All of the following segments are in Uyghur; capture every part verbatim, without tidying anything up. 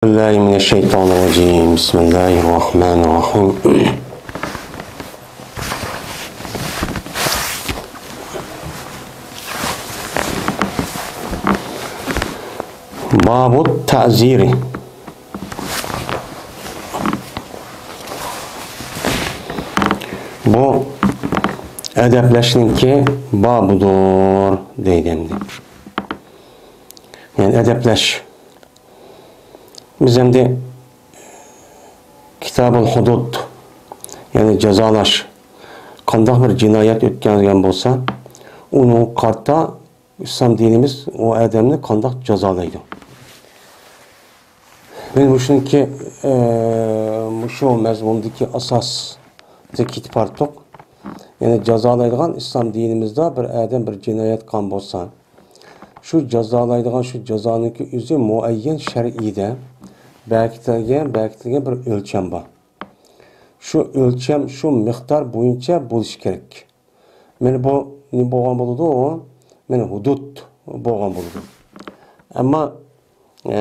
بالله من الشيطان الرجيم. بسم الله الرحمن الرحيم. باب التعزير. بۇ ئەدەپلەشنىڭكى بابىدۇر دەيدۇ ئەمدى. يەنى ئەدەپلەش. بىز ئەمدى كىتابۇل ھۇدۇد، يەنى جازالاش، قانداق بىر جىنايەت ئۆتكەزگەن بولسا، ئۇنىڭغا قارىتا ئىسلام دىنىمىز ئۇ ئادەمنى قانداق جازالايدۇ؟ مەن مۇشۇنىڭكى، ئە، مۇشۇ مەزمۇندىكى ئاساستا كېتىپ باراتتۇق. يەنى جازالايدىغان ئىسلام دىنىمىزدا بىر ئادەم بىر جىنايەت قىلغان بولسا، شۇ جازالايدىغان شۇ جازانىڭكى ئۆزى مۇئەييەن شەرئىيدە بەكىتىلگەن، بەكىتىلگەن بىر ئۆلچەم بار. شۇ ئۆلچەم، شۇ مىقدار بويىچە بولۇشى كېرەك. مانا بۇ نېمە بولغان بولىدۇ؟ مانا ھۇدۇد بولغان بولىدۇ. ئەمما، ئە،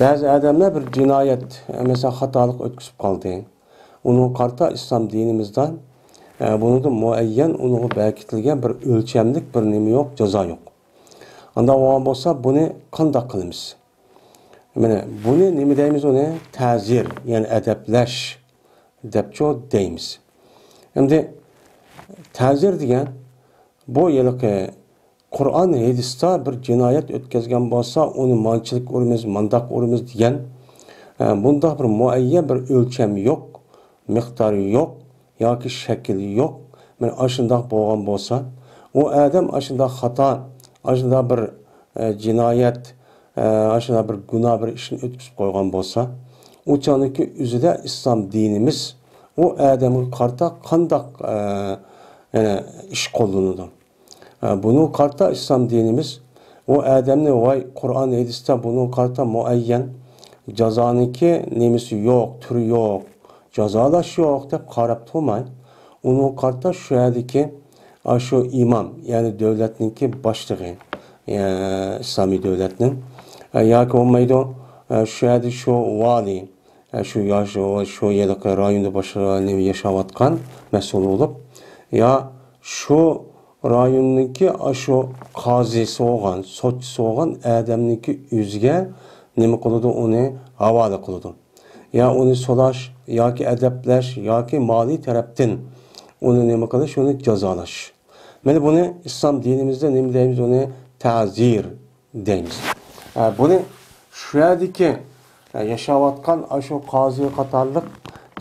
بەزى ئادەملەر بىر جىنايەت، مەسىلەن، خاتالىق ئۆتكۈزۈپ قالدى. ئۇنىڭغا قارىتا ئىسلام دىنىمىزدا، ئە، بۇنىڭدا مۇئەييەن، ئۇنىڭغا بەكىتىلگەن بىر ئۆلچەملىك بىر نېمە يوق، جازا يوق. ئانداق بولغان بولسا، بۇنى قانداق قىلىمىز؟ مانا بۇنى نېمە دەيمىز ئۇنى؟ تەزىر، يەنى ئەدەپلەش دەپچۇ دەيمىز. ئەمدى تەزىر دېگەن بۇ ھېلىقى قۇرئان ھەدىستە بىر جىنايەت ئۆتكەزگەن بولسا، ئۇنى مانچىلىك ئۇرىمىز، مانداق ئۇرىمىز دېگەن، ئە، بۇنداق بىر مۇئەييەن بىر ئۆلچەم يوق، مىقدار يوق ياكى شەكىل يوق. مانا ئاشۇنداق بولغان بولسا، ئۇ ئادەم ئاشۇنداق خاتا، ئاشۇنداق بىر، ئە، جىنايەت، ئە، ئاشۇنداق بىر گۇناھ بىر ئىشنى ئۆتكۈزۈپ قويغان بولسا، ئۇ چاغدىكى ئۆزىدە ئىسلام دىنىمىز ئۇ ئادەمگە قارىتا قانداق، ئە، يەنە ئىش قوللىنىدۇ؟ ئە، بۇنىڭغا قارىتا ئىسلام دىنىمىز ئۇ ئادەمنى، ۋاي، قۇرئان ھەدىستە بۇنىڭغا قارىتا مۇئەييەن جازانىڭكى نېمىسى يوق، تۈرى يوق، جازالاش يوق دەپ قاراپ تۇرماي، ئۇنىڭغا قارىتا شۇ يەردىكى ئاشۇ ئىمام، يەنى دۆلەتنىڭكى باشلىقى، ئە، ئىسلامىي دۆلەتنىڭ، ئە، ياكى بولمايدۇ، ئە، شۇ يەردە شۇ ۋالىي، ئە، شۇ ياش، شۇ ھېلىقى رايوندا باشقا نېمە ياشاۋاتقان مەسئۇل بولۇپ، يا شۇ رايوننىڭكى ئاشۇ قازىسى بولغان، سوتچىسى بولغان ئادەمنىڭكى ئۆزىگە نېمە قىلىدۇ، ئۇنى ھاۋالە قىلىدۇ. يا ئۇنى سولاش، ياكى ئەدەپلەش، ياكى مالىي تەرەپتىن ئۇنى نېمە قىلىش، ئۇنى جازالاش. مانا بۇنى ئىسلام دىنىمىزدە نېمە دەيمىز؟ ئۇنى تەزىر دەيمىز. ئە، بۇنى شۇ يەردىكى، ئە، ياشاۋاتقان ئاشۇ قازى قاتارلىق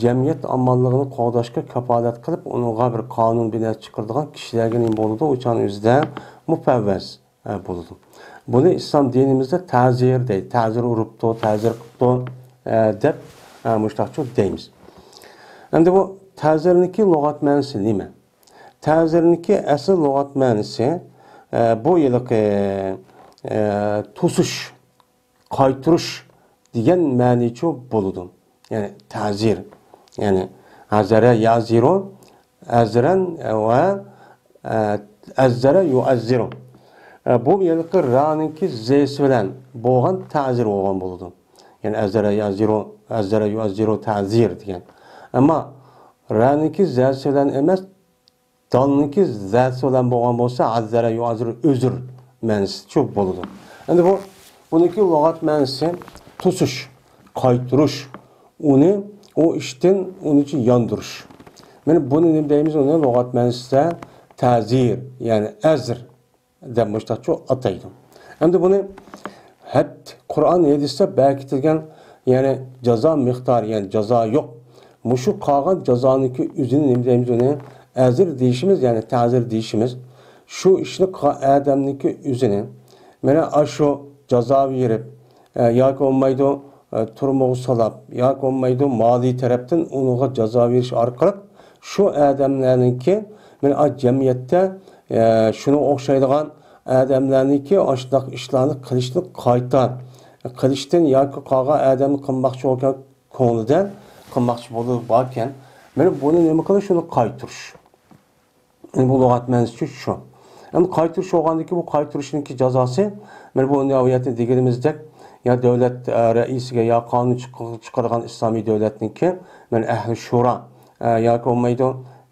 جەمئىيەت ئامانلىقىنى قوغداشقا كاپالەت قىلىپ، ئۇنىڭغا بىر قانۇن بىناسى چىقىرىدىغان كىشىلەرگە نېمە بولىدۇ؟ ئۇ چاغنىڭ ئۆزىدە مۇپەۋۋەز، ئە، بولىدۇ. بۇنى ئىسلام دىنىمىزدە تەزىر دەيدۇ. تەزىر ئۇرۇپتۇ، تەزىر قىپتۇ، ئە، دەپ، ئە، مۇشۇنداقچۇ دەيمىز. ئەمدى بۇ تەزىرنىڭكى لۇغەت مەنىسى نېمە؟ تەزىرنىڭكى ئەسلى لۇغەت مەنىسى، ئە، بۇ ھېلىقى، ئە، توسۇش، قايتۇرۇش دېگەن مەنىچۇ بولىدۇ. يەنى تەزىر. يەنى ھەزەرە يەزىرۇ، ئەزرەن ۋە، ئە، ئەززەرە يۇئەززىرۇ. ئە، بۇ ھېلىقى رانىڭكى زېسى بىلەن بولغان تەزىر بولغان بولىدۇ. يەنى ئەززەرە يەزىرۇ، ئەززەرە يۇئەززىرۇ تەزىر دېگەن. ئەمما رانىڭكى زەسى بىلەن ئەمەس، دالنىڭكى زەسى بىلەن بولغان بولسا، ئەززەرە يۇئەززىرۇ ئۆزۈر مەنىسىچۇ بولىدۇ. ئەمدى بۇ، بۇنىڭكى لۇغەت مەنىسى توسۇش، قايتۇرۇش، ئۇنى، ئۇ ئىشتىن ئۇنىچۇ ياندۇرۇش. مانا بۇنى نېمە دەيمىز؟ ئۇنى لۇغەت مەنىسىدە تەزىر، يەنى ئەزر دەپ مۇشتاقچۇ ئاتايدۇ. ئەمدى بۇنى ھەد، قۇرئان ھەدىستە بەكىتىلگەن، يەنى جازا مىقدارى، يەنى جازا يوق. مۇشۇ قالغان جازانىڭكى ئۆزىنى نېمە دەيمىز ئۇنى؟ ئەزر دېيىشىمىز، يەنى تەزىر دېيىشىمىز. شۇ ئىشنى قىلغان ئادەمنىڭكى ئۆزىنى، مانا ئاشۇ جازا بېرىپ، ئە، ياكى بولمايدۇ، ئە، تۈرمىگە سولاپ، ياكى بولمايدۇ، مالىي تەرەپتىن ئۇنىڭغا جازا بېرىش ئارقىلىق شۇ ئادەملەرنىڭكى، مانا، ئا، جەمئىيەتتە، ئە، شۇنىڭغا ئوخشايدىغان ئادەملەرنىڭكى ئاشۇنداق ئىشلارنى قىلىشنى قايتا قىلىشتىن ياكى قالغان ئادەمنى قىلماقچى بولغان كۆڭلىدە قىلماقچى بولۇپ باركەن. مانا بۇنى نېمە قىلىش؟ شۇنى قايتۇرۇش. ئەمدى بۇ لۇغەت مەنىسى شۇ. ئەمدى قايتۇرۇش بولغاندىكىن، بۇ قايتۇرۇشنىڭكى جازاسى، مانا بۇ ئايەتتە دېگىنىمىزدەك، يا دۆلەت، ئە، رەئىسىگە يا قانۇن چىق-، چىقىرغان ئىسلامىي دۆلەتنىڭكى، مەن ئەھلى شورا، ئە، ياكى بولمايدۇ،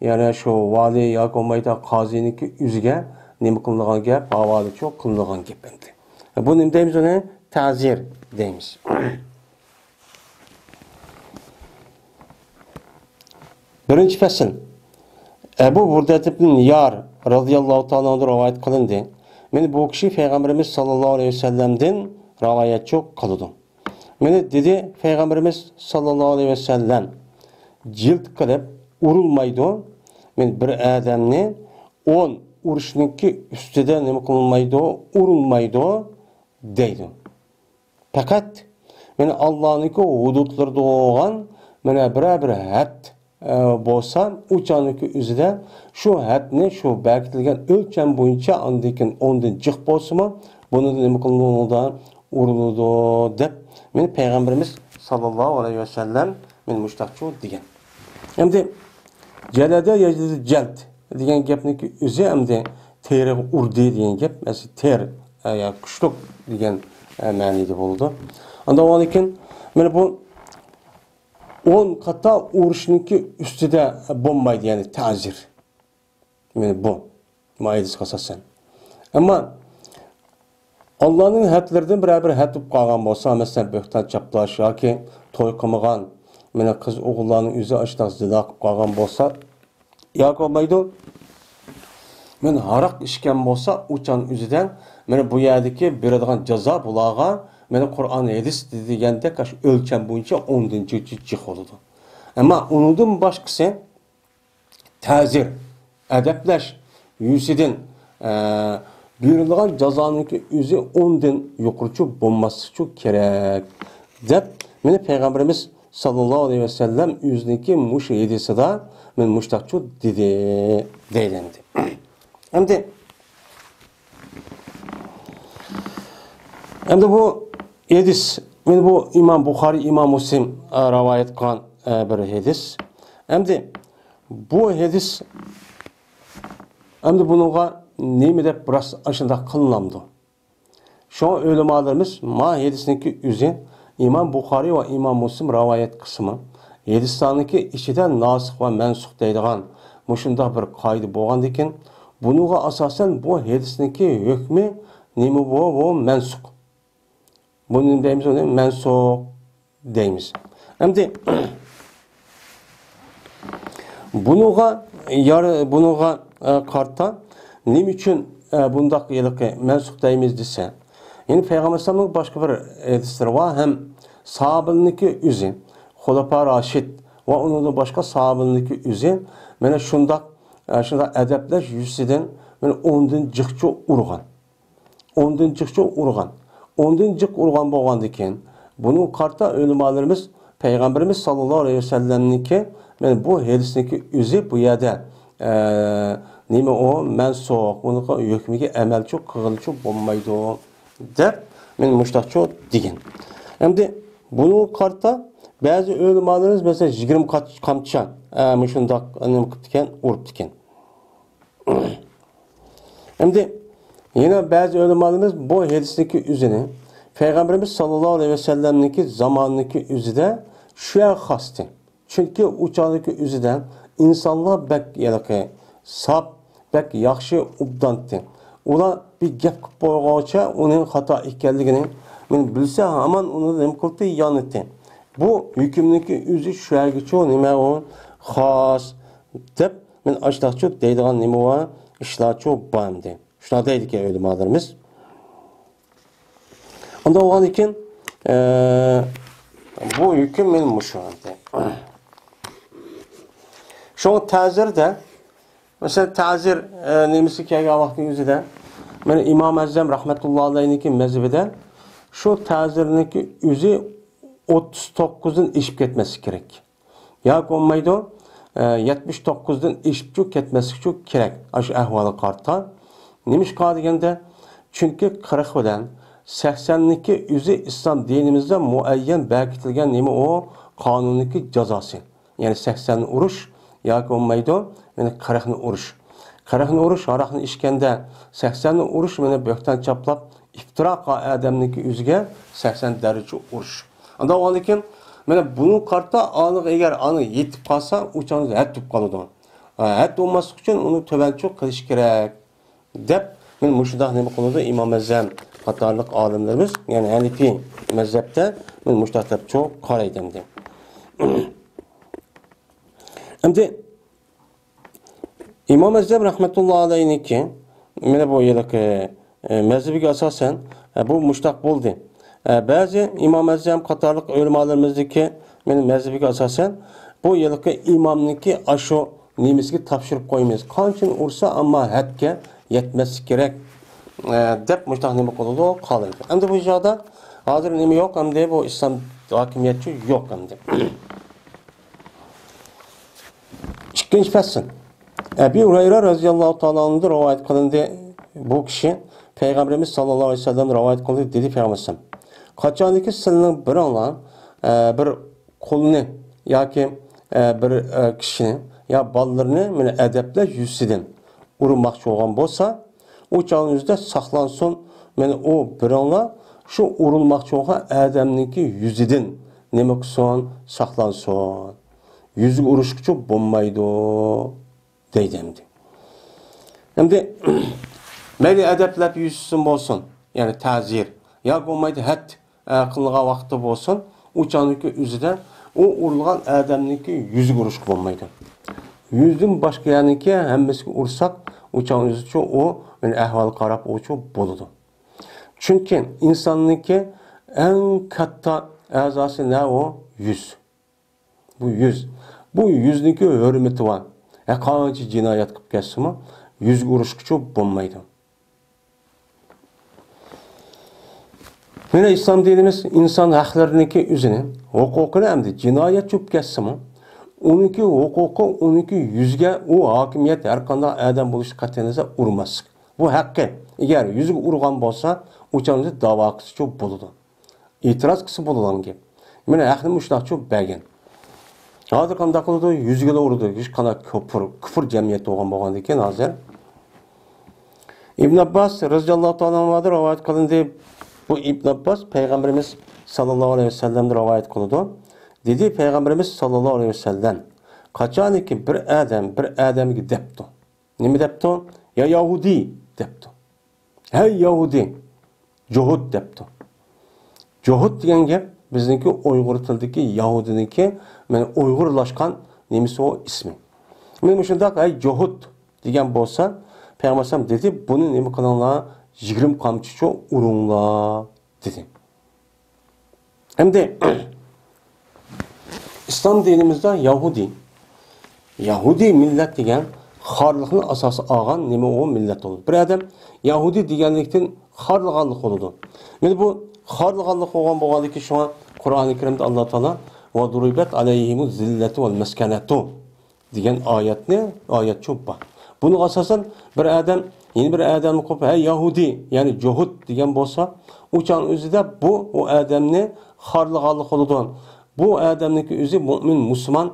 يەنە شۇ ۋالىي ياكى بولمايدۇ قازىنىڭكى ئۆزىگە نېمە قىلىنغان گەپ، ھاۋالىچۇ قىلىنغان گەپ ئەمدى. بۇ نېمە دەيمىز ئۇنى؟ تەزىر دەيمىز. بىرىنچى پەسىل. ئەبۇ بۇردەت ئىبن يار رازىياللاھۇ تائالا ئەنھۇدىن رىۋايەت قىلىندى. مەن بۇ كىشى پەيغەمبىرىمىز ساللاللاھۇ ئەلەيھى ۋەسەللەمدىن رىۋايەتچۇ قىلىدۇ. مەن دېدى، پەيغەمبىرىمىز ساللاللاھۇ ئەلەيھى ۋەسەللەم جىلد قىلىپ ئۇرۇلمايدۇ. مەن بىر ئادەمنى ئون ئۇرۇشنىڭكى ئۈستىدە نېمە قىلمايدۇ، ئۇرۇلمايدۇ دەيدۇ. پەقەت مانا ئاللانىڭكى ھۇدۇدلىرىدا بولغان مانا بىرەر بىر ھەد، ئە، بولسا، ئۇ چاغنىڭكى ئۆزىدە شۇ ھەدنى، شۇ بەكىتىلگەن ئۆلچەم بويىچە ئاندىن كېيىن ئوندىن جىق بولسىمۇ، بۇنى نېمە قىلىنىدۇ؟ ئۇرۇلىدۇ دەپ، مانا پەيغەمبىرىمىز ساللاللاھۇ ئەلەيھى ۋەسەللەم مانا مۇشۇنداقچۇ دېگەن. ئەمدى جەلەدە يەجلىدۇ جەلد دېگەن گەپنىڭكى ئۆزى ئەمدى تېرىغا ئۇردى دېگەن گەپ، مەسىلەن، تېر، ئە، يا كۈچلۈك دېگەن، ئە، مەنىدە بولىدۇ. ئاندىن ئاندىن كېيىن مانا بۇ ئون قاتا ئۇرۇشنىڭكى ئۈستىدە بولمايدۇ، يەنى تەزىر. مانا بۇ، مۇ ھەدىسكە ئاساسەن. ئەمما ئاللانىڭ ھەدلىرىدىن بىرەر بىر ھەد بولۇپ قالغان بولسا، مەسىلەن، بۆھتان چاپلاش ياكى توي قىلمىغان، مانا قىز ئوغۇللارنىڭ ئۆزى ئاشۇنداق زىنا قىلىپ قالغان بولسا، ياكى بولمايدۇ، مانا ھاراق ئىچكەن بولسا، ئۇ چاغنىڭ ئۆزىدە مانا بۇ يەردىكى بېرىدىغان جازا بۇلارغا مانا قۇرئان، ھەدىس دېگەندەك ئاشۇ ئۆلچەم بويىچە ئوندىن جىق، جىق، جىق بولىدۇ. ئەمما ئۇنىڭدىن باشقىسى، تەزىر، ئەدەپلەش يۈزىسىدىن، ئە، بېرىلىدىغان جازانىڭكى ئۆزى ئوندىن يۇقىرىچۇ بولماسلىقچۇ كېرەك، دەپ، مانا پەيغەمبىرىمىز ساللاللاھۇ ئەلەيھى ۋەسەللەم ئۆزىنىڭكى مۇشۇ ھەدىسىدا مانا مۇشۇنداقچۇ دېدى، دەيلەندى. ئەمدى، ئەمدى بۇ ھەدىس، مانا بۇ ئىمام بۇخارىي، ئىمام مۇسلىم، ئە، رىۋايەت قىلغان، ئە، بىر ھەدىس. ئەمدى بۇ ھەدىس، ئەمدى بۇنىڭغا نېمە دەپ راست ئاشۇنداق قىلىنامدۇ؟ شۇڭا ئۆلىمالىرىمىز ما ھەدىسنىڭكى ئۆزى ئىمام بۇخارىي ۋە ئىمام مۇسلىم رىۋايەت قىسمى ھەدىسلەرنىڭكى ئىچىدە ناسىخ ۋە مەنسۇخ دەيدىغان مۇشۇنداق بىر قائىدە بولغاندىكىن، بۇنىڭغا ئاساسەن بۇ ھەدىسنىڭكى ھۆكمى نېمە بۇ؟ بۇ مەنسۇخ. بۇنى دەيمىز، ئۇنى مەنسۇخ دەيمىز. ئەمدى بۇنىڭغا يار-، بۇنىڭغا، ئە، قارىتا نېمە ئۈچۈن، ئە، بۇنداق ھېلىقى مەنسۇخ دەيمىز دېسە، يەنى پەيغەمبەر ئەلەيھىسسالامنىڭ باشقا بىر ھەدىسلىرى بار ھەم ساھابىلىرىنىڭكى ئۆزى، خۇلەپا راشىد ۋە ئۇنىڭدىن باشقا ساھابىلىرىنىڭكى ئۆزى مانا شۇنداق، ئە، شۇنداق ئەدەپلەش يۈزىسىدىن مانا ئوندىن جىقچە ئۇرغان. ئوندىن جىقچە ئۇرغان. ئوندىن جىق ئۇرغان بولغاندىكىن، بۇنىڭغا قارىتا ئۆلىمالىرىمىز پەيغەمبىرىمىز ساللاللاھۇ ئەلەيھى ۋەسەللەمنىڭكى، مانا بۇ ھەدىسنىڭكى ئۆزى بۇ يەردە، ئە، نېمە ئۇ؟ مەنسۇخ. بۇنىڭغا ھۆكمىگە ئەمەلچۇ قىلغىلىچۇ بولمايدۇ، دەپ، مانا مۇشۇنداقچۇ دېگەن. ئەمدى بۇنىڭغا قارىتا بەزى ئۆلىمالىرىمىز، مەسىلەن، يىگىرمە قات-، قامچا، ئە، مۇشۇنداق نېمە قىپتىكەن، ئۇرۇپتىكەن. ئەمدى يەنە بەزى ئۆلىمالىرىمىز بۇ ھەدىسنىڭكى ئۆزىنى پەيغەمبىرىمىز ساللاللاھۇ ئەلەيھى ۋەسەللەمنىڭكى زامانىنىڭكى ئۆزىدە شۇ يەرگە خاستى. چۈنكى ئۇ چاغدىكى ئۆزىدە ئىنسانلار بەك ھېلىقى ساپ، بەك ياخشى، ئوبدانتى. ئۇلار بىر گەپ قىلىپ بولغۇچە ئۇنىڭ خاتا ئىكەنلىكىنى مانا بىلسە ھامان ئۇنى نېمە قىلدى؟ يانىتى. بۇ ھۆكۈمنىڭكى ئۆزى شۇ يەرگىچۇ نېمە ئۇ؟ خاس، دەپ مانا ئاشۇنداقچۇ دەيدىغان نېمە بار؟ ئىشلارچۇ بار ئەمدى. شۇنداق دەيدىكەن ئۆلىمالىرىمىز. ئۇنداق بولغاندىكىن، ئە، بۇ ھۆكۈم مانا مۇشۇ. شۇڭا تەزىردە، مەسىلەن، تەزىر، ئە، نېمىسى كەلگەن ۋاقىتنىڭ ئۆزىدە، مانا ئىمام ئەزەم رەھمەتۇللا ئەلەيھنىڭكى مەزھىپىدە شۇ تەزىرنىڭكى ئۆزى ئوتتۇز توققۇزدىن ئېشىپ كەتمەسلىكى كېرەك. ياكى بولمايدۇ، ئە، يەتمىش توققۇزدىن ئېشىپچۇ كەتمەسلىكچۇ كېرەك، ئاشۇ ئەھۋالغا قارىتا. نېمىشقا دېگەندە، چۈنكى قىرىق بىلەن سەكسەننىڭكى ئۆزى ئىسلام دىنىمىزدا مۇئەييەن بەكىتىلگەن نېمە ئۇ؟ قانۇننىڭكى جازاسى. يەنى سەكسەننى ئۇرۇش ياكى بولمايدۇ، يەنى قىرىقنى ئۇرۇش. قىرىقنى ئۇرۇش، ھاراقنى ئىچكەندە، سەكسەننى ئۇرۇش، مانا بۆھتان چاپلاپ، ئىپتىرا قىلغان ئادەمنىڭكى يۈزىگە سەكسەن دەررىچە ئۇرۇش. ئانداق بولغاندىن كېيىن، مانا بۇنىڭغا قارىتا ئانىغا ئەگەر ئانا يېتىپ قالسا، ئۇ چاغدا ھەد بولۇپ قالىدۇ. ھە، ھەد بولماسلىق ئۈچۈن ئۇنى تۆۋەنچۇ قىلىش كېرەك، دەپ، مانا مۇشۇنداق نېمە قىلىدۇ ئىمام ئەزەم قاتارلىق ئالىملىرىمىز، يەنى ھەنىپىي مەزھەپتە مانا مۇشۇنداق دەپ چوق قارايدۇ ئەمدى. ئەمدى ئىمام ئەزەم رەھمەتۇللا ئەلەيھنىڭكى مانا بۇ يىلقى، ئە، مەزھىپىگە ئاساسەن، ئە، بۇ مۇشتاق بولدى. ئە، بەزى ئىمام ئەزەم قاتارلىق ئۆلىمالىرىمىزنىڭكى مانا مەزھىپىگە ئاساسەن، بۇ يىلقى ئىمامنىڭكى ئاشۇ نېمىسىگە تاپشۇرۇپ قويىمىز. قانچىنى ئۇرسا، ئەمما ھەدكە يەتمەسلىك كېرەك، ئە، دەپ مۇشتاق نېمە قىلىدۇ، قالايدۇ. ئەمدى بۇ چاغدا ھازىر نېمە يوق، ئەمدى بۇ ئىسلام ھاكىمىيەتچۇ يوق ئەمدى. ئىككىنچى پەسىل. ئەبى ھۇرەيرە رەزىياللاھۇ تائالا ئەنھۇدىن رىۋايەت قىلىندى. بۇ كىشى پەيغەمبىرىمىز ساللاللاھۇ ئەلەيھى ۋەسەللەم رىۋايەت قىلدى، دېدى پەيغەمبىرىمىز. قاچانكى سىلەرنىڭ بىرىڭلار، ئە، بىر قۇلنى ياكى، ئە، بىر، ئە، كىشىنى يا بالىلىرىنى مانا ئەدەپلەش يۈزىسىدىن ئۇرماقچى بولغان بولسا، ئۇ چاغنىڭ ئۆزىدە ساقلانسۇن، مانا ئۇ بىرىڭلار شۇ ئۇرۇلماقچى بولغان ئادەمنىڭكى يۈزىدىن نېمە قىلسۇن؟ ساقلانسۇن. يۈزىگە ئۇرۇشقىچۇ بولمايدۇ، دەيدۇ ئەمدى. ئەمدى مەيلى ئەدەپلەپ يۈزىسىدىن بولسۇن، يەنى تەزىر، يا بولمايدۇ ھەد، ئە، قىلىنغان ۋاقىتتا بولسۇن، ئۇ چاغنىڭكى ئۆزىدە ئۇ ئۇرۇلغان ئادەمنىڭكى يۈزىگە ئۇرۇشقا بولمايدۇ. يۈزدىن باشقا يەرنىڭكى ھەممىسىگە ئۇرساق، ئۇ چاغنىڭ ئۆزىچۇ ئۇ، يەنى ئەھۋالغا قاراپ ئۇچۇ بولىدۇ. چۈنكى ئىنساننىڭكى ئەڭ كاتتا ئەزاسى نە ئۇ؟ يۈز. بۇ يۈز. بۇ يۈزنىڭكى ھۆرمىتى بار. ھە، قانچە جىنايەت قىلىپ كەتسىمۇ، يۈزگە ئۇرۇشقىچۇ بولمايدۇ. مانا ئىسلام دىنىمىز ئىنسان ھەقلىرىنىڭكى ئۆزىنى، ھوقۇقىنى ئەمدى جىنايەت چۈپ كەتسىمۇ، ئۇنىڭكى ھوقۇقى، ئۇنىڭكى يۈزىگە ئۇ ھاكىمىيەت ھەر قانداق ئادەم بولۇشى قەتئىينەزەر ئۇرماسلىق. بۇ ھەققى. ئەگەر يۈزىگە ئۇرغان بولسا، ئۇ چاغدا داۋا قىلسىچۇ بولىدۇ. ئېتىراز قىلسا بولىدىغان گەپ. مانا ھەقنى مۇشۇنداقچۇ بەرگەن. ھازىر قانداق قىلىدۇ؟ يۈزىگىلا ئۇرىدۇ. ھېچقانداق كۇپۇر، كۇپۇر جەمئىيەت بولغان بولغاندىكىن ھازىر. ئىبن ئابباس رەزىياللاھۇ تائالا ئەنھۇدىن رىۋايەت قىلىندى. بۇ ئىبن ئابباس پەيغەمبىرىمىز ساللاللاھۇ ئەلەيھى ۋەسەللەمدىن رىۋايەت قىلىدۇ. دېدى پەيغەمبىرىمىز ساللاللاھۇ ئەلەيھى ۋەسەللەم، قاچانكى بىر ئادەم بىر ئادەمگە دەپتۇ. نېمە دەپتۇ؟ يا يەھۇدىي دەپتۇ. ھەي يەھۇدىي، جوھۇت دەپتۇ. جوھۇت دېگەن گەپ بىزنىڭكى ئۇيغۇر تىلىدىكى يەھۇدىينىڭكى، مانا ئۇيغۇرلاشقان نېمىسى ئۇ ئىسمى. مانا مۇشۇنداق، ھەي جوھۇت دېگەن بولسا، پەيغەمبەر ئەلەيھىسسالام دېدى، بۇنى نېمە قىلىڭلار، يىگىرمە قامچىچۇ ئۇرۇڭلار دېدى. ئەمدى ئىسلام دىنىمىزدا يەھۇدىي، يەھۇدىي مىللەت دېگەن خارلىقنى ئاساس ئالغان نېمە ئۇ مىللەت بولىدۇ. بىر ئادەم يەھۇدىي دېگەنلىكتىن خارلىغانلىق بولىدۇ. مانا بۇ خارلىغانلىق بولغان بولغاندىكىن شۇڭا قۇرئانى كەرىمدە ئاللا تائالا ۋە دۇرىبەت ئەلەيھىمۇ زىللەتۇ ۋەل مەسكەنەتۇ دېگەن ئايەتنى، ئايەت چوپ بار. بۇنىڭغا ئاساسەن بىر ئادەم يەنە بىر ئادەمنى قويۇپ، ھەي يەھۇدىي، يەنى جوھۇت دېگەن بولسا، ئۇ چاغنىڭ ئۆزىدە بۇ ئۇ ئادەمنى خارلىغانلىق بولىدۇ. بۇ ئادەمنىڭكى ئۆزى مۆمىن، مۇسۇلمان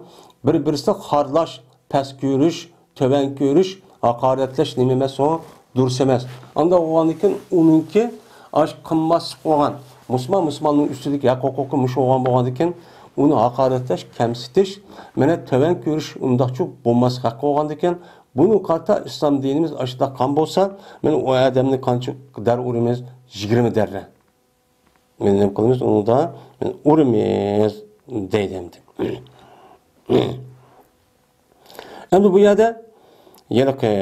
بىر-بىرسىنى خارلاش، پەس كۆرۈش، تۆۋەن كۆرۈش، ھاقارەتلەش نېمە ئەمەس ئۇ؟ دۇرۇس ئەمەس. ئانداق بولغاندىكىن ئۇنىڭكى ئاش قىلماسلىق بولغان، مۇسۇلمان مۇسۇلماننىڭ ئۈستىدىكى ھەق ھوقۇقى مۇشۇ بولغان بولغاندىكىن، ئۇنى ھاقارەتلەش، كەمسىتىش، مانا تۆۋەن كۆرۈش ئۇنداقچۇ بولماسلىق ھەققى بولغاندىكىن، بۇنى قارىتا ئىسلام دىنىمىز ئاشۇنداق قىلغان بولسا، مانا ئۇ ئادەمنى قانچە دەر ئۇرىمىز؟ يىگىرمە دەررە. مانا نېمە قىلىمىز؟ ئۇنىڭدا مانا ئۇرىمىز دەيدۇ ئەمدى. ئەمدى بۇ يەردە ھېلىقى،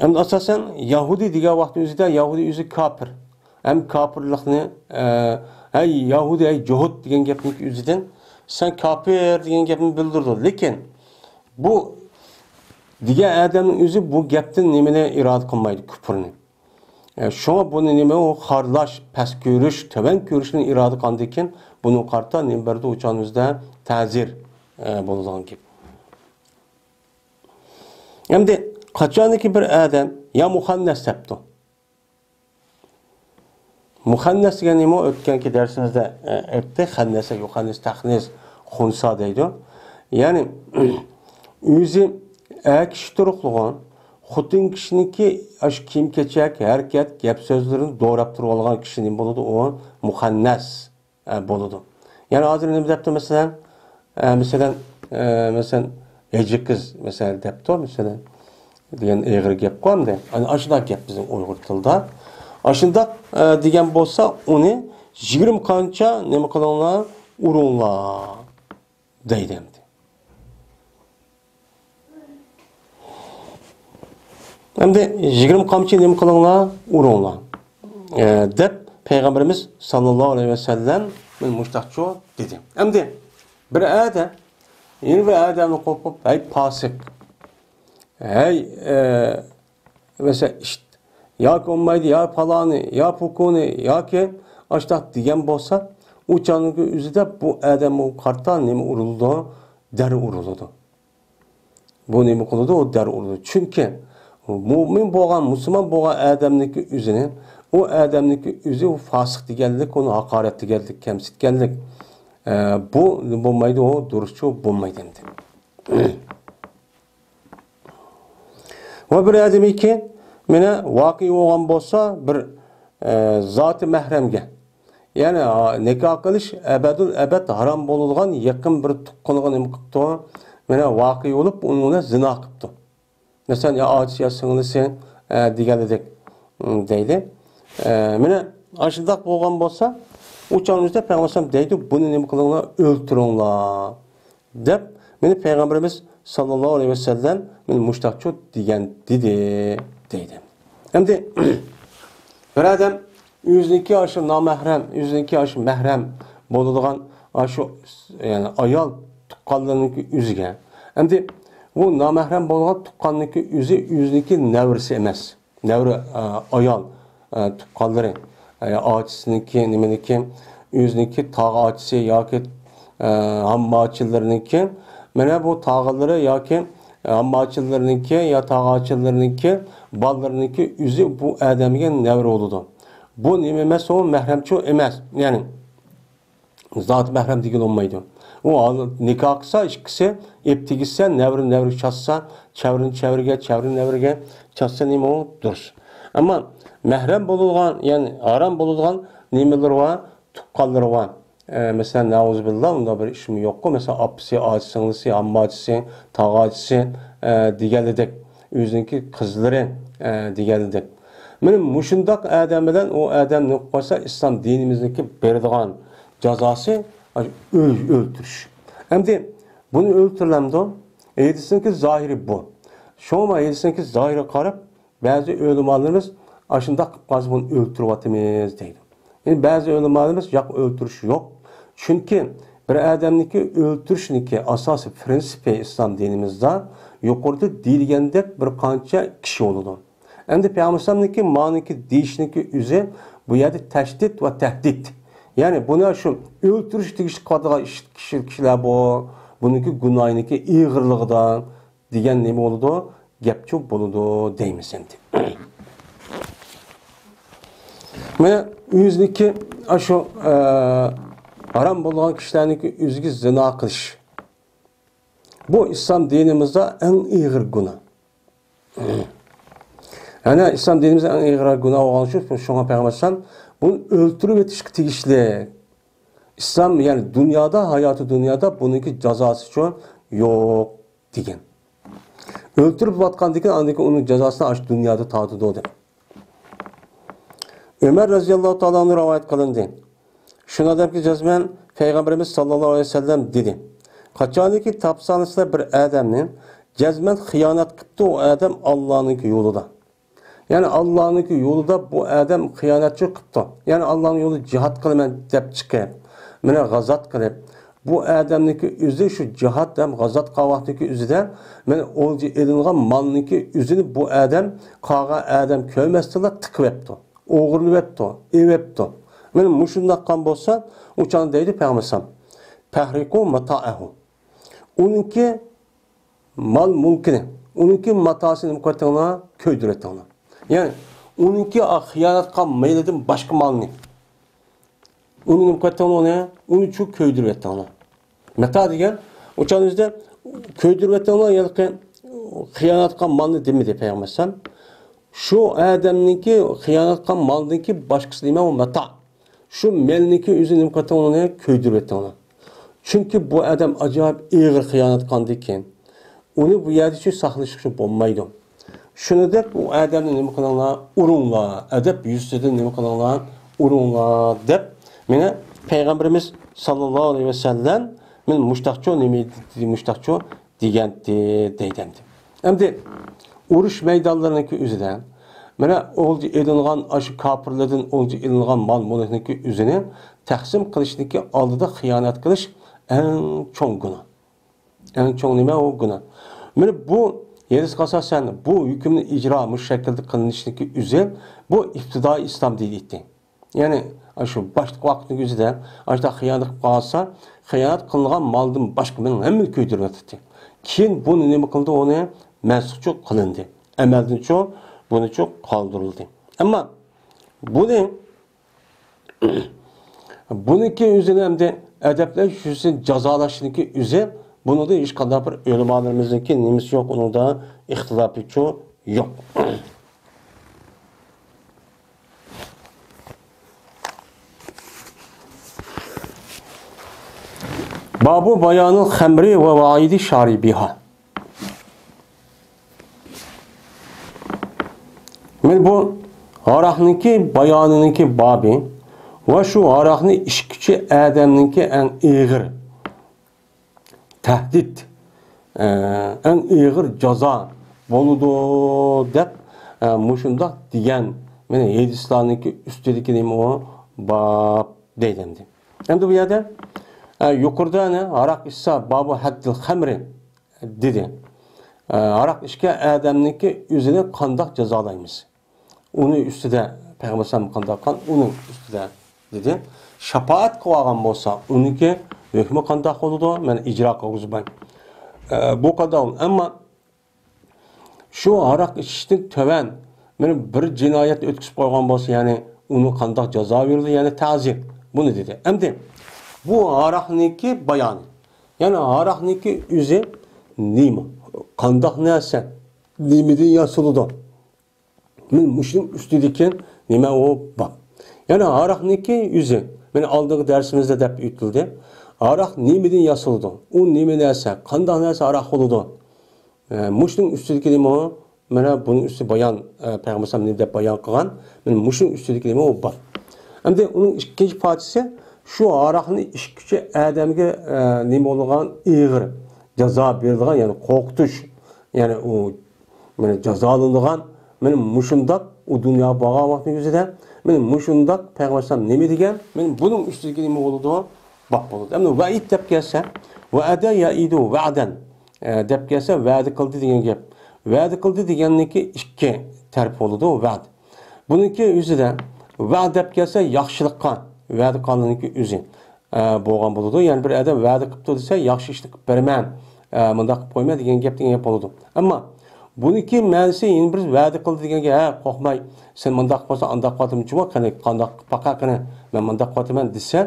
ئەمدى ئاساسەن يەھۇدىي دېگەن ۋاقىتنىڭ ئۆزىدە يەھۇدىي ئۆزى كاپىر. ھەم كاپىرلىقنى، ئە، ھەي يەھۇدىي، ھەي جوھۇت دېگەن گەپنىڭ ئۆزىدىن سەن كاپىر دېگەن گەپنى بىلدۈرىدۇ. لېكىن بۇ دېگەن ئادەمنىڭ ئۆزى بۇ گەپتىن نېمىنى ئىرادە قىلمايدۇ؟ كۇپۇرنى. ئە، شۇڭا بۇنى نېمە ئۇ خارلاش، پەس كۆرۈش، تۆۋەن كۆرۈشنى ئىرادە قىلغاندىكىن بۇنى قارىتا نېمە بەردى؟ ئۇ چاغنىڭ ئۆزىدە تەزىر، ئە، بولىدىغان گەپ. ئەمدى قاچانكى بىر ئادەم يا مۇخەننەس دەپتۇ. مۇخەننەس دېگەن نېمە؟ ئۆتكەنكى دەرسىمىزدە، ئە، ئۆتتى. خەننەسە، يۇخەننىس، تەخنىس، خۇنسا دەيدۇ. يەنى ئۆزى ئەر كىشى تۇرۇقلۇغان، خوتۇن كىشىنىڭكى ئاشۇ كىيىم-كېچەك، ھەرىكەت، گەپ-سۆزلىرىنى دوراپ تۇرۇۋالغان كىشى نېمە بولىدۇ؟ ئۇ مۇخەننەس، ئە، بولىدۇ. يەنە ھازىر نېمە دەپتۇ مەسىلەن؟ ئە، مەسىلەن، ئە، مەسىلەن، ھېجى قىز، مەسىلەن، دەپتۇ، مەسىلەن، دېگەن ئېغىر گەپقۇ ئەمدى. ئەنە ئاشۇنداق گەپ بىزنىڭ ئۇيغۇر تىلىدا. ئاشۇنداق، ئە، دېگەن بولسا، ئۇنى يىگىرمە قانچە نېمە قىلىڭلار، ئۇرۇڭلار، دەيدۇ ئەمدى. ئەمدى يىگىرمە قامچا نېمە قىلىڭلار، ئۇرۇڭلار، ئە، دەپ پەيغەمبىرىمىز ساللاللاھۇ ئەلەيھى ۋەسەللەم مۇشتاقچۇ دېدى. ئەمدى بىر ئادەم يەنە بىر ئادەمنى قوپۇپ، ھەي پاسىق، ھەي، ئە، مەسىلەن، ئىت ياكى ئۇممايدى، يا پالانى، يا پۇكۇنى، ياكى ئاشتاق دېگەن بولسا، ئۇ چاغنىڭ ئۆزىدە بۇ ئادەمگە قارىتا نېمە ئۇرۇلىدۇ؟ دەر ئۇرۇلىدۇ. بۇ نېمە قىلىدۇ؟ ئۇ دەر ئۇرىدۇ. چۈنكى مۇئمىن بولغان، مۇسۇلمان بولغان ئادەمنىڭكى ئۆزىنى، ئۇ ئادەمنىڭكى ئۆزى ئۇ فاسىق دېگەنلىك، ئۇنى ھاقارەت دېگەنلىك، كەمسىتكەنلىك. ئە، بۇ بولمايدۇ، ئۇ دۇرۇسچۇ بولمايدۇ ئەمدى. ۋە بىر ئادەمكى مانا ۋاقىئ بولغان بولسا بىر، ئە، زاتى مەھرەمگە، يەنى، ھا، نىكاھ قىلىش ئەبەدۇل ئەبەد ھارام بولىدىغان يېقىن بىر تۇغقىنىغا نېمە قىپتۇ؟ مانا ۋاقىئ بولۇپ، ئۇنىڭ بىلەن زىنا قىپتۇ. مەسىلەن، يا ئاچىسى، يا سىڭلىسى، ئە، دېگەنلىدەك، ئىم، دەيدۇ. ئە، مانا ئاشۇنداق بولغان بولسا، ئۇ چاغنىڭ ئۆزىدە پەيغەمبەر ئەلەيھىسسالام دەيدۇ، بۇنى نېمە قىلىڭلار؟ ئۆلتۈرۈڭلار. دەپ، مانا پەيغەمبىرىمىز ساللاللاھۇ ئەلەيھى ۋەسەللەم مانا مۇشتاقچۇ دېگەن دېدى، دەيدۇ. ئەمدى بىر ئادەم ئۆزىنىڭكى ئاشۇ نامەھرەم، ئۆزىنىڭكى ئاشۇ مەھرەم بولىدىغان ئاشۇ، يەنى ئايال تۇغقانلىرىنىڭكى ئۆزىگە. ئەمدى بۇ نامەھرەم بولغان تۇغقاننىڭكى ئۆزى ئۆزىنىڭكى نەۋرىسى ئەمەس. نەۋرە، ئە، ئايال، ئە، تۇغقانلىرى، ئە، ئاچىسىنىڭكى، نېمىنىڭكى، ئۆزىنىڭكى تاغا ئاچىسى ياكى، ئە، ھامما ئاچىلىرىنىڭكى، مانا بۇ تاغىلىرى ياكى ھامما ئاچىلىرىنىڭكى يا تاغا ئاچىلىرىنىڭكى بالىلىرىنىڭكى ئۆزى بۇ ئادەمگە نەۋرە بولىدۇ. بۇ نېمە ئەمەس، ئۇ مەھرەمچۇ ئەمەس. يەنى، زاتى مەھرەم دېگىلى بولمايدۇ. ئۇ ھال-، نىكاھ قىلسا، ئىككىسى ئېپ تېگىشسە، نەۋرە نەۋرىگە چاچسا، چەۋرىنى چەۋرىگە، چەۋرىنى نەۋرىگە چاچسا نېمە ئۇ دۇرۇس. ئەمما مەھرەم بولىدىغان، يەنى ھارام بولىدىغان نېمىلىرى بار، تۇغقانلىرى بار. ئە، مەسىلەن، نەئۇزۇبىللا، ئۇنداق بىر ئىشمۇ يوققۇ. مەسىلەن، ئاپىسى، ئاچا سىڭلىسى، ھامما ئاچىسى، تاغا ئاچىسى، ئە، دېگەنلىدەك. ئۆزىنىڭكى قىزلىرى، ئە، دېگەنلىدەك. مانا مۇشۇنداق ئادەم بىلەن ئۇ ئادەم نېمە قىلىپ قويسا، ئىسلام دىنىمىزنىڭكى بېرىدىغان جازاسى ئۆل-، ئۆلتۈرۈش. ئەمدى بۇنى ئۆلتۈرۈلەمدۇ؟ ھەدىسنىڭكى زاھىرى بۇ. شۇڭا ھەدىسنىڭكى زاھىرىغا قاراپ، بەزى ئۆلىمالىرىمىز ئاشۇنداق قىلىپ قالسا، بۇنى ئۆلتۈرۈۋاتىمىز دەيدۇ. يەنى بەزى ئۆلىمالىرىمىز، ياق، ئۆلتۈرۈش يوق. چۈنكى بىر ئادەمنىڭكى ئۆلتۈرۈشنىڭكى ئاساسىي پىرىنسىپى ئىسلام دىنىمىزدا يۇقىرىدا دېيىلگەندەك بىر قانچە كىشى بولىدۇ. ئەمدى پەيغەمبەر ئەلەيھىسسالامنىڭكى مانىكى دېيىشنىڭكى ئۆزى بۇ يەردە تەشدىد ۋە تەھدىت. يەنى بۇنى شۇ ئۆلتۈرۈش تېگىشلىك قىلىدىغان ئىش، كىشى، كىشىلەر بۇ. بۇنىڭكى گۇناھىنىڭكى ئېغىرلىقىدا دېگەن نېمە بولىدۇ؟ گەپچۇ بولىدۇ دەيمىز ئەمدى. مانا ئۆزىنىڭكى ئاشۇ، ئە، ھارام بولغان كىشىلەرنىڭكى ئۆزىگە زىنا قىلىش. بۇ ئىسلام دىنىمىزدا ئەڭ ئېغىر گۇناھ. ئەنە ئىسلام دىنىمىزدا ئەڭ ئېغىر گۇناھ بولغان شۇ، شۇڭا پەيغەمبەر ئەلەيھىسسالام بۇنى ئۆلتۈرۈۋېتىشكە تېگىشلىك. ئىسلام، يەنى دۇنيادا، ھاياتى دۇنيادا بۇنىڭكى جازاسىچۇ يوق دېگەن. ئۆلتۈرۈپ ئاتقاندىن كېيىن، ئاندىن كېيىن ئۇنىڭ جازاسىنى ئاشۇ دۇنيادا تارتىدۇ دەپ. ئۆمەر رەزىياللاھۇ تائالا ئەنھۇ رىۋايەت قىلىندى. شۇنىڭ دەپكى جەزمەن پەيغەمبىرىمىز ساللاللاھۇ ئەلەيھى ۋەسەللەم دېدى، قاچانكى تاپساڭلار سىلەر بىر ئادەمنى جەزمەن خىيانەت قىپتۇ، ئۇ ئادەم ئاللانىڭكى يولىدا. يەنى ئاللانىڭكى يولىدا بۇ ئادەم خىيانەتچى قىپتۇ. يەنى ئاللانىڭ يولىدا جىھاد قىلىمەن دەپ چىقىپ، مانا غازات قىلىپ، بۇ ئادەمنىڭكى ئۆزى شۇ جىھاد ھەم غازات قىلغان ۋاقتىنىڭكى ئۆزىدە، مانا ئولجا ئېلىنغان مالنىڭكى ئۆزىنى بۇ ئادەم قالغان ئادەم كۆرمەستىنلا تىقىۋەپتۇ، ئوغرىلىۋەپتۇ، ئېۋەپتۇ. مانا مۇشۇنداق قىلغان بولسا، ئۇ چاغدا دەيدۇ پەيغەمبەر ئەلەيھىسسالام، پەھرىقۇ ماتائەھۇ. ئۇنىڭكى مال-مۈلكىنى، ئۇنىڭكى ماتاسىنى نېمە قىلىۋېتىڭلار؟ كۆيدۈرۈۋېتىڭلار. يەنى ئۇنىڭكى خىيانەت قىلغان مېلىدىن باشقا مالنى، ئۇنى نېمە قىلىۋېتىڭلار؟ ئۇنى، ئۇنى چۇ كۆيدۈرۈۋېتىڭلار. ماتا دېگەن، ئۇ چاغدا بىزدە كۆيدۈرۈۋېتىڭلار، ياكى خىيانەت قىلغان مالنى دېمىدى پەيغەمبەر ئەلەيھىسسالام. شۇ ئادەمنىڭكى خىيانەت قىلغان مالنىڭكى باشقىسى نېمە؟ ئۇ ماتا. شۇ مالنىڭكى ئۆزى نېمە قىلىۋېتىڭلار، كۆيدۈرۈۋېتىڭلار. چۈنكى بۇ ئادەم ئاجايىپ ئېغىر خىيانەت قىلغاندىن كېيىن، ئۇنى بۇ يەردە شۇ ساقلىشىشقا بولمايدۇ. شۇنى دەپ، ئۇ ئادەمنى نېمە قىلىڭلار، ئۇرۇڭلار، ئەدەپ يۈزىسىدىن نېمە قىلىڭلار، ئۇرۇڭلار دەپ، مانا پەيغەمبىرىمىز ساللاللاھۇ ئەلەيھى ۋەسەللەم، مانا مۇشتاقچۇ نېمە دېدى، مۇشتاقچۇ دېگەنتى دەيدۇ ئەمدى. ئەمدى ئۇرۇش مەيدانلىرىنىڭكى ئۆزىدە، مانا ئولجا ئېلىنغان، ئاشۇ كاپىرلاردىن ئولجا ئېلىنغان مال مۈلۈكنىڭكى ئۆزىنى تەقسىم قىلىشنىڭكى ئالدىدا خىيانەت قىلىش ئەڭ چوڭ گۇناھ. ئەڭ چوڭ نېمە؟ ئۇ گۇناھ. مانا بۇ ھەدىسكە ئاساسەن، بۇ ھۆكۈمنى ئىجرا مۇشۇ شەكىلدە قىلىنىشنىڭكى ئۆزى، بۇ ئىپتىدائىي ئىسلام دىنى ئىدى. يەنى، شۇ باشلىق ۋاقىتنىڭ ئۆزىدە، ئاشۇنداق خىيانەت قىلىپ قالسا، خىيانەت قىلىنغان مالدىن باشقا مېنىڭ ھەممىنى كۆيدۈرۈۋېتەتتى. كېيىن بۇنى نېمە قىلدى؟ ئۇنى مەنسۇخچۇ قىلىندى. ئەمەلدىنچۇ، بۇنىچۇ قالدۇرۇلدى. ئەمما بۇنى، بۇنىڭكى ئۆزىنى ئەمدى ئەدەپلەش يۈزىسىدىن جازالاشنىڭكى ئۆزى، بۇنىڭدا ھېچقانداق بىر ئۆلىمالىرىمىزنىڭكى نېمىسى يوق، ئۇنىڭدا ئىختىلاپىچۇ يوق. بابۇ بايانىل خەمرى ۋە ۋەئىدى شارىبىھا. مانا بۇ ھاراقنىڭكى بايانىنىڭكى بابى ۋە شۇ ھاراقنى ئىچكۈچى ئادەمنىڭكى ئەڭ ئېغىر تەھدىت، ئە، ئەڭ ئېغىر جازا بولىدۇ دەپ، ئە، مۇشۇنداق دېگەن، مانا، ھەدىسلەرنىڭكى ئۈستىدىكى نېمە ئۇ؟ باب دەيدۇ ئەمدى. ئەمدى بۇ يەردە، ئە، يۇقىرىدا، ئەنە، ھاراق ئىچسا، بابۇ ھەددىل خەمرى دېدى. ئە، ھاراق ئىچكەن ئادەمنىڭكى ئۆزىنى قانداق جازالايمىز؟ ئۇنىڭ ئۈستىدە پەيغەمبەر ئەلەيھىسسالام قانداق قىلغان، ئۇنىڭ ئۈستىدە دېدى. شاپائەت قىلىۋالغان بولسا، ئۇنىڭكى ھۆكمى قانداق بولىدۇ؟ مەن ئىجرا قىلغۇزماي. ئە، بۇ قانداق؟ ئەمما شۇ ھاراق ئىچىشتىن تۆۋەن مانا بىر جىنايەت ئۆتكۈزۈپ قويغان بولسا، يەنى ئۇنى قانداق جازا بېرىلدى؟ يەنى تەزىر. بۇنى دېدى. ئەمدى بۇ ھاراقنىڭكى بايانى. يەنى ھاراقنىڭكى ئۆزى نېمە؟ قانداق نەرسە؟ نېمىدىن ياسىلىدۇ؟ مانا مۇشۇنىڭ ئۈستىدىكى نېمە ئۇ باب. يەنى ھاراقنىڭكى ئۆزى، مانا ئالدىنقى دەرسىمىزدە دەپ ئۆتۈلدى. ھاراق نېمىدىن ياسىلىدۇ؟ ئۇ نېمە نەرسە؟ قانداق نەرسە ھاراق بولىدۇ؟ ئە، مۇشۇنىڭ ئۈستىدىكى نېمە ئۇ؟ مانا بۇنىڭ ئۈستى بايان، ئە، پەيغەمبەر ئەلەيھىسسالام نېمە دەپ بايان قىلغان؟ مانا مۇشۇنىڭ ئۈستىدىكى نېمە ئۇ باب. ئەمدى ئۇنىڭ ئىككىنچى پارچىسى، شۇ ھاراقنى ئىچكۈچى ئادەمگە، ئە، نېمە بولىدىغان ئېغىر جازا بېرىدىغان، يەنى قورقۇتۇش، يەنى ئۇ مانا جازالىنىدىغان، مانا مۇشۇنداق ئۇ دۇنياغا بارغان ۋاقتىنىڭ ئۆزىدە، مانا مۇشۇنداق پەيغەمبەر ئەلەيھىسسالام نېمە دېگەن، مانا بۇنىڭ ئۈستىدىكى نېمە بولىدۇ؟ باب بولىدۇ. ئەمدى ۋەئىد دەپ كەلسە، ۋەئەدە يەئىدۇ ۋەئدەن، ئە، دەپ كەلسە، ۋەدە قىلدى دېگەن گەپ. ۋەدە قىلدى دېگەننىڭكى ئىككى تەرىپى بولىدۇ، ۋەد. بۇنىڭكى ئۆزىدە ۋەد دەپ كەلسە، ياخشىلىققا ۋەدە قىلغاننىڭكى ئۆزى. ئە، بولغان بولىدۇ. يەنى بىر ئادەم ۋەدە قىپتۇ دېسە، ياخشى ئىشنى قىلىپ بېرىمەن، ئە، مۇنداق قىلىپ قويمەن دېگەن گەپ، دېگەن گەپ بولىدۇ. ئەمما بۇنىڭكى مەنىسى يەنە بىر ۋەدە قىلدى دېگەنگە، ھە، قورقماي، سەن مۇنداق قىلساڭ، ئانداق قىلىۋاتىمەن، جۇما، قېنى، قانداق، باقا قېنى، مەن مۇنداق قىلىۋاتىمەن دېسە،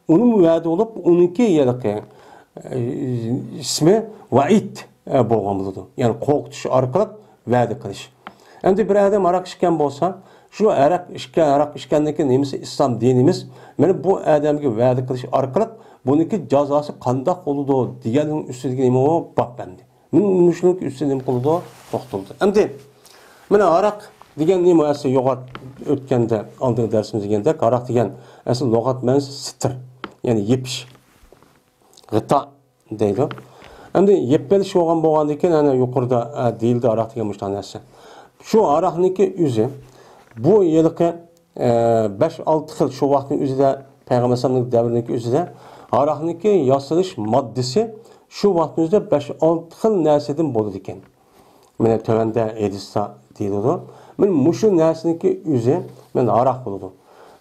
ئۇنىمۇ ۋەدە بولۇپ، ئۇنىڭكى ھېلىقى، ئە، ئىسمى ۋەئىد، ئە، بولغان بولىدۇ. يەنى قورقۇتۇش ئارقىلىق ۋەدە قىلىش. ئەمدى بىر ئادەم ھاراق ئىچكەن بولسا، شۇ ھاراق ئىچكەن، ھاراق ئىچكەندىن كېيىن نېمىسى ئىسلام دىنىمىز؟ مانا بۇ ئادەمگە ۋەدە قىلىش ئارقىلىق بۇنىڭكى جازاسى قانداق بولىدۇ دېگەننىڭ ئۈستىدىكى نېمە ئۇ؟ باب ئەمدى. مانا مۇشۇنىڭ ئۈستىدە نېمە قىلىدۇ؟ توختىلىدۇ. ئەمدى مانا ھاراق دېگەن نېمە ئەسلى؟ لۇغەت ئۆتكەندە، ئالدىنقى دەرسىمىزدە دېگەندەك، ھاراق دېگەن ئەسلى لۇغەت مەنىسى سىتىر، يەنى يېپىش. غىتا دەيدۇ. ئەمدى يەپ بېرىش بولغان بولغاندىن كېيىن، ئەنە يۇقىرىدا، ئە، دېيىلدى، ھاراق دېگەن مۇشۇنداق نەرسە. شۇ ھاراقنىڭكى ئۆزى، بۇ ھېلىقى، ئە، بەش-ئالتە خىل، شۇ ۋاقىتنىڭ ئۆزىدە، پەيغەمبەر ئەلەيھىسسالامنىڭ دەۋرىنىڭكى ئۆزىدە ھاراقنىڭكى ياسىلىش ماددىسى شۇ ۋاقىتنىڭ ئۆزىدە بەش-ئالتە خىل نەرسىدىن بولىدىكەن. مانا تۆۋەندە ھەدىستە دېيىلىدۇ. مانا مۇشۇ نەرسىنىڭكى ئۆزى مانا ھاراق بولىدۇ.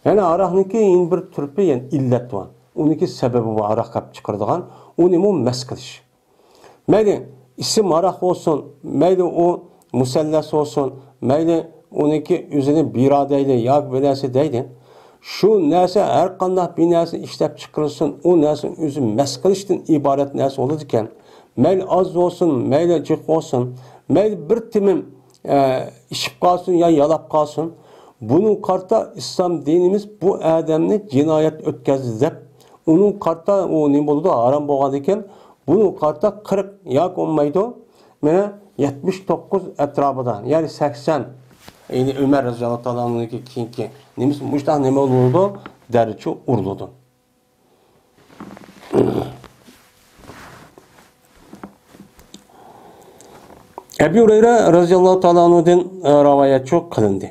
يەنى ھاراقنىڭكى يەنە بىر تۈرپى، يەنى ئىللەت بار. ئۇنىڭكى سەۋەبى بار، ھاراق قىلىپ چىقىرىدىغان، ئۇنىمۇ مەس قىلىش. مەيلى ئىسىم ھاراق بولسۇن، مەيلى ئۇ مۇسەللەس بولسۇن، مەيلى ئۇنىڭكى ئۆزىنى بىرا دەيلى ياكى بىر نەرسە دەيلى. شۇ نەرسە ھەر قانداق بىر نەرسە ئىشلەپ چىقىرىلسۇن، ئۇ نەرسىنىڭ ئۆزى مەس قىلىشتىن ئىبارەت نەرسە بولىدىكەن. مەيلى ئاز بولسۇن، مەيلى جىق بولسۇن، مەيلى بىر تېمىم، ئە، ئىچىپ قالسۇن يا يالاپ قالسۇن، بۇنىڭغا قارىتا ئىسلام دىنىمىز بۇ ئادەمنى جىنايەت ئۆتكۈزدى دەپ، ئۇنىڭغا قارىتا ئۇ نېمە بولىدۇ، ھارام بولغاندىكىن، بۇنىڭغا قارىتا قىرىق ياكى بولمايدۇ، مانا يەتمىش توققۇز ئەتراپىدا، يەنى سەكسەن، يەنى ئۆمەر رەزىياللاھۇ تائالا ئەنھۇدىن كېيىنكى نېمىسى، مۇشۇنداق نېمە بولىدۇ، دەررۇ ئۇرۇلىدۇ. ئەبۇ ھۇرەيرە رەزىياللاھۇ تائالا ئەنھۇدىن، ئە، رىۋايەتچى قىلىندى.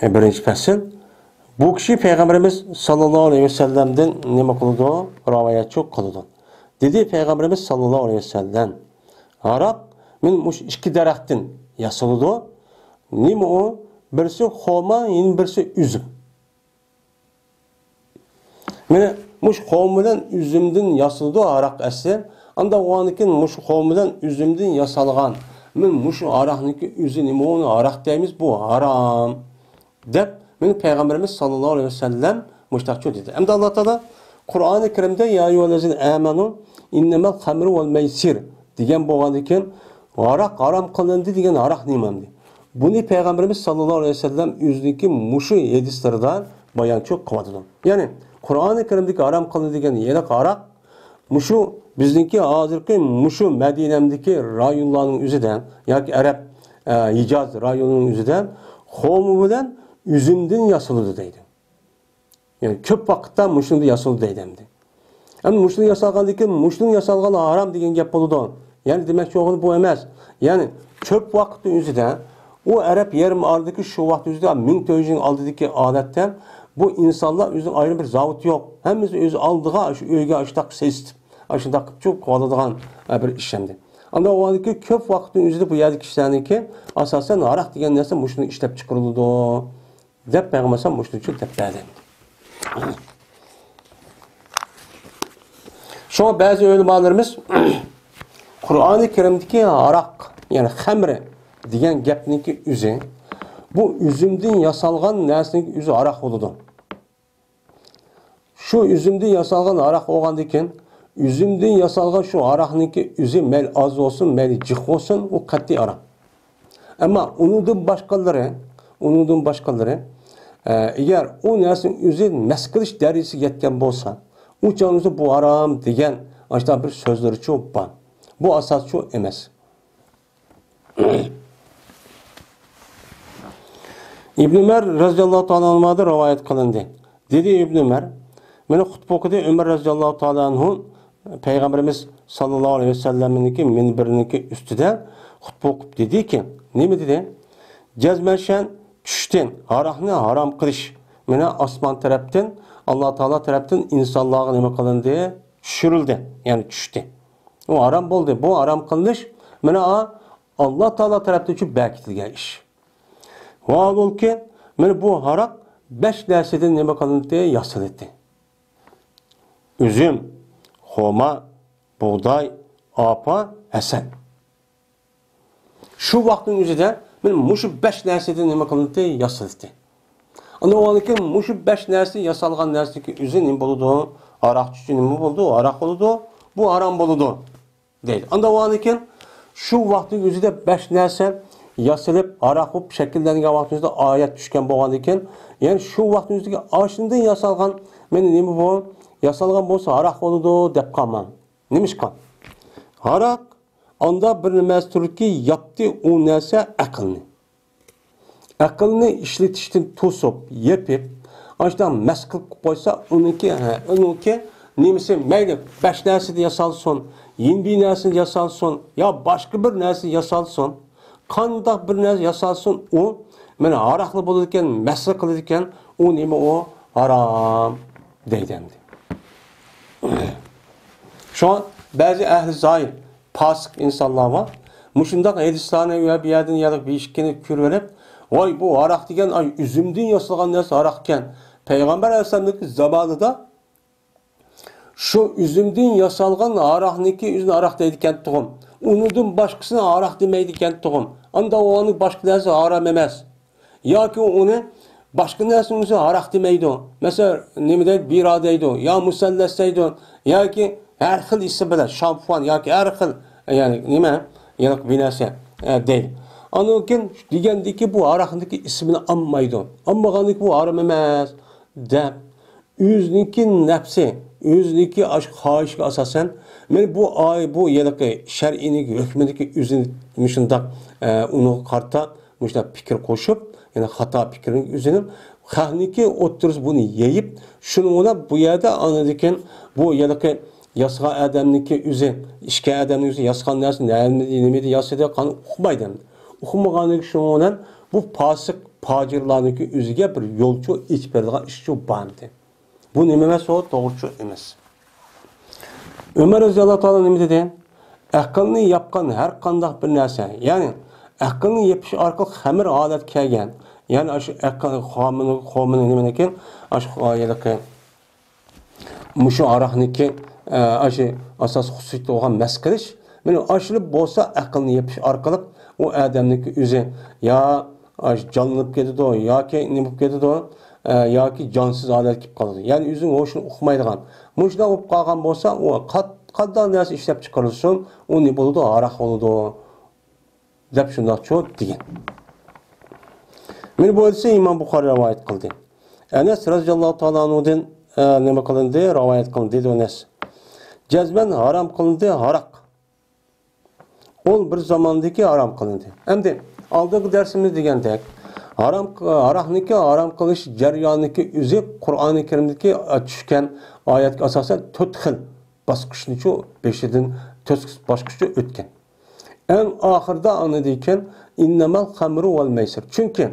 ئە، بىرىنچى پەسىل. بۇ كىشى پەيغەمبىرىمىز ساللاللاھۇ ئەلەيھى ۋەسەللەمدىن نېمە قىلىدۇ؟ رىۋايەتچى قىلىدۇ. دېدى پەيغەمبىرىمىز ساللاللاھۇ ئەلەيھى ۋەسەللەم، ھاراق مانا مۇشۇ ئىككى دەرەختىن ياسىلىدۇ. نېمە ئۇ؟ بىرسى خورما، يەنە بىرسى ئۈزۈم. مانا مۇشۇ خورما بىلەن ئۈزۈمدىن ياسىلىدۇ ھاراق ئەسلى. ئانداق بولغاندىكىن مۇشۇ خورما بىلەن ئۈزۈمدىن ياسالغان، مانا مۇشۇ ھاراقنىڭكى ئۆزى نېمە، ئۇنى ھاراق دەيمىز، بۇ ھارام، دەپ مانا پەيغەمبىرىمىز ساللاللاھۇ ئەلەيھى ۋەسەللەم مۇشۇنداقچۇ دېدى. ئەمدى ئاللا تائالا قۇرئانى كەرىمدە يا ئەييۇھەللەزىنە ئامەنۇ ئىننەمەل خەمرۇ ۋەل مەيسىر دېگەن بولغاندىكىن، ھاراق ھارام قىلىندى دېگەن ھاراق نېمە ئەمدى؟ بۇنى پەيغەمبىرىمىز ساللاللاھۇ ئەلەيھى ۋەسەللەم ئۆزىنىڭكى مۇشۇ ھەدىسلىرىدا بايانچۇ قىلىۋاتىدۇ. يەنى قۇرئانى كەرىمدىكى ھارام قىلىندى دېگەن ھېلىقى ھاراق مۇشۇ بىزنىڭكى ھازىرقى مۇشۇ مەدىنەمدىكى رايونلارنىڭ ئۆزىدە ياكى ئەرەب، ئە، ھىجاز رايونىنىڭ ئۆزىدە خورما بىلەن ئۈزۈمدىن ياسىلىدۇ دەيدۇ. يەنى كۆپ ۋاقىتتا مۇشۇندا ياسىلىدۇ دەيدۇ ئەمدى. ئەمدى مۇشۇندا ياسالغاندىن كېيىن مۇشۇنىڭ ياسالغىنى ھارام دېگەن گەپ بولىدۇ. يەنى دېمەكچى بولغىنى بۇ ئەمەس. يەنى كۆپ ۋاقىتنىڭ ئۆزىدە ئۇ ئەرەب يېرىم ئارىلىدىكى شۇ ۋاقىت ئۆزىدە مىڭ تۆت يۈز يىلنىڭ ئالدىدىكى ھالەتتە بۇ ئىنسانلار ئۆزىنىڭ ئايرىم بىر زاۋۇتى يوق. ھەممىسى ئۆز ئالدىغا شۇ ئۆيگە ئاشۇنداق سېسىتىپ، ئاشۇنداق قىلىپ چۇ قىلىۋالىدىغان، ئە، بىر ئىش ئەمدى. ئانداق بولغاندىكى كۆپ ۋاقىتنىڭ ئۆزىدە بۇ يەردىكى كىشىلەرنىڭكى ئاساسەن ھاراق دېگەن نەرسە مۇشۇنى ئىشلەپ چىقىرىلىدۇ دەپ پەيغەمبەر ئەلەيھىسسالام مۇشۇنى چۈشەندۈرۈپ بەردى. شۇڭا بەزى ئۆلىمالىرىمىز قۇرئانى كەرىمدىكى ھاراق، يەنى خەمرى دېگەن گەپنىڭكى ئۆزى، بۇ ئۈزۈمدىن ياسالغان نەرسىنىڭ ئۆزى ھاراق بولىدۇ. شۇ ئۈزۈمدىن ياسالغان ھاراق بولغاندىكىن، ئۈزۈمدىن ياسالغان شۇ ھاراقنىڭكى ئۆزى مەيلى ئاز بولسۇن، مەيلى جىق بولسۇن، ئۇ قەتئىي ھارام. ئەمما ئۇنىڭدىن باشقىلىرى، ئۇنىڭدىن باشقىلىرى، ئە، ئەگەر ئۇ نەرسىنىڭ ئۆزى مەس قىلىش دەرىجىسىگە يەتكەن بولسا، ئۇ چاغدا بۇ ھارام دېگەن ئاشۇنداق بىر سۆزلىرىچۇ بار. بۇ ئاساسچۇ ئەمەس. ئىبن ئۆمەر رەزىياللاھۇ تائالا ئەنھۇدىن رىۋايەت قىلىندى. دېدى ئىبن ئۆمەر، مانا خۇتبە ئوقۇدى ئۆمەر رەزىياللاھۇ تائالا ئەنھۇ پەيغەمبىرىمىز ساللاللاھۇ ئەلەيھى ۋەسەللەمنىڭكى مىنبىرىنىڭكى ئۈستىدە خۇتبە ئوقۇپ دېدىكى، نېمە دېدى؟ جەزمەن شەن چۈشتىن ھاراقنى ھارام قىلىش مانا ئاسمان تەرەپتىن، ئاللا تائالا تەرەپتىن ئىنسانلارغا نېمە قىلىندى؟ چۈشۈرۈلدى، يەنى چۈشتى. ئۇ ھارام بولدى. بۇ ھارام قىلىنىش مانا ئاللا تائالا تەرەپتىن چۈشۈپ بەركىتىلگەن ئىش. ۋاھالۇكى، مانا بۇ ھاراق بەش نەرسىدىن نېمە قىلىنىدۇ؟ ياسىلىدۇ. ئۈزۈم، خورما، بۇغداي، ئارپا، ھەسەل. شۇ ۋاقىتنىڭ ئۆزىدە مانا مۇشۇ بەش نەرسىدىن نېمە قىلىنىدۇ؟ ياسىلىدۇ. ئاندىن كېيىن مۇشۇ بەش نەرسە ياسالغان نەرسىنىڭكى ئۆزى نېمە بولىدۇ؟ ھاراق چۈشى نېمە بولىدۇ؟ ھاراق بولىدۇ. بۇ ھارام بولىدۇ. دەيدۇ. ئاندىن كېيىن شۇ ۋاقىتنىڭ ئۆزىدە بەش نەرسە ياسىلىپ، ھاراق بولۇپ شەكىللەنگەن ۋاقتىمىزدا ئايەت چۈشكەن بولغاندىن كېيىن، يەنى شۇ ۋاقىتنىڭ ئۆزىدىكى ئاشۇندىن ياسالغان، مانا نېمە بۇ؟ ياسالغان بولسا ھاراق بولىدۇ دەپ قالماڭ. نېمىشقا؟ ھاراق ئانداق بىر نېمە تۇركى ياپتى ئۇ نەرسە ئەقىلنى. ئەقىلنى ئىشلىتىشتىن توسۇپ، يېپىپ، ئاشۇنداق مەس قىلىپ قويسا، ئۇنىڭكى، ھە، ئۇنىڭكى نېمىسى، مەيلى بەش نەرسىدە ياسالسۇن، يىنبىي نەرسىدە ياسالسۇن، يا باشقا بىر نەرسە ياسالسۇن، قانداق بىر نەرسە ياسالسۇن، ئۇ مانا ھاراقلا بولىدىكەن، مەسلا قىلىدىكەن، ئۇ نېمە ئۇ؟ ھارام دەيدۇ ئەمدى. شۇڭا بەزى ئەھلى زاھىر پاسىق ئىنسانلار بار. مۇشۇنداق ھەدىسلەرنى ۋە بۇ يەردىن يەنە بىر ئىككىنى كۆرۈۋېلىپ، ۋاي، بۇ ھاراق دېگەن، ئاي، ئۈزۈمدىن ياسالغان نەرسە ھاراق ئىكەن. پەيغەمبەر ئەلەيھىسسالامنىڭكى زامانىدا شۇ ئۈزۈمدىن ياسالغان ھاراقنىڭكى ئۆزىنى ھاراق دەيدىكەنتۇغۇم. ئۇنىڭدىن باشقىسىنى ھاراق دېمەيدىكەنتۇغۇم. ئانداق بولغاندا باشقا نەرسە ھارام ئەمەس. ياكى ئۇنى باشقا نەرسىنىڭ ئۆزى ھاراق دېمەيدۇ. مەسىلەن، نېمە دەيدۇ؟ بىرا دەيدۇ، يا مۇسەللەس دەيدۇ، ياكى ھەر خىل ئىسىم بىلەن، شامپۇان ياكى ھەر خىل، يەنى نېمە، يەنى بىر نەرسە، ئە، دەيدۇ. ئاندىن كېيىن دېگەندىكى بۇ ھاراقنىڭكى ئىسمىنى ئالمايدۇ. ئالمىغاندىكى بۇ ھارام ئەمەس، دەپ، ئۆزىنىڭكى نەپسى، ئۆزىنىڭكى ئاشۇ خاھىشىگە ئاساسەن، مەن بۇ ئاي، بۇ ھېلىقى شەرئىينىڭ ھۆكمىدىكى ئۆزىنى مۇشۇنداق، ئە، ئۇنىڭغا قارىتا مۇشۇنداق پىكىر قوشۇپ، يەنى خاتا پىكىرنىڭ ئۆزىنى خەقنىڭكى ئوتتۇرىسىغا بۇنى يېيىپ، شۇنىڭ بىلەن بۇ يەردە ئاندىن كېيىن بۇ ھېلىقى ياسىغان ئادەمنىڭكى ئۆزى، ئىچكەن ئادەمنىڭ ئۆزى ياسىغان نەرسە نەمىدە، نېمىدە ياسىدى، قانداق ئۇقمايدۇ ئەمدى. ئۇقمىغاندىن كېيىن شۇنىڭ بىلەن بۇ پاسىق پاجىرلارنىڭكى ئۆزىگە بىر يولچۇ ئېچىپ بېرىدىغان ئىشچۇ بارمىدى؟ بۇ نېمە ئەمەس ئۇ؟ توغرىچۇ ئەمەس. ئۆمەر رەزىياللاھۇ تائالا نېمە دېدى؟ ئەقىلنى ياپقان ھەر قانداق بىر نەرسە، يەنى ئەقىلنى يېپىش ئارقىلىق خەمىر ھالەتكە كەلگەن، يەنى ئاشۇ ئەقىل خامىنى، خامىنى نېمىنىكىن، ئاشۇ ھېلىقى مۇشۇ ھاراقنىكى، ئە، ئاشۇ ئاساسىي خۇسۇسىيىتى بولغان مەس قىلىش، مانا ئاشۇلا بولسا ئەقىلنى يېپىش ئارقىلىق ئۇ ئادەمنىكى ئۆزى يا ئاشۇ جانلىنىپ كېتىدۇ ياكى نېمە بولۇپ كېتىدۇ، ئە، ياكى جانسىز ھالەتكە كېلىپ قالىدۇ. يەنى ئۆزىنىڭ ھوشىنى ئۇقمايدىغان. مۇشۇنداق بولۇپ قالغان بولسا، ئۇ قات-، قانداق نەرسە ئىشلەپ چىقىرىلسۇن، ئۇ نېمە بولىدۇ؟ ھاراق بولىدۇ. دەپ شۇنداقچۇ دېگەن. مانا بۇ ھەدىسنى ئىمام بۇخارىي رىۋايەت قىلدى. ئەنەس رەزىياللاھۇ تائالا ئەنھۇدىن، ئە، نېمە قىلىندى؟ رىۋايەت قىلىندى، دېدى ئەنەس. جەزمەن ھارام قىلىندى، ھاراق. ئۇ بىر زاماندىكى ھارام قىلىندى. ئەمدى ئالدىنقى دەرسىمىز دېگەندەك، ھارام، ھاراقنىكى ھارام قىلىش جەريانىدىكى ئۆزى قۇرئانى كەرىمدىكى، ئە، چۈشكەن ئايەتكە ئاساسەن تۆت خىل باسقۇچنىچۇ بېشىدىن تۆت باسقۇچچۇ ئۆتكەن. ئەڭ ئاخىرىدا ئاڭلىدىكەن، ئىننەمەل خەمرۇ ۋەل مەيسىر. چۈنكى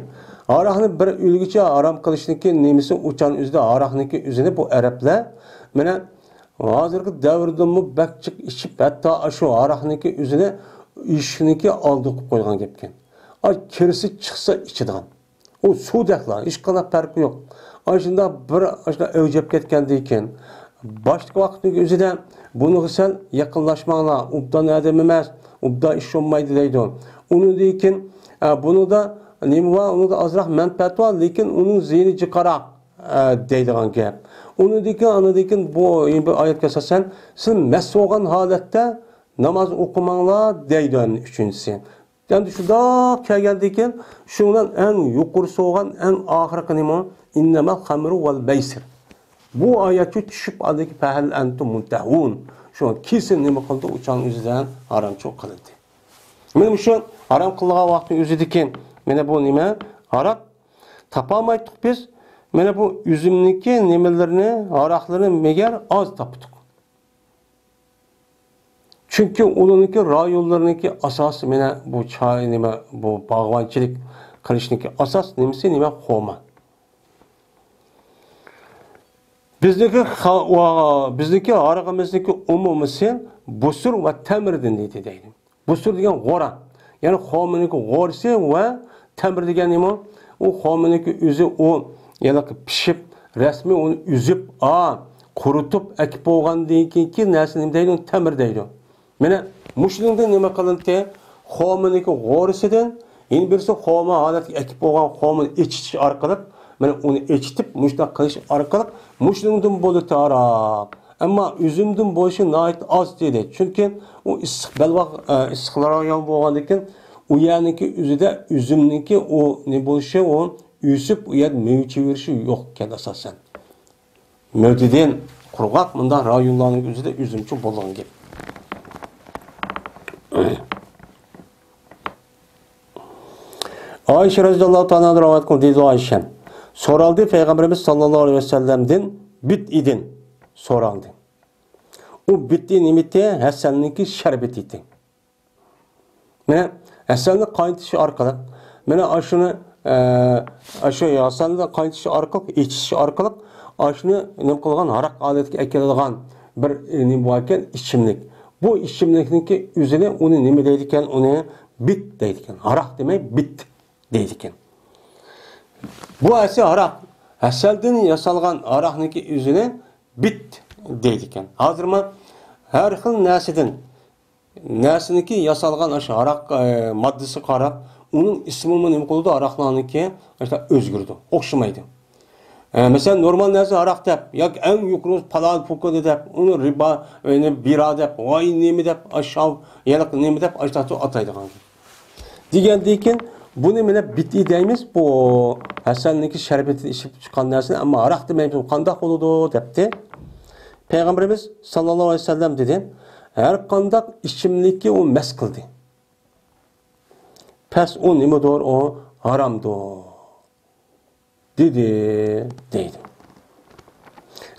ھاراقنى بىر ئۆلگۈچە ھارام قىلىشنىڭكى نېمىسى ئۇچان ئۆزىدە ھاراقنىڭكى ئۆزىنى بۇ ئەرەبلەر، مانا، ھازىرقى دەۋردىمۇ بەك جىق ئىچىپ، ھەتتا ئاشۇ ھاراقنىڭكى ئۆزىنى ئىشىكنىڭكى ئالدىغا قويغان گەپكەن. ئاي كىرسە چىقسا ئىچىدىغان. ئۇ سۇدەكلا، ھېچقانداق پەرقى يوق. ئاشۇنداق بىر، ئاشۇنداق ئەۋجەپ كەتكەندىن كېيىن، باشتىكى ۋاقىتنىڭ ئۆزىدە بۇنىڭغا سەل يېقىنلاشماڭلار، ئوبدان ئادەم ئەمەس، ئوبدان ئىش بولمايدۇ دەيدۇ. ئۇنىڭدىن كېيىن، ئە، بۇنىڭدا نېمە بار؟ ئۇنىڭدا ئازراق مەنپەئەت بار، لېكىن ئۇنىڭ زىيىنى جىقراق، ئە، دەيدىغان گەپ. ئۇنىڭدىن كېيىن، ئاندىن كېيىن بۇ، بۇ ئايەتكە ئاساسەن، سىز مەست بولغان ھالەتتە ناماز ئوقۇماڭلار دەيدۇ ئەمدى ئۈچىنچىسى. ئەمدى شۇنداق كەلگەندىن كېيىن، شۇنىڭ بىلەن ئەڭ يۇقىرىسى بولغان، ئەڭ ئاخىرقى نېمە؟ ئىننەمەل خەمرۇ ۋەل مەيسىر. بۇ ئايەتكە چۈشۈپ، ئاندىكى فەھەل ئەنتۇم مۇنتەھۇن. شۇ كېسىن نېمە قىلدى؟ ئۇچان ئۆزىدىن ھارامچۇ قىلدى. مانا مۇشۇ ھارام قىلغان ۋاقىتنىڭ ئۆزىدىكى، مانا بۇ نېمە؟ ھاراق. تاپالمايتتۇق بىز. مانا بۇ ئۈزۈمنىڭكى نېمىلىرىنى، ھاراقلىرىنى مەگەر ئاز تاپتۇق. چۈنكى ئۇلارنىڭكى رايونلىرىنىڭكى ئاساسىي مانا بۇ چاي نېمە، بۇ باغۋەنچىلىك قىلىشنىڭكى ئاساس نېمىسى نېمە؟ خورما. بىزنىڭكى خا-، ۋا-، بىزنىڭكى ھاراقىمىزنىڭكى ئومۇمىسى بۇسۇر ۋە تەمرىدىن دېيىلدى دەيدۇ. بۇسۇر دېگەن غورا. يەنى خورمىنىڭكى غورىسى ۋە تەمرى دېگەن نېمە؟ ئۇ خورمىنىڭكى ئۆزى، ئۇ ھېلىقى پىشىپ، رەسمىي ئۇنى ئۈزۈپ، ئا، قۇرۇتۇپ ئەكىپ بولغاندىن كېيىنكى نەرسە نېمە دەيدۇ؟ تەمرى دەيدۇ. مانا مۇشۇنىڭدىن نېمە قىلىنتى؟ خورمىنىڭكى غورىسىدىن، يەنە بىرسى خورما ھالەتكە ئەكىپ بولغان خورمىنى ئېچىتىش ئارقىلىق، مانا ئۇنى ئېچىتىپ، مۇشۇنداق قىلىش ئارقىلىق مۇشۇنىڭدىن بولىدۇ ھاراق. ئەمما ئۈزۈمدىن بولۇشى ناھايىتى ئاز دېدى. چۈنكى ئۇ ئىسسىق بەلباغ، ئە، ئىسسىق رايون بولغاندىكىن، ئۇ يەرنىڭكى ئۆزىدە ئۈزۈمنىڭكى ئۇ نېمە بولۇشى، ئۇ ئۆسۈپ، ئۇ يەردە مېۋە چىۋىرىشى يوق ئىكەن ئاساسەن. مۆتىدىن، قۇرغاق مۇنداق رايونلارنىڭ ئۆزىدە ئۈزۈمچە بولغان گەپ. ئائىشە رەزىياللاھۇ تائالا ئەنھا رىۋايەت قىلدى، دېدى ئائىشە. سورالدى پەيغەمبىرىمىز ساللاللاھۇ ئەلەيھى ۋەسەللەمدىن بىتئىدىن سورالدى. ئۇ بىتئى نېمىتى؟ ھەسەلنىڭكى شەربىتى ئىدى. مانا ھەسەلنى قاينىتىش ئارقىلىق، مانا ئاشۇنى، ئە، ئاشۇ ھەسەلنى قاينىتىش ئارقىلىق، ئېچىش ئارقىلىق ئاشۇنى نېمە قىلغان، ھاراق ھالەتكە ئەكېلىدىغان بىر، ئە، نېمە باركەن، ئىچىملىك. بۇ ئىچىملىكنىڭكى ئۆزىنى، ئۇنى نېمە دەيدىكەن؟ ئۇنى بىت دەيدىكەن. ھاراق دېمەي، بىت دەيدىكەن. بۇ ئەسلى ھاراق، ھەسەلدىن ياسالغان ھاراقنىڭكى ئۆزىنى بىت دەيدىكەن. ھازىر مانا ھەر خىل نەرسىدىن، نەرسىنىڭكى ياسالغان ئاشۇ ھاراق، ئە، ماددىسىغا قاراپ، ئۇنىڭ ئىسمىمۇ نېمە قىلىدۇ؟ ھاراقلارنىڭكى ئاشۇنداق ئۆزگىرىدۇ، ئوخشىمايدۇ. ئە، مەسىلەن، نورمال نەرسە ھاراق دەپ ياكى ئەڭ يۇقىرى پالان پوكىنى دەپ، ئۇنى رىبا، يەنى بىرا دەپ، ۋاي نېمە دەپ، ئاشاۋ، يەنە نېمە دەپ ئاشتاقچە ئاتايدىغان. دېگەندىن كېيىن بۇنى مانا بىدئىي دەيمىز، بۇ ھەسەننىڭكى شەربىتىدىن ئىچىپ چىققان نەرسىنى، ئەمما ھاراق دېمەيمىز، قانداق بولىدۇ دەپتۇ. پەيغەمبىرىمىز ساللاللاھۇ ئەلەيھى ۋەسەللەم دېدى، ھەر قانداق ئىچىملىككە ئۇ مەس قىلدى. پەس ئۇ نېمىدۇر؟ ئۇ ھارامدۇر. دېدى، دەيدۇ.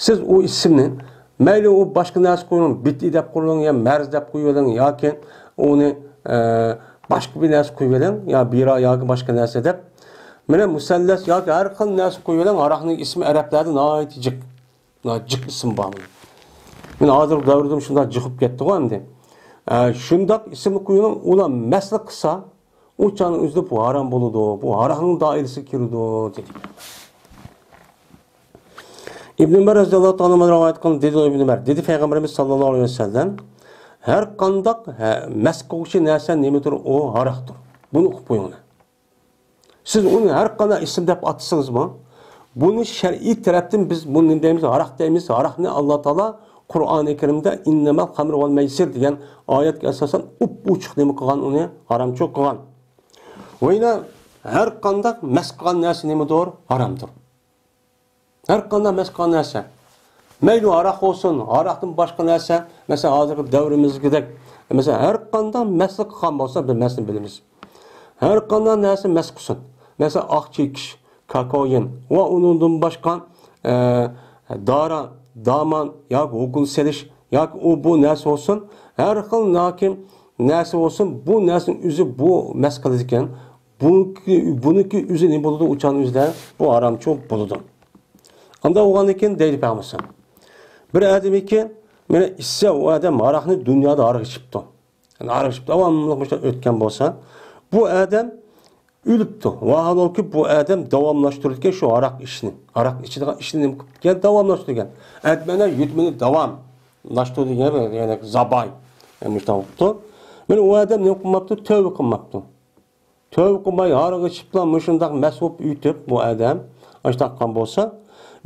سىز ئۇ ئىسىمنى، مەيلى ئۇ باشقا نەرسە قويۇڭ، بىدئىي دەپ قويۇڭ يا مەرز دەپ قويۇۋېلىڭ ياكى ئۇنى، ئە، باشقا بىر نەرسە قويۇۋېلىڭ، يا بىرا ياكى باشقا نەرسە دەپ. مانا مۇسەللەس ياكى ھەر خىل نەرسە قويۇۋېلىڭ، ھاراقنىڭ ئىسمى ئەرەبلەردە ناھايىتى جىق. ناھايىتى جىق ئىسىم بار. مانا ھازىرقى دەۋردىمۇ شۇنداق جىق بولۇپ كەتتىغۇ ئەمدى. ئە، شۇنداق ئىسىمنى قويۇۋېلىڭ، ئۇلار مەسلىك قىلسا، ئۇ چاغنىڭ ئۆزىدە بۇ ھارام بولىدۇ، بۇ ھاراقنىڭ دائىرىسىگە كىرىدۇ، دېدى. ئىبن ئۆمەر رەزىياللاھۇ تائالا ئەنھۇدىن رىۋايەت قىلىندى، دېدى ئىبن ئۆمەر، دېدى پەيغەمبىرىمىز ساللاللاھۇ ئەلەيھى ۋەسەللەم، ھەر قانداق، ھە، مەس قىلغۇچى نەرسە نېمىدۇر، ئۇ ھاراقتۇر. بۇنى ئۇقۇپ قويۇڭلار. سىز ئۇنى ھەر قانداق ئىسىم دەپ ئاتىسىڭىزمۇ، بۇنى شەرئىي تەرەپتىن بىز بۇنى نېمە دەيمىز؟ ھاراق دەيمىز. ھاراقنى ئاللا تائالا قۇرئانى كەرىمدە «ئىننەمەل خەمرۇ ۋەل مەيسىر» دېگەن ئايەتكە ئاساسەن ئوپئوچۇق نېمە قىلغان، ئۇنى ھارامچۇ قىلغان. ۋە يەنە ھەر قانداق مەس قىلغان نەرسە نېمىدۇر؟ ھارامدۇر. ھەر قانداق مەس قىلغان نەرسە. مەيلى ھاراق بولسۇن، ھاراقتىن باشقا نەرسە، مەسىلەن، ھازىرقى دەۋرىمىزدىكىدەك، مەسىلەن، ھەر قانداق مەسلىك قىلغان بولسا، بىر مەسىلىنى بىلىمىز. ھەر قانداق نەرسە مەس قىلسۇن. مەسىلەن، ئاق چېكىش، كاكوئىن ۋە ئۇنىڭدىن باشقا، ئە، دارا، دامان ياكى ھوكۇل سېلىش ياكى ئۇ بۇ نەرسە بولسۇن، ھەر خىل ناكىم نەرسە بولسۇن، بۇ نەرسىنىڭ ئۆزى بۇ مەس قىلىدىكەن. بۇنىڭكى، بۇنىڭكى ئۆزى نېمە بولىدۇ؟ ئۇ چاغنىڭ ئۆزىدە بۇ ھارامچۇ بولىدۇ. ئانداق بولغاندىن كېيىن دەيدۇ پەيغەمبەر، بىر ئادەمكى مانا ئىچسە، ئۇ ئادەم ھاراقنى دۇنيادا ھاراق ئىچىپتۇ. يەنى ھاراق ئىچىپ داۋاملىق مۇشۇنداق ئۆتكەن بولسا، بۇ ئادەم ئۆلۈپتۇ. ۋاھالەنكى بۇ ئادەم داۋاملاشتۇرىدىكەن شۇ ھاراق ئىشنى. ھاراق ئىچىدىغان ئىشنى نېمە قىلىپتىكەن؟ داۋاملاشتۇرىدىكەن. ئەتمەنە يۇتمىنى داۋاملاشتۇرىدىكەن، يەنى زاپاي. يەنى مۇشۇنداق بوپتۇ. مانا ئۇ ئادەم نېمە قىلماپتۇ؟ تەۋبە قىلماپتۇ. تەۋبە قىلماي، ھاراق ئىچىپلا مۇشۇنداق مەس بولۇپ ئۆتۈپ، بۇ ئادەم ئاشۇنداق قىلغان بولسا،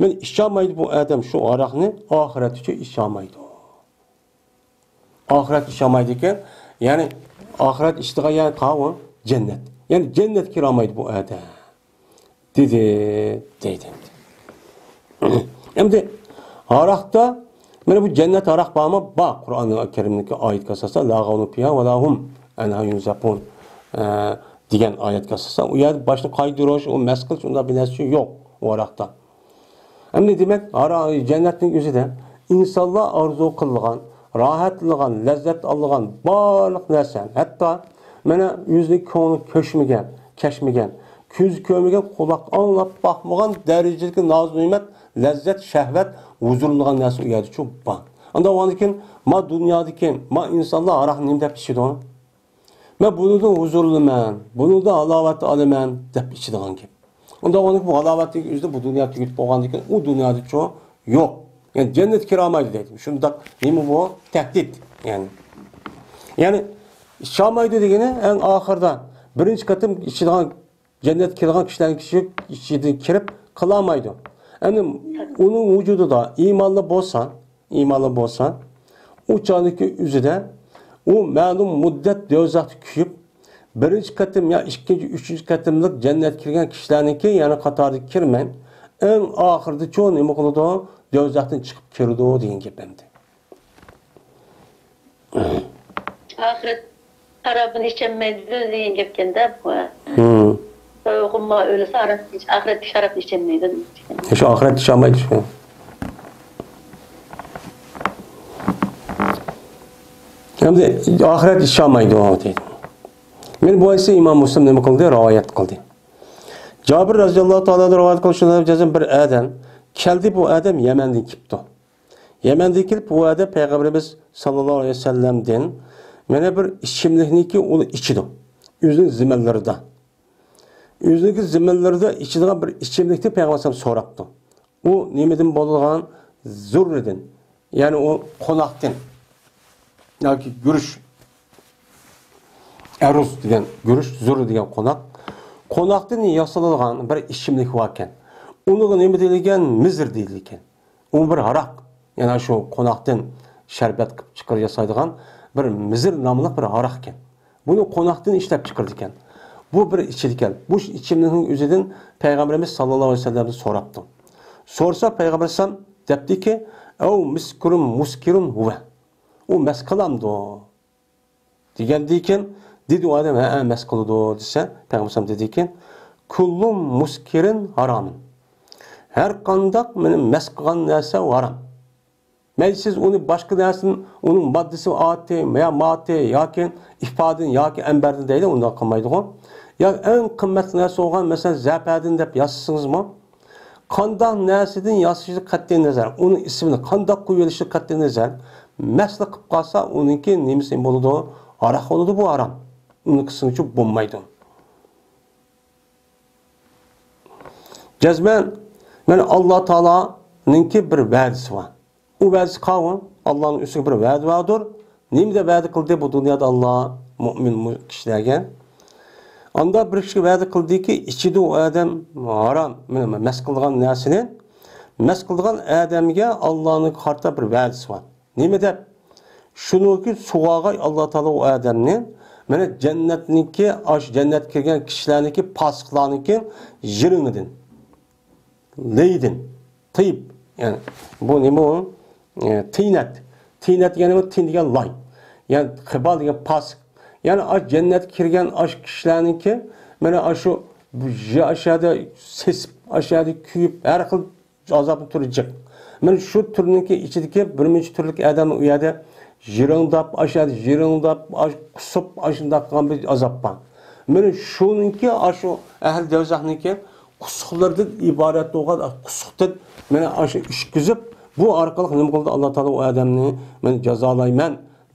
مانا ئىچەلمەيدۇ بۇ ئادەم شۇ ھاراقنى، ئاخىرەتتىچۇ ئىچەلمەيدۇ. ئاخىرەت ئىچەلمەيدىكەن. يەنى ئاخىرەت ئىچىدىغان يەر قاۋۇ؟ جەننەت. يەنى جەننەتكە كىرەلمەيدۇ بۇ ئادەم. دېدى، دەيدۇ. ئەمدى ھاراقتا، مانا بۇ جەننەت ھاراق بارمۇ؟ بار. قۇرئانى كەرىمدىكى ئايەتكە ئاساسەن، «لا غەۋلۇ فىھا ۋە لا ھۇم ئەنھا يۇنزەفۇن»، ئە، دېگەن ئايەتكە ئاساسەن، ئۇ يەردە باشنى قايدۇرۇش، ئۇ مەس قىلىش، ئۇنداق بىر نەرسە يوق ئۇ ھاراقتا. ئەمدى دېمەك، ھارا-، جەننەتنىڭ ئۆزىدە ئىنسانلار ئارزۇ قىلىدىغان، راھەتلىنىدىغان، لەززەت ئالىدىغان بارلىق نەرسە، ھەتتا مانا ئۆزىنىڭ كۆڭلى كۆچمىگەن، كەچمىگەن، كۆز كۆرمىگەن، قۇلاق ئاڭلاپ باقمىغان دەرىجىدىكى ناز-نېمەت، لەززەت، شەھۋەت، ھۇزۇرلىنىدىغان نەرسە ئۇ يەردىچۇ بار. ئاندىن كېيىن ما دۇنيادىكى ما ئىنسانلار ھاراقنى نېمە دەپ ئىچىدۇ؟ مەن بۇنىڭدىن ھۇزۇرلىنىمەن، بۇنىڭدىن ھالاۋەت ئالىمەن دەپ ئىچىدىغان گەپ. ئۇنداق بولغاندىكىن بۇ ھالاۋەتنىڭ ئۆزىدە بۇ دۇنيا تۈگىتىپ بولغاندىن كېيىن ئۇ دۇنيادىچۇ يوق. يەنى جەننەتكە كىرەلمەيدۇ دەيدۇ. شۇنداق نېمە بۇ؟ تەھدىت. يەنى، يەنى ئىچەلمەيدۇ دېگىنى ئەڭ ئاخىرىدا بىرىنچى قېتىم ئىچىدىغان، جەننەتكە كىرىدىغان كىشىلەرنىڭ كىشى ئىچىدىن كىرىپ قىلالمايدۇ. ئەمدى ئۇنىڭ ۋۇجۇدىدا ئىمانلىق بولسا، ئىمانلىق بولسا، ئۇ چاغدىكى ئۆزىدە ئۇ مەلۇم مۇددەت دوزاختا كۆيۈپ، بىرىنچى قېتىم يا ئىككىنچى، ئۈچىنچى قېتىملىق جەننەتكە كىرگەن كىشىلەرنىڭكى يەنە قاتارىدا كىرمەي، ئەڭ ئاخىرىدىچۇ نېمە قىلىدۇ؟ دوزاختىن چىقىپ كىرىدۇ دېگەن گەپ ئەمدى. ئاخىرەت شارابىنى ئىچەلمەيدۇ دېگەن گەپكەندە بۇ. ھىم. تويغۇما ئۆلسە، ئاخىرەتتىكى شارابنى ئىچەلمەيدۇ دېمەكچىكەن. شۇ ئاخىرەتتە ئىچەلمەيدۇ شۇ. ئەمدى ئاخىرەتتە ئىچەلمەيدۇ دەيدۇ. مانا بۇ ھەدىسنى ئىمام مۇسلىم نېمە قىلدى؟ رىۋايەت قىلدى. جابىر رەزىياللاھۇ تائالا ئەنھۇدىن رىۋايەت قىلىشىدا بىر ئادەم كەلدى، بۇ ئادەم يەمەندىن كېلىپتۇ. يەمەندىن كېلىپ، بۇ ئادەم پەيغەمبىرىمىز ساللاللاھۇ ئەلەيھى ۋەسەللەمدىن مانا بىر ئىچىملىكنىكى ئۇ ئىچىدۇ. ئۆزىنىڭ زېمىنلىرىدا. ئۆزىنىڭكى زېمىنلىرىدا ئىچىدىغان بىر ئىچىملىكنى پەيغەمبەر ئەلەيھىسسالام سوراپتۇ. ئۇ نېمىدىن بولىدىغان؟ زۇررىدىن. يەنى ئۇ قوناقتىن. ياكى گۈرۈچ. ئەرۇز دېگەن گۈرۈچ، زۇررە دېگەن قوناق. قوناقتىن ياسىلىدىغان بىر ئىچىملىك باركەن. ئۇنىڭغا نېمە دېيىلگەن؟ مىزىر دېيىلگەن. ئۇ بىر ھاراق. يەنى شۇ قوناقتىن شەربەت قىلىپ چىقىرىپ ياسايدىغان بىر مىزىر ناملىق بىر ھاراق ئىكەن. بۇنى قوناقتىن ئىشلەپ چىقىرىدىكەن. بۇ بىر ئىچىدىكەن. بۇ ئىچىملىكنىڭ ئۆزىدىن پەيغەمبىرىمىز ساللاللاھۇ ئەلەيھى ۋەسەللەمدىن سوراپتۇ. سورىسا پەيغەمبەر ئەلەيھىسسالام دەپتىكى، ئەۋ مىسكىرۇن مۇسكىرۇن ھۇۋە. ئۇ مەس قىلامدۇ؟ دېگەندىكىن، دېدى ئۇ ئادەم، ھەئە، مەس قىلىدۇ، دېسە، پەيغەمبەر ئەلەيھىسسالام دېدىكىن، كۇللۇ مۇسكىرىن ھارامىن. ھەر قانداق مېنى مەس قىلغان نەرسە ھارام. مەيلى سىز ئۇنى باشقا نەرسىدىن، ئۇنىڭ ماددىسى ئاتى، يا ماتى، ياكى ئىپادىن، ياكى ئەمبەردىن دەيلى، ئۇنداق قىلمايدىغۇ. يا ئەڭ قىممەتلىك نەرسە بولغان، مەسىلەن، زەپەردىن دەپ ياسىسىڭىزمۇ، قانداق نەرسىدىن ياسىشىدىن قەتئىينەزەر، ئۇنىڭ ئىسمىنى قانداق قويۇۋېلىشىدىن قەتئىينەزەر، مەسلا قىلىپ قالسا، ئۇنىڭكى نېمىسى بولىدۇ؟ ھاراق بولىدۇ، بۇ ھارام. ئۇنى قىلسىڭىزچۇ بولمايدۇ. جەزمەن، مانا، ئاللا تائالانىڭكى بىر ۋەدىسى بار. ئۇ ۋەدىسى قاۋۇ، ئاللانىڭ ئۈستىگە بىر ۋەدە باردۇر. نېمىدە ۋەدە قىلدى بۇ دۇنيادا ئاللا مۇئمىن مۇ-، كىشىلەرگە؟ ئاندا بىر كىشىگە ۋەدە قىلدىكى، ئىچىدۇ ئۇ ئادەم ھارام، مانا، مەس قىلىدىغان نەرسىنى. مەس قىلىدىغان ئادەمگە ئاللانىڭ قارىتا بىر ۋەدىسى بار. نېمە دەپ؟ شۇنىڭكى سۇغارغاي ئاللا تائالا ئۇ ئادەمنى، مانا، جەننەتنىڭكى، ئاش جەننەتكە كىرگەن كىشىلەرنىڭكى، پاسىقلارنىڭكى يىرىڭىدىن، لېيىدىن، تىيىپ، يەنى، بۇ نېمە ئۇ؟ ئە، تىينەت. تىينەت دېگەن نېمە؟ تىن دېگەن لاي. يەنى، خىبال دېگەن پاسىق. يەنى، ئاش جەننەتكە كىرگەن ئاش كىشىلەرنىڭكى، مانا، ئاشۇ، بۇ، ئاشۇ يەردە سېسىپ، ئاشۇ يەردە كۆيۈپ، ھەر خىل ئازابنىڭ تۈرى جىق. مانا شۇ تۈرنىڭكى ئىچىدىكى بىر مۇنچە تۈرلۈك ئادەم ئۇ يەردە يىرىڭداپ، ئاشۇ يەردە يىرىڭداپ، ئاش-، قۇسۇپ، ئاشۇنداق قىلغان بىر ئازاب بار. مانا شۇنىڭكى، ئاشۇ ئەھلى دوزاخنىڭكى قۇسۇقلىرىدىن ئىبارەت بولغان قۇسۇقتىن مانا ئاشۇ ئىچكۈزۈپ، بۇ ئارقىلىق نېمە قىلدى؟ ئاللا تائالا ئۇ ئادەمنى مەن جازالايمەن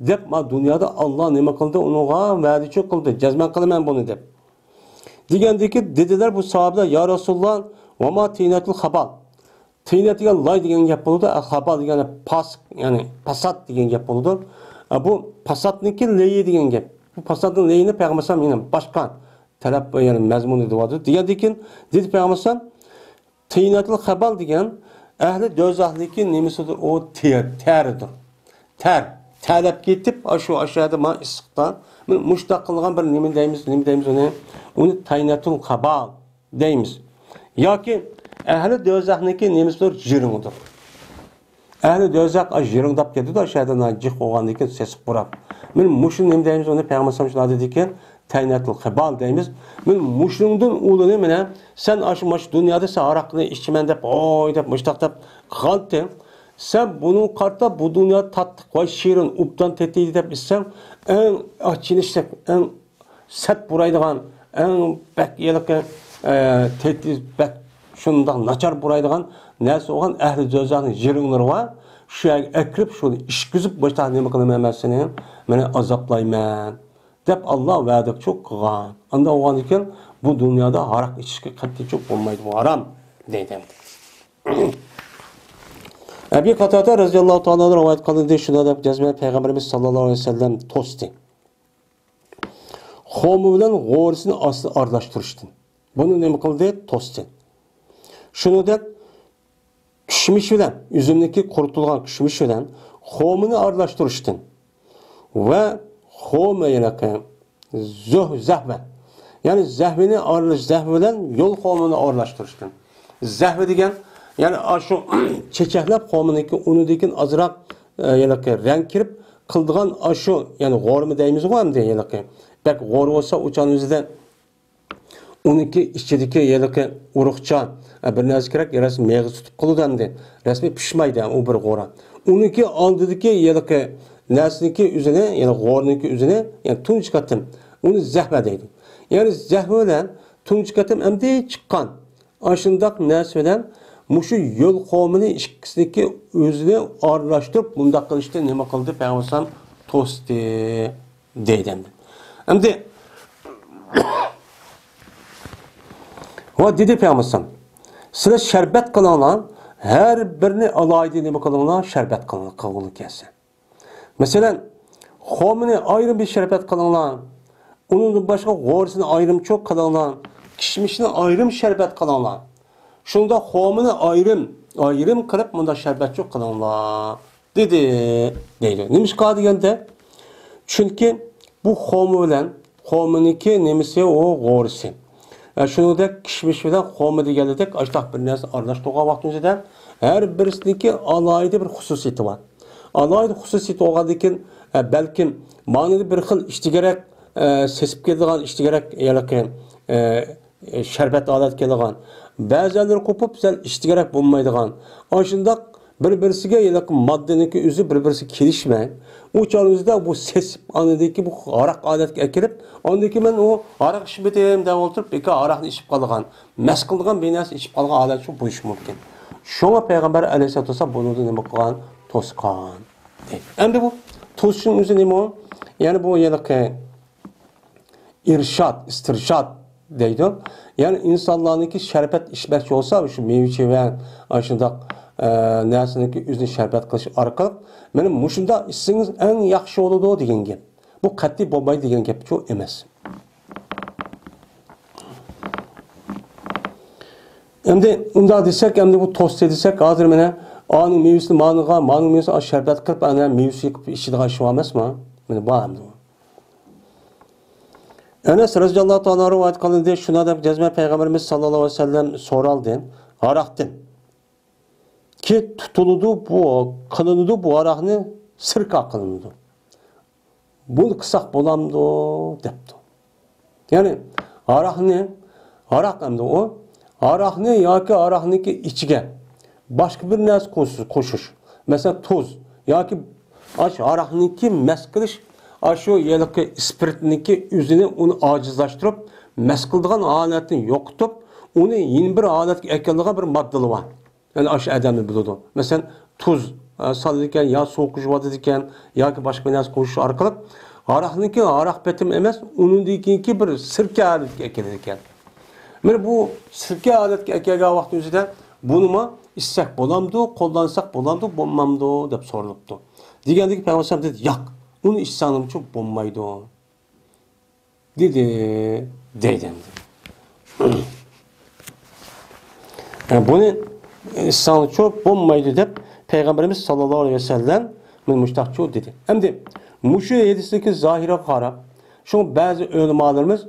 دەپ، ما دۇنيادا ئاللا نېمە قىلدى؟ ئۇنىڭغا ۋەدىچۇ قىلدى، جەزمەن قىلىمەن بۇنى دەپ. دېگەندىكى دېدىلەر بۇ ساھابىلەر، يا رەسۇلاللا، ۋە ما تىينەتۇل خابال. تىينەت دېگەن لاي دېگەن گەپ بولىدۇ، خابال دېگەن پاسىق، يەنى پاسات دېگەن گەپ بولىدۇ. ئە، بۇ پاساتنىڭكى لېيى دېگەن گەپ. بۇ پاساتنىڭ لېيىنى پەيغەمبەر ئەلەيھىسسالام يەنە باشقا تەرەپ، يەنى مەزمۇنى دېۋاتىدۇ. دېگەندىكىن دېدى پەيغەمبەر ئەلەيھىسسالام، تىينەتۇل خابال دېگەن ئەھلى دوزاخنىڭكى نېمىسىدۇر؟ ئۇ تېر-، تەرىدۇر. تەر، تەرلەپ كېتىپ، ئاشۇ، ئاشۇ يەردە مانا ئىسسىقتا، مۇشۇنداق قىلغان بىر نېمە دەيمىز، نېمە دەيمىز ئۇنى؟ ئۇنى تاينەتۇل خابال دەيمىز. ياكى ئەھلى دوزاخنىڭكى نېمىسىدۇر؟ يىرىڭىدۇر. ئەھلى دوزاخ ئاشۇ يىرىڭداپ كېتىدۇ، ئاشۇ يەردە جىق بولغاندىن كېيىن سېسىق پۇراپ. مانا مۇشۇ نېمە دەيمىز ئۇنى؟ پەيغەمبەر ئەلەيھىسسالام شۇنداق دېدىكەن، تەينەتۇل خىبال دەيمىز. مانا مۇشۇنىڭدىن ئۇلىنى، مانا سەن ئاشۇ، ماشۇ دۇنيادا سەن ھاراقنى ئىچىمەن دەپ، ھوي دەپ، مۇشتاق دەپ قىلغانتىڭ. سەن بۇنىڭغا قارىتا بۇ دۇنيا تاتلىق، ۋاي شېرىن، ئوبدان تېتىيدۇ دەپ ئىچسەڭ، ئەڭ ئاچچىقلىق، ئەڭ سەت پۇرايدىغان، ئەڭ بەك ھېلىقى، ئە، تېتى بەك شۇنداق ناچار پۇرايدىغان نەرسە بولغان ئەھلى دوزاخنىڭ يىرىڭلىرى بار. شۇ يەرگە ئەكىرىپ، شۇنى ئىچكۈزۈپ، باشتا نېمە قىلىمەن مەن سېنى؟ مېنى ئازابلايمەن دەپ ئاللا ۋەدە قىلغان. ئانداق بولغاندىكىن بۇ دۇنيادا ھاراق ئىچىشكە قەتئىيچۇ بولمايدۇ، بۇ ھارام دەيدۇ. ئەبى قاتادە رەزىياللاھۇ تائالا ئەنھۇ رىۋايەت قىلىندى، شۇنداق دەپ جەزمەن پەيغەمبىرىمىز ساللاللاھۇ ئەلەيھى ۋەسەللەم توستى. خورما بىلەن غورىسىنى ئاس-، ئارىلاشتۇرۇشتىن. بۇنى نېمە قىلدى؟ توستى. شۇنىڭدەك كىشمىش بىلەن، ئۈزۈمنىڭكى قۇرۇتۇلغان كىشمىش بىلەن خورمىنى ئارىلاشتۇرۇشتىن ۋە خورما ھېلىقى زۆھ-، زەھۋە. يەنى زەھۋىنى ئارىلاش-، زەھۋە بىلەن يول خورمىنى ئارىلاشتۇرۇشتىن. زەھۋە دېگەن، يەنى ئاشۇ چېچەكلەپ خورمىنىڭكى ئۇنىدىكىن ئازراق، ئە، ھېلىقى رەڭ كىرىپ قىلىدىغان ئاشۇ، يەنى غورما دەيمىزغۇ ئەمدى ھېلىقى. بەك غورا بولسا ئۇ چاغنىڭ ئۆزىدە ئۇنىڭكى ئىچىدىكى ھېلىقى ئۇرۇقچا، ئە، بىر نەرسە كېرەك، رەسمىي مېغىز تۇتۇپ قالىدۇ ئەمدى. رەسمىي پىشمايدۇ ئۇ بىر غورا. ئۇنىڭكى ئالدىدىكى ھېلىقى نەرسىنىڭكى ئۆزىنى، يەنى غورىنىڭكى ئۆزىنى، يەنى تۇنجى قېتىم ئۇنى زەھۋە دەيدۇ. يەنى زەھۋە بىلەن تۇنجى قېتىم ئەمدى چىققان ئاشۇنداق نەرسە بىلەن مۇشۇ يول خورمىنى ئىككىسىنىڭكى ئۆزىنى ئارىلاشتۇرۇپ، مۇنداق قىلىشتا نېمە قىلدى؟ پەيغەمبەر ئەلەيھىسسالام توستى دەيدۇ ئەمدى. ئەمدى ۋە دېدى پەيغەمبەر ئەلەيھىسسالام، سىلەر شەربەت قىلىڭلار، ھەر بىرىنى ئالاھىدە نېمە قىلىڭلار؟ شەربەت قىلىڭلار، قىلغىلى كەلسە. مەسىلەن، خورمىنى ئايرىم بىر شەربەت قىلىڭلار. ئۇنىڭدىن باشقا غورىسىنى ئايرىمچۇ قىلىڭلار. كىشمىشنى ئايرىم شەربەت قىلىڭلار. شۇنداق خورمىنى ئايرىم، ئايرىم قىلىپ مۇنداق شەربەتچۇ قىلىڭلار، دېدى، دەيدۇ. نېمىشقا دېگەندە، چۈنكى بۇ خورما بىلەن، خورمىنىڭكى نېمىسى، ئۇ غورىسى. ئە، شۇنىڭدەك كىشمىش بىلەن خورما دېگەنلىدەك ئاشۇنداق بىر نەرسە ئارىلاشتۇرغان ۋاقتىمىزدا ھەر بىرسىنىڭكى ئالاھىدە بىر خۇسۇسىيىتى بار. ئالاھىدە خۇسۇسىيىتى بولغاندىن كېيىن، ئە، بەلكىم مانىدا بىر خىل ئىچتىگەرەك، ئە، سېسىپ كېلىدىغان ئىچتىگەرەك، يەنى، ئە، شەربەت ھالەتكە كېلىدىغان. بەزەنلىرى قوپۇپ، سەل ئىچتىگەرەك بولمايدىغان. ئاشۇنداق بىر-بىرسىگە ھېلىقى ماددىنىڭكى ئۆزى بىر-بىرسىگە كېلىشمەي، ئۇ چاغدا بۇ سېسىپ، ئاندىن كېيىن بۇ ھاراق ھالەتكە ئەكېلىپ، ئاندىن كېيىن مەن ئۇ ھاراق ئىچمىدىم دەپ ئولتۇرۇپ، بىكار ھاراقنى ئىچىپ قالىدىغان، مەست قىلىدىغان بىر نەرسە ئىچىپ قالغان ھالەت شۇ بولۇشى مۇمكىن. شۇڭا پەيغەمبەر ئەلەيھىسسالاتۇ ۋەسسالام بۇنىڭدا نېمە قىلغان؟ توسقان. ئەمدى بۇ توسۇشنىڭ ئۆزى نېمە ئۇ؟ يەنى بۇ ھېلىقى ئىرشاد، ئىستىرشاد دەيدۇ. يەنى ئىنسانلارنىڭكى شەربەت ئىچمەكچى بولسا، شۇ مېۋە-چېۋە، ئاشۇنداق، ئە، نەرسىنىڭكى ئۆزىنى شەربەت قىلىش ئارقىلىق، مانا مۇشۇنداق ئىچسىڭىز ئەڭ ياخشى بولىدۇ دېگەن گەپ. بۇ قەتئىي بولمايدۇ دېگەن گەپچۇ ئەمەس. ئەمدى ئۇنداق دېسەك، ئەمدى بۇ توستى دېسەك، ھازىر مانا ئانىڭ مېۋىسىنى مانىغا، مانىڭ مېۋىسىنى شەربەت قىلىپ، ئەنە مېۋىسى قىلىپ ئىچىدىغان ئىش بار ئەمەسمۇ؟ مانا بار ئەمدى. ئەنەس رەزىياللاھۇ تائالا ئەنھۇ رىۋايەت قىلىندى، شۇنداق دەپ جەزمەن پەيغەمبىرىمىز ساللاللاھۇ ئەلەيھى ۋەسەللەم سورالدى، ھاراقتىن. كى تۇتۇلىدۇ، بۇ قىلىنىدۇ، بۇ ھاراقنى سىركا قىلىنىدۇ. بۇنى قىلساق بولامدۇ؟ دەپتۇ. يەنى ھاراقنى، ھاراق ئەمدى ئۇ، ھاراقنى ياكى ھاراقنىڭكى ئىچىگە باشقا بىر نەرسە قوشۇش، قوشۇش. مەسىلەن، تۇز ياكى ئاشۇ ھاراقنىڭكى مەست قىلىش، ئاشۇ ھېلىقى ئىسپىرتنىڭكى ئۆزىنى ئۇنى ئاجىزلاشتۇرۇپ، مەست قىلىدىغان ھالەتنى يوقىتىپ، ئۇنى يەنە بىر ھالەتكە ئەكېلىدىغان بىر ماددىلار بار. يەنى ئاشۇ ئادەمنى بىلىدۇ. مەسىلەن، تۇز، ئە، سالىدىكەن، يا سۇ قوشۇۋاتىدىكەن، ياكى باشقا بىر نەرسە قوشۇش ئارقىلىق ھاراقنىڭكى ھاراق پېتىم ئەمەس، ئۇنىڭدىن كېيىنكى بىر سىركە ھالەتكە ئەكېلىدىكەن. مانا بۇ سىركە ھالەتكە ئەكەلگەن ۋاقىت ئۆزىدە بۇنىمۇ ئىچسەك بولامدۇ، قوللانساق بولامدۇ، بولمامدۇ دەپ سورىلىپتۇ. دېگەندىكى پەيغەمبەر دېدى، ياق، ئۇنى ئىچسەڭلارچۇ بولمايدۇ. دېدى، دەيدۇ ئەمدى. بۇنى ئىچسەڭچۇ بولمايدۇ دەپ پەيغەمبىرىمىز ساللاللاھۇ ئەلەيھى ۋەسەللەم مۇشۇنداقچۇ دېدى. ئەمدى مۇشۇ ھەدىستىكى زاھىرىغا قاراپ، شۇ بەزى ئۆلىمالىرىمىز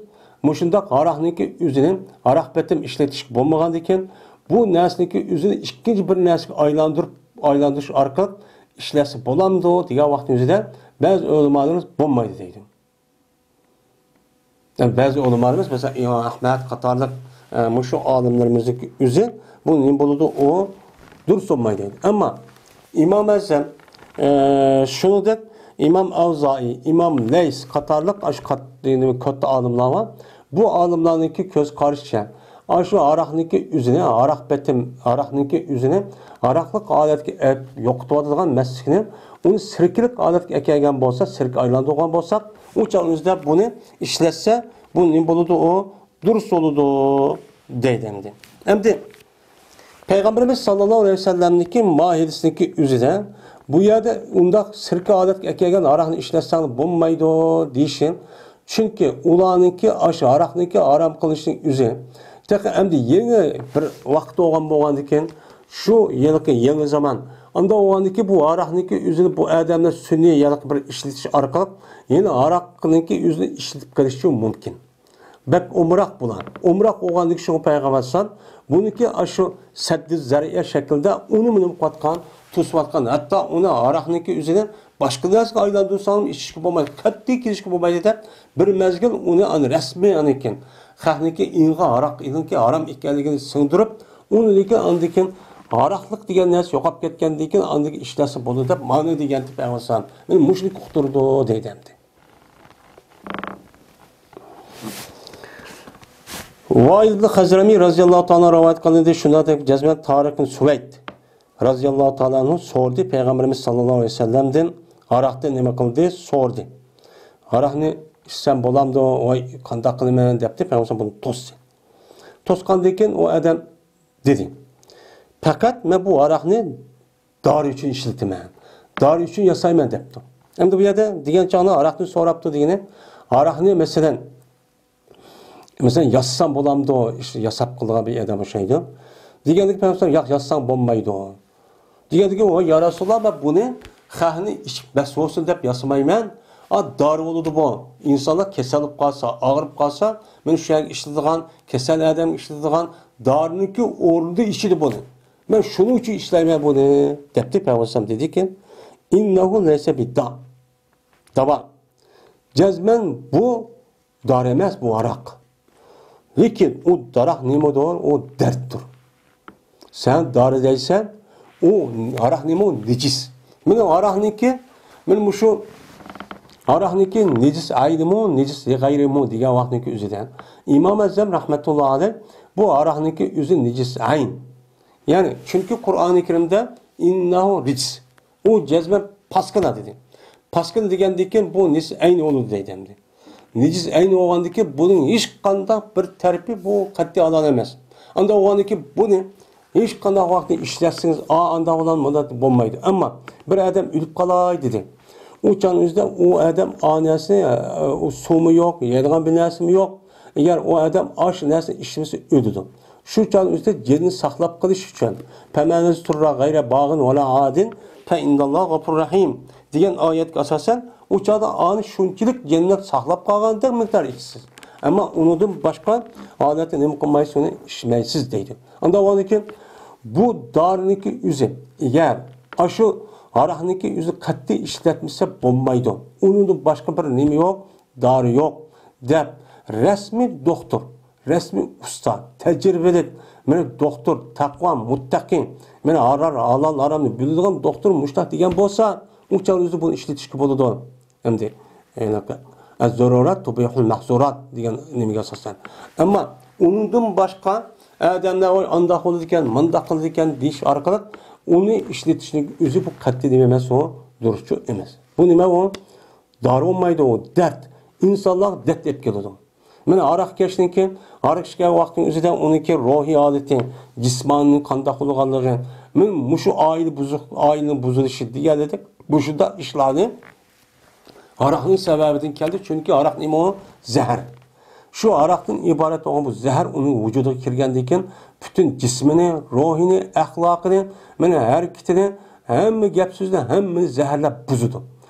مۇشۇنداق ھاراقنىڭكى ئۆزىنى ھاراق پېتىم ئىشلىتىشكە بولمىغاندىكىن، بۇ نەرسىنىڭكى ئۆزىنى ئىككىنچى بىر نەرسىگە ئايلاندۇرۇپ، ئايلاندۇرۇش ئارقىلىق ئىشلەتسە بولامدۇ دېگەن ۋاقىتنىڭ ئۆزىدە بەزى ئۆلىمالىرىمىز بولمايدۇ دەيدۇ. بەزى ئۆلىمالىرىمىز، مەسىلەن، ئىمام ئەھمەد قاتارلىق، ئە، مۇشۇ ئالىملىرىمىزنىڭ ئۆزى بۇ نېمە بولىدۇ، ئۇ دۇرۇس بولمايدۇ دەيدۇ. ئەمما ئىمام ئەزەم، ئە، شۇنىڭدەك ئىمام ئەۋزائىي، ئىمام لەيس قاتارلىق ئاشۇ قات-، يەنى كاتتا ئالىملار بار. بۇ ئالىملارنىڭكى كۆز قارىشىچە، ئاشۇ ھاراقنىڭكى ئۆزىنى، ھاراق پېتىم، ھاراقنىڭكى ئۆزىنى ھاراقلىق ھالەتكە ئەپ يوقىتىۋاتىدىغان مەستلىكنى، ئۇنى سىركىلىك ھالەتكە ئەكەلگەن بولسا، سىركە ئايلاندۇرغان بولساق، ئۇ چاغ ئۆزىدە بۇنى ئىشلەتسە، بۇ نېمە بولىدۇ؟ ئۇ دۇرۇس بولىدۇ، دەيدۇ ئەمدى. ئەمدى پەيغەمبىرىمىز ساللاللاھۇ ئەلەيھى ۋەسەللەمنىڭكى ماھىدىسىنىڭكى ئۆزىدە بۇ يەردە ئۇنداق سىركە ھالەتكە ئەكەلگەن ھاراقنى ئىشلەتسەڭ بولمايدۇ دېيىشى، چۈنكى ئۇلارنىڭكى ئاشۇ ھاراقنىڭكى ھارام قىلىشنىڭ ئۆزى تېخى ئەمدى يېڭى بىر ۋاقىت بولغان بولغاندىكىن، شۇ ھېلىقى يېڭى زامان. ئاندا بولغاندىكى بۇ ھاراقنىڭكى ئۆزىنى بۇ ئادەملەر سۈنئىي ھېلىقى بىر ئىشلىتىش ئارقىلىق يەنە ھاراقنىڭكى ئۆزىنى ئىشلىتىپ قېلىشى مۇمكىن. بەك ئومراق بۇلار. ئومراق بولغاندىكىن شۇڭا پەيغەمبەر ئەلەيھىسسالام بۇنىڭكى ئاشۇ سەددى زەرىئە شەكلىدە ئۇنى مۇنى قىلىۋاتقان، توسۇۋاتقان، ھەتتا ئۇنى ھاراقنىڭكى ئۆزىنى باشقا نەرسىگە ئايلاندۇرساڭ ئىچىشكە بولمايدۇ، قەتئىي كېلىشكە بولمايدۇ دەپ، بىر مەزگىل ئۇنى ئانا رەسمىي ئاندىن كېيىن خەقنىڭكى ئېڭىغا ھاراقنىڭكى ھارام ئىكەنلىكىنى سىڭدۈرۈپ، ئۇنىڭدىن كېيىن ئاندىن كېيىن ھاراقلىق دېگەن نەرسە يوقاپ كەتكەندىن كېيىن ئاندىن كېيىن ئىشلەتسە بولىدۇ دەپ مانا دېگەنتى پەيغەمبەر ئەلەيھىسسالام. مانا مۇشۇنى ئۇقتۇرىدۇ دەيدۇ ئەمدى. ۋائىل ئىبن خەزرەمى رەزىياللاھۇ تائالا رىۋايەت قىلىندى، شۇنداق دەپ جەزمەن تارىق بىن سۇۋەيد رەزىياللاھۇ تائالا ئەنھۇ سورىدى، پەيغەمبىرىمىز ساللاللاھۇ ئەلەيھى ۋەسەللەمدىن ھاراقتىن نېمە قىلدى؟ سورىدى. ھاراقنى ئىچسەم بولامدۇ؟ ۋاي، قانداق قىلىمەن؟ دەپتۇ، پەيغەمبەر بۇنى توستى. توسقاندىن كېيىن ئۇ ئادەم دېدى، پەقەت مەن بۇ ھاراقنى دارى ئۈچۈن ئىشلىتىمەن. دارى ئۈچۈن ياسايمەن دەپتۇ. ئەمدى بۇ يەردە دېگەن چاغدا ھاراقنى سوراپتۇ دېگىنى، ھاراقنى مەسىلەن، مەسىلەن، ياسىسام بولامدۇ؟ ئىش-، ياساپ قىلىدىغان بىر ئادەم ئوخشايدۇ. دېگەندىكىن پەيغەمبەر ياق، ياسىساڭ بولمايدۇ. دېگەندىكىن، ۋاي يا رەسۇلاللا، مەن بۇنى خەقنى ئىچىپ مەست بولسۇن دەپ ياسىمايمەن. ئا، دارى بولىدۇ بۇ. ئىنسانلار كېسەل بولۇپ قالسا، ئاغرىپ قالسا، مەن شۇ يەرگە ئىشلىتىدىغان، كېسەل ئادەمگە ئىشلىتىدىغان دارىنىڭكى ئورنىدا ئىچىدۇ بۇنى. مەن شۇنىڭ ئۈچۈن ئىشلەيمەن بۇنى، دەپتۇ پەيغەمبەر ئەلەيھىسسالام. دېدىكىن، ئىننەھۇ لەيسە بىددا. داۋا. جەزمەن بۇ دارى ئەمەس، بۇ ھاراق. لېكىن ئۇ ھاراق نېمىدۇر؟ ئۇ دەردتۇر. سەن دارى دەيسەن، ئۇ ھاراق نېمە؟ ئۇ نىجىس. مانا ھاراقنىڭكى، مانا مۇشۇ ھاراقنىڭكى نىجىس ئەينىمۇ، نىجىس غەيرىمۇ دېگەن ۋاقىتنىڭكى ئۆزىدە ئىمام ئەزەم رەھمەتۇللا ئەلەيھ بۇ ھاراقنىڭكى ئۆزى نىجىس ئەين. يەنى، چۈنكى قۇرئانى كەرىمدە ئىننەھۇ رىجس. ئۇ جەزمەن پاسكىنا دېدى. پاسكىنا دېگەندىن كېيىن بۇ نىجىس ئەين بولىدۇ دەيدۇ ئەمدى. نىجىس ئەين بولغاندىن كېيىن بۇنىڭ ھېچقانداق بىر تەرىپى بۇ قەتئىي ھالال ئەمەس. ئانداق بولغاندىن كېيىن بۇنى ھېچقانداق ۋاقىتتا ئىشلەتسىڭىز، ئا، ئانداق بولار، مۇنداق بولمايدۇ. ئەمما بىر ئادەم ئۆلۈپ قالاي دېدى. ئۇ چاغنىڭ ئۆزىدە ئۇ ئادەم ئا نەرسە، ئۇ سۇمۇ يوق، يەيدىغان بىر نەرسىمۇ يوق. ئەگەر ئۇ ئادەم ئاشۇ نەرسىنى ئىچمىسە ئۆلىدۇ. شۇ چاغنىڭ ئۆزىدە جېنىنى ساقلاپ قېلىش ئۈچۈن، فَمَنِ اضْطُرَّ غَيْرَ بَاغٍ وَلَا عَادٍ فَإِنَّ اللَّهَ غَفُورٌ رَحِيمٌ دېگەن ئايەتكە ئاساسەن، ئۇ چاغدا ئانى شۇنچىلىك جېنىنى ساقلاپ قالغاندەك مىقدار ئىچىسىز. ئەمما ئۇنىڭدىن باشقا ھالەتتە نېمە قىلمايسىز، ئۇنى ئىچمەيسىز دەيدۇ. ئانداق بولغاندىكىن بۇ دارىنىڭكى ئۆزى، ئەگەر ئاشۇ ھاراقنىڭكى ئۆزى قەتئىي ئىشلەتمىسە بولمايدۇ. ئۇنىڭدىن باشقا بىر نېمە يوق، دارى يوق دەپ، رەسمىي دوختۇر، رەسمىي ئۇستا، تەجرىبىلىك، مانا دوختۇر، تەقۋا، مۇتتەقى، مانا ھارار، ھالال، ھارامنى بىلىدىغان دوختۇر مۇشۇنداق دېگەن بولسا، ئۇ چاغدا ئۆزى بۇنى ئىشلىتىشكە بولىدۇ. ئەمدى، ئەز-زۇرۇرات تۇبىھۇل مەھزۇرات دېگەن نېمىگە ئاساسەن. ئەمما ئۇنىڭدىن باشقا ئادەملەر، ۋاي، ئانداق بولىدىكەن، مۇنداق قىلىدىكەن دېيىش ئارقىلىق ئۇنى ئىشلىتىشنىڭ ئۆزى بۇ قەتئىي نېمە ئەمەس، ئۇ دۇرۇسچۇ ئەمەس. بۇ نېمە ئۇ؟ دارى بولمايدۇ، ئۇ دەرد. ئىنسانلارغا دەرد ئېلىپ كېلىدۇ. مانا ھاراقكەشنىڭكى، ھاراق ئىچكەن ۋاقتىنىڭ ئۆزىدە ئۇنىڭكى روھىي ھالىتى، جىسمانىي قانداق بولغانلىقى، مانا مۇشۇ ئائىلە بۇزۇق، ئائىلىنىڭ بۇزۇلۇشى دېگەنلىك، مۇشۇنداق ئىشلارنى ھاراقنىڭ سەۋەبىدىن كەلدى، چۈنكى ھاراق نېمە ئۇ؟ زەھەر. شۇ ھاراقتىن ئىبارەت بولغان بۇ زەھەر ئۇنىڭ ۋۇجۇدىغا كىرگەندىن كېيىن، پۈتۈن جىسمىنى، روھىنى، ئەخلاقىنى، مانا ھەرىكىتىنى، ھەممە گەپ سۆزىنى، ھەممىنى زەھەرلەپ بۇزىدۇ.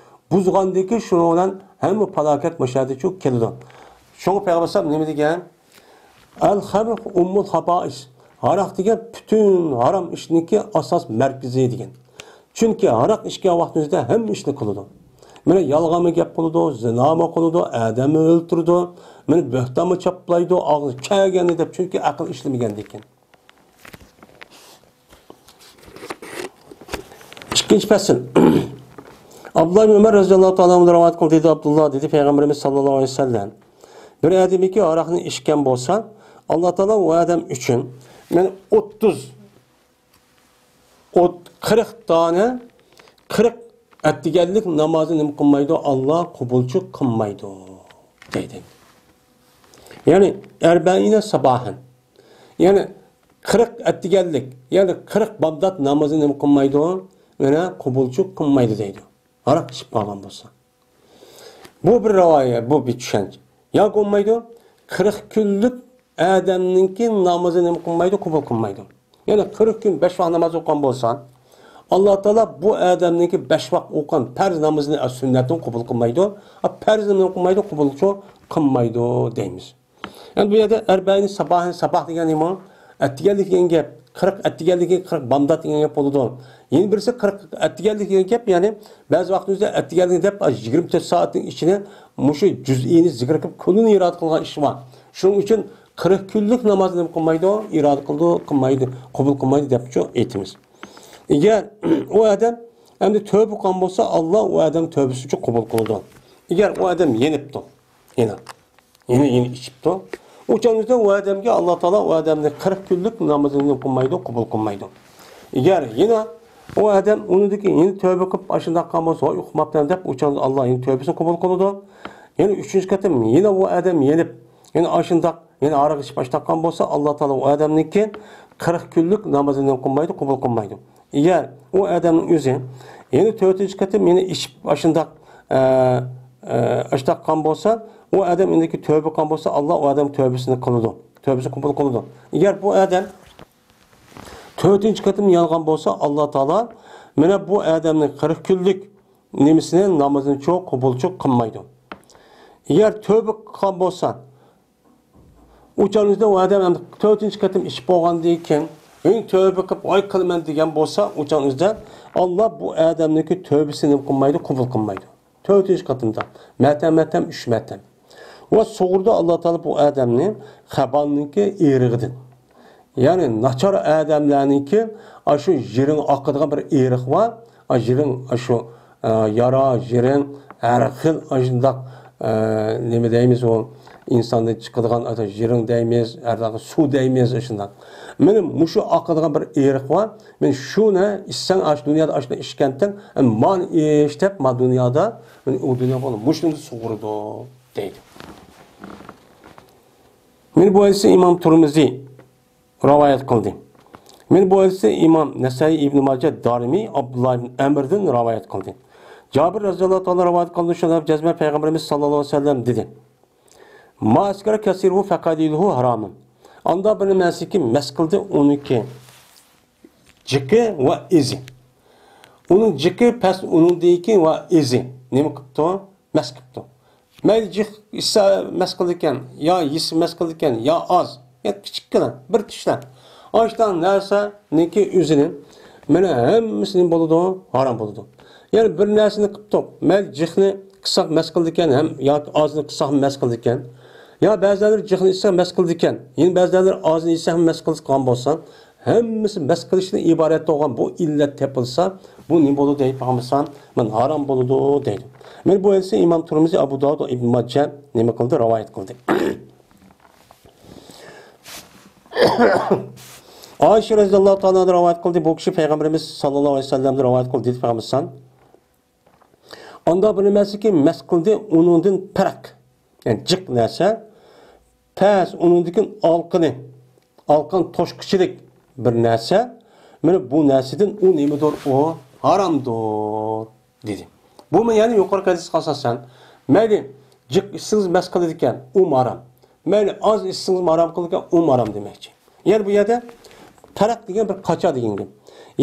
بۇزغاندىن كېيىن شۇنىڭ بىلەن ھەممە پالاكەت مۇشۇ يەردىچۇ كېلىدۇ. شۇڭا پەيغەمبەر ئەلەيھىسسالام نېمە دېگەن؟ ئەل خەمر ئۇممۇل خابائىس. ھاراق دېگەن پۈتۈن ھارام ئىشنىڭكى ئاساس مەركىزى دېگەن. چۈنكى ھاراق ئىچكەن ۋاقتىمىزدا ھەممە ئىشنى قىلىدۇ. مانا يالغانمۇ گەپ قىلىدۇ، زىنامۇ قىلىدۇ، ئادەممۇ ئۆلتۈرىدۇ، مانا بۆھتانمۇ چاپلايدۇ، ئاغزى كەلگەننى دەپ، چۈنكى ئەقىل ئىشلىمىگەندىكىن. ئىككىنچى پەسىل. ئابدۇللا ئىبن ئۆمەر رەزىياللاھۇ تائالا ئەنھۇ رىۋايەت قىلدى، دېدى ئابدۇللا، دېدى پەيغەمبىرىمىز ساللاللاھۇ ئەلەيھى ۋەسەللەم، بىر ئادەمكى ھاراقنى ئىچكەن بولسا، ئاللا تائالا ئۇ ئادەم ئۈچۈن، مەن ئوتتۇز، ئوت-، قىرىق دانە، قىرىق ئەتىگەنلىك نامازنى نېمە قىلمايدۇ؟ ئاللا قوبۇلچۇ قىلمايدۇ، دەيدۇ. يەنى، ئەربەئىنە ساباھەن. يەنى، قىرىق ئەتىگەنلىك، يەنى قىرىق بامدات نامىزى نېمە قىلمايدۇ؟ يەنە قوبۇلچۇ قىلمايدۇ دەيدۇ. ھاراق ئىچىپ قالغان بولسا. بۇ بىر رىۋايەت، بۇ بىر چۈشەنچە. يا بولمايدۇ، قىرىق كۈنلۈك ئادەمنىڭكى نامىزى نېمە قىلمايدۇ؟ قوبۇل قىلمايدۇ. يەنى قىرىق كۈن بەش ۋاق ناماز ئوقۇغان بولسا، ئاللا تائالا بۇ ئادەمنىڭكى بەش ۋاق ئوقۇغان پەرز نامىزىنى، سۈننەتنى قوبۇل قىلمايدۇ. پەرزنى نېمە قىلمايدۇ؟ قوبۇلچۇ قىلمايدۇ دەيمىز. ئەمدى بۇ يەردە ئەربەئىن ساباھەن، ساباھ دېگەن نېمە؟ ئەتىگەنلىك دېگەن گەپ، قىرىق ئەتىگەنلىك، قىرىق بامدات دېگەن گەپ بولىدۇ. يەنە بىرسى قىرىق ئەتىگەنلىك دېگەن گەپ، يەنى بەزى ۋاقىتتا ئۆزى ئەتىگەنلىك دەپ، يىگىرمە تۆت سائەتنىڭ ئىچىدە مۇشۇ جۈزئىنى زىكىر قىلىپ، كۈنىنى ئىرادە قىلغان ئىش بار. شۇنىڭ ئۈچۈن قىرىق كۈنلۈك نامازنى نېمە قىلمايدۇ؟ ئىرادە قىلىدۇ، قىلمايدۇ، قوبۇل قىلمايدۇ دەپچۇ ئېيتىمىز. ئەگەر ئۇ ئادەم ئەمدى تۆبە قىلغان بولسا، ئاللا ئۇ ئادەم تۆبىسىنى قوبۇل قىلىدۇ. ئەگەر ئۇ ئادەم يېنىپتۇ، يەنە يەنە، يەنە ئىچىپتۇ. ئۇ چاغدا ئۇ ئادەمگە ئاللا تائالا ئۇ ئادەمنى قىرىق كۈنلۈك نامىزىنى قىلمايدۇ، قوبۇل قىلمايدۇ. ئەگەر يەنە ئۇ ئادەم ئۇنىڭدىن كېيىن يەنە تۆبە قىلىپ، ئاشۇنداق قىلغان بولسا، ۋاي، ئۇقماپتىمەن دەپ، ئۇ چاغدا ئاللا يەنە تۆبىسىنى قوبۇل قىلىدۇ. يەنە ئۈچىنچى قېتىم يەنە ئۇ ئادەم يېنىپ، يەنە ئاشۇنداق، يەنە ھاراق ئىچىپ ئاشۇنداق قىلغان بولسا، ئاللا تائالا ئۇ ئادەمنىڭكى قىرىق كۈنلۈك نامىزىنى قىلمايدۇ، قوبۇل قىلمايدۇ. ئەگەر ئۇ ئادەمنىڭ ئۆزى يەنە تۆتىنچى قېتىم يەنە ئىچىپ ئاشۇنداق، ئە، ئە، ئاشۇنداق قىلغان بولسا، ئۇ ئادەم ئېندىكى تۆبە قىلغان بولسا، ئاللا ئۇ ئادەم تۆبىسىنى قىلىدۇ. تۆبىسىنى قوبۇل قىلىدۇ. ئەگەر بۇ ئادەم تۆتىنچى قېتىم يانغان بولسا، ئاللا تائالا مانا بۇ ئادەمنىڭ قىرىق كۈنلۈك نېمىسىنى، نامىزىنى چوق قوبۇلچۇق قىلمايدۇ. ئەگەر تۆبە قىلغان بولسا، ئۇ چاغنىڭ ئۆزىدە ئۇ ئادەم ئەمدى تۆتىنچى قېتىم ئىچىپ بولغاندىن كېيىن، ئەڭ تۆبە قىلىپ، ۋاي قىلىمەن دېگەن بولسا، ئۇ چاغنىڭ ئۆزىدە ئاللا بۇ ئادەمنىڭكى تۆبىسىنى نېمە قىلمايدۇ، قوبۇل قىلمايدۇ. تۆتىنچى قېتىمدا، مەتەم، مەتەم، ئۈچ مەتەم. ۋە سۇغۇرىدۇ ئاللا تائالا بۇ ئادەمنى خەبالنىڭكى ئېرىغىدىن. يەنى ناچار ئادەملەرنىڭكى ئاشۇ يىرىڭ ئاقىدىغان بىر ئېرىق بار. ئا، يىرىڭ، ئاشۇ، ئا، يارا، يىرىڭ، ھەر خىل ئاشۇنداق، ئا، نېمە دەيمىز ئۇ، ئىنساندىن چىقىدىغان ئاشۇ يىرىڭ دەيمىز، ھەر خىل سۇ دەيمىز ئاشۇنداق. مېنىڭ مۇشۇ ئاقىدىغان بىر ئېرىق بار. مەن شۇنى ئىچسەڭ، ئاشۇ دۇنيادا ئاشۇنى ئىچكەنتىڭ، مانا ئىچ دەپ، ما دۇنيادا، مەن ئۇ دۇنيا بولۇپ مۇشۇنى سۇغۇرىدۇ دەيدۇ. مانا بۇ ھەدىسنى ئىمام تۇرمۇزى رىۋايەت قىلدى. مانا بۇ ھەدىسنى ئىمام نەسائىي، ئىبن ماجە، دارىمى، ئابدۇللا ئىبن ئەمردىن رىۋايەت قىلدى. جابىر رەزىياللاھۇ تائالا رىۋايەت قىلدى، شۇنداق جەزمەن پەيغەمبىرىمىز ساللاللاھۇ ئەلەيھى ۋەسەللەم دېدى: ما ئەسكەرە كەسىرۇھۇ فەقەلىلۇھۇ ھارامۇن. ئاندا بىر نېمەسىكى مەس قىلدى، ئۇنىڭكى جىقى ۋە ئېزى. ئۇنىڭ جىقى پەس، ئۇنىڭدىكى ۋە ئېزى. نېمە قىپتۇ؟ مەس قىپتۇ. مەيلى جىق ئىچسە مەس قىلىدىكەن، يا يېسە مەس قىلىدىكەن، يا ئاز، يا كىچىككىنە بىر تىشلەم. ئاشۇنداق نەرسىنىڭكى ئۆزىنى، مانا ھەممىسى نېمە بولىدۇ؟ ھارام بولىدۇ. يەنى بىر نەرسىنى قىپتۇق، مەيلى جىقنى قىلساق مەس قىلىدىكەن، ھەم ياكى ئازنى قىلساق مەس قىلىدىكەن. يا بەزىلەر جىقنى ئىچسە مەس قىلىدىكەن، يەنە بەزىلەر ئازنى ئىچسە ھەم مەس قىلىدىغان بولسا، ھەممىسى مەس قىلىشتىن ئىبارەت بولغان بۇ ئىللەت تېپىلسا، بۇ نېمە بولىدۇ دەيدىغان بولسام، مانا ھارام بولىدۇ دەيدۇ. مانا بۇ ھەدىسنى ئىمام تۇرمۇزى، ئەبۇ داۋۇد ۋە ئىبن ماجە نېمە قىلدى؟ رىۋايەت قىلدى. ئائىشە رەزىياللاھۇ تائالا ئەنھا رىۋايەت قىلدى، بۇ كىشى پەيغەمبىرىمىز ساللاللاھۇ ئەلەيھى ۋەسەللەمدىن رىۋايەت قىلدى دېدى پەيغەمبەر ئەلەيھىسسالام. ئاندا بىر نېمەسىكى مەس قىلدى، ئۇنىڭدىن پەرق. يەنى جىق نەرسە. پەس، ئۇنىڭدىن كېيىن ئالقىنى، ئالقان توشقۇچىلىك بىر نەرسە. مانا بۇ نەرسىدىن ئۇ نېمىدۇر؟ ئۇ ھارامدۇر، دېدى. بۇمۇ يەنى يۇقىرىقى ھەدىسكە ئاساسەن، مەيلى جىق ئىچسىڭىز مەس قىلىدىكەن، ئۇمۇ ھارام. مەيلى ئاز ئىچسىڭىزمۇ ھارام قىلىدىكەن، ئۇمۇ ھارام دېمەكچى. يەنى بۇ يەردە پەرق دېگەن بىر قاچا دېگەن گەپ.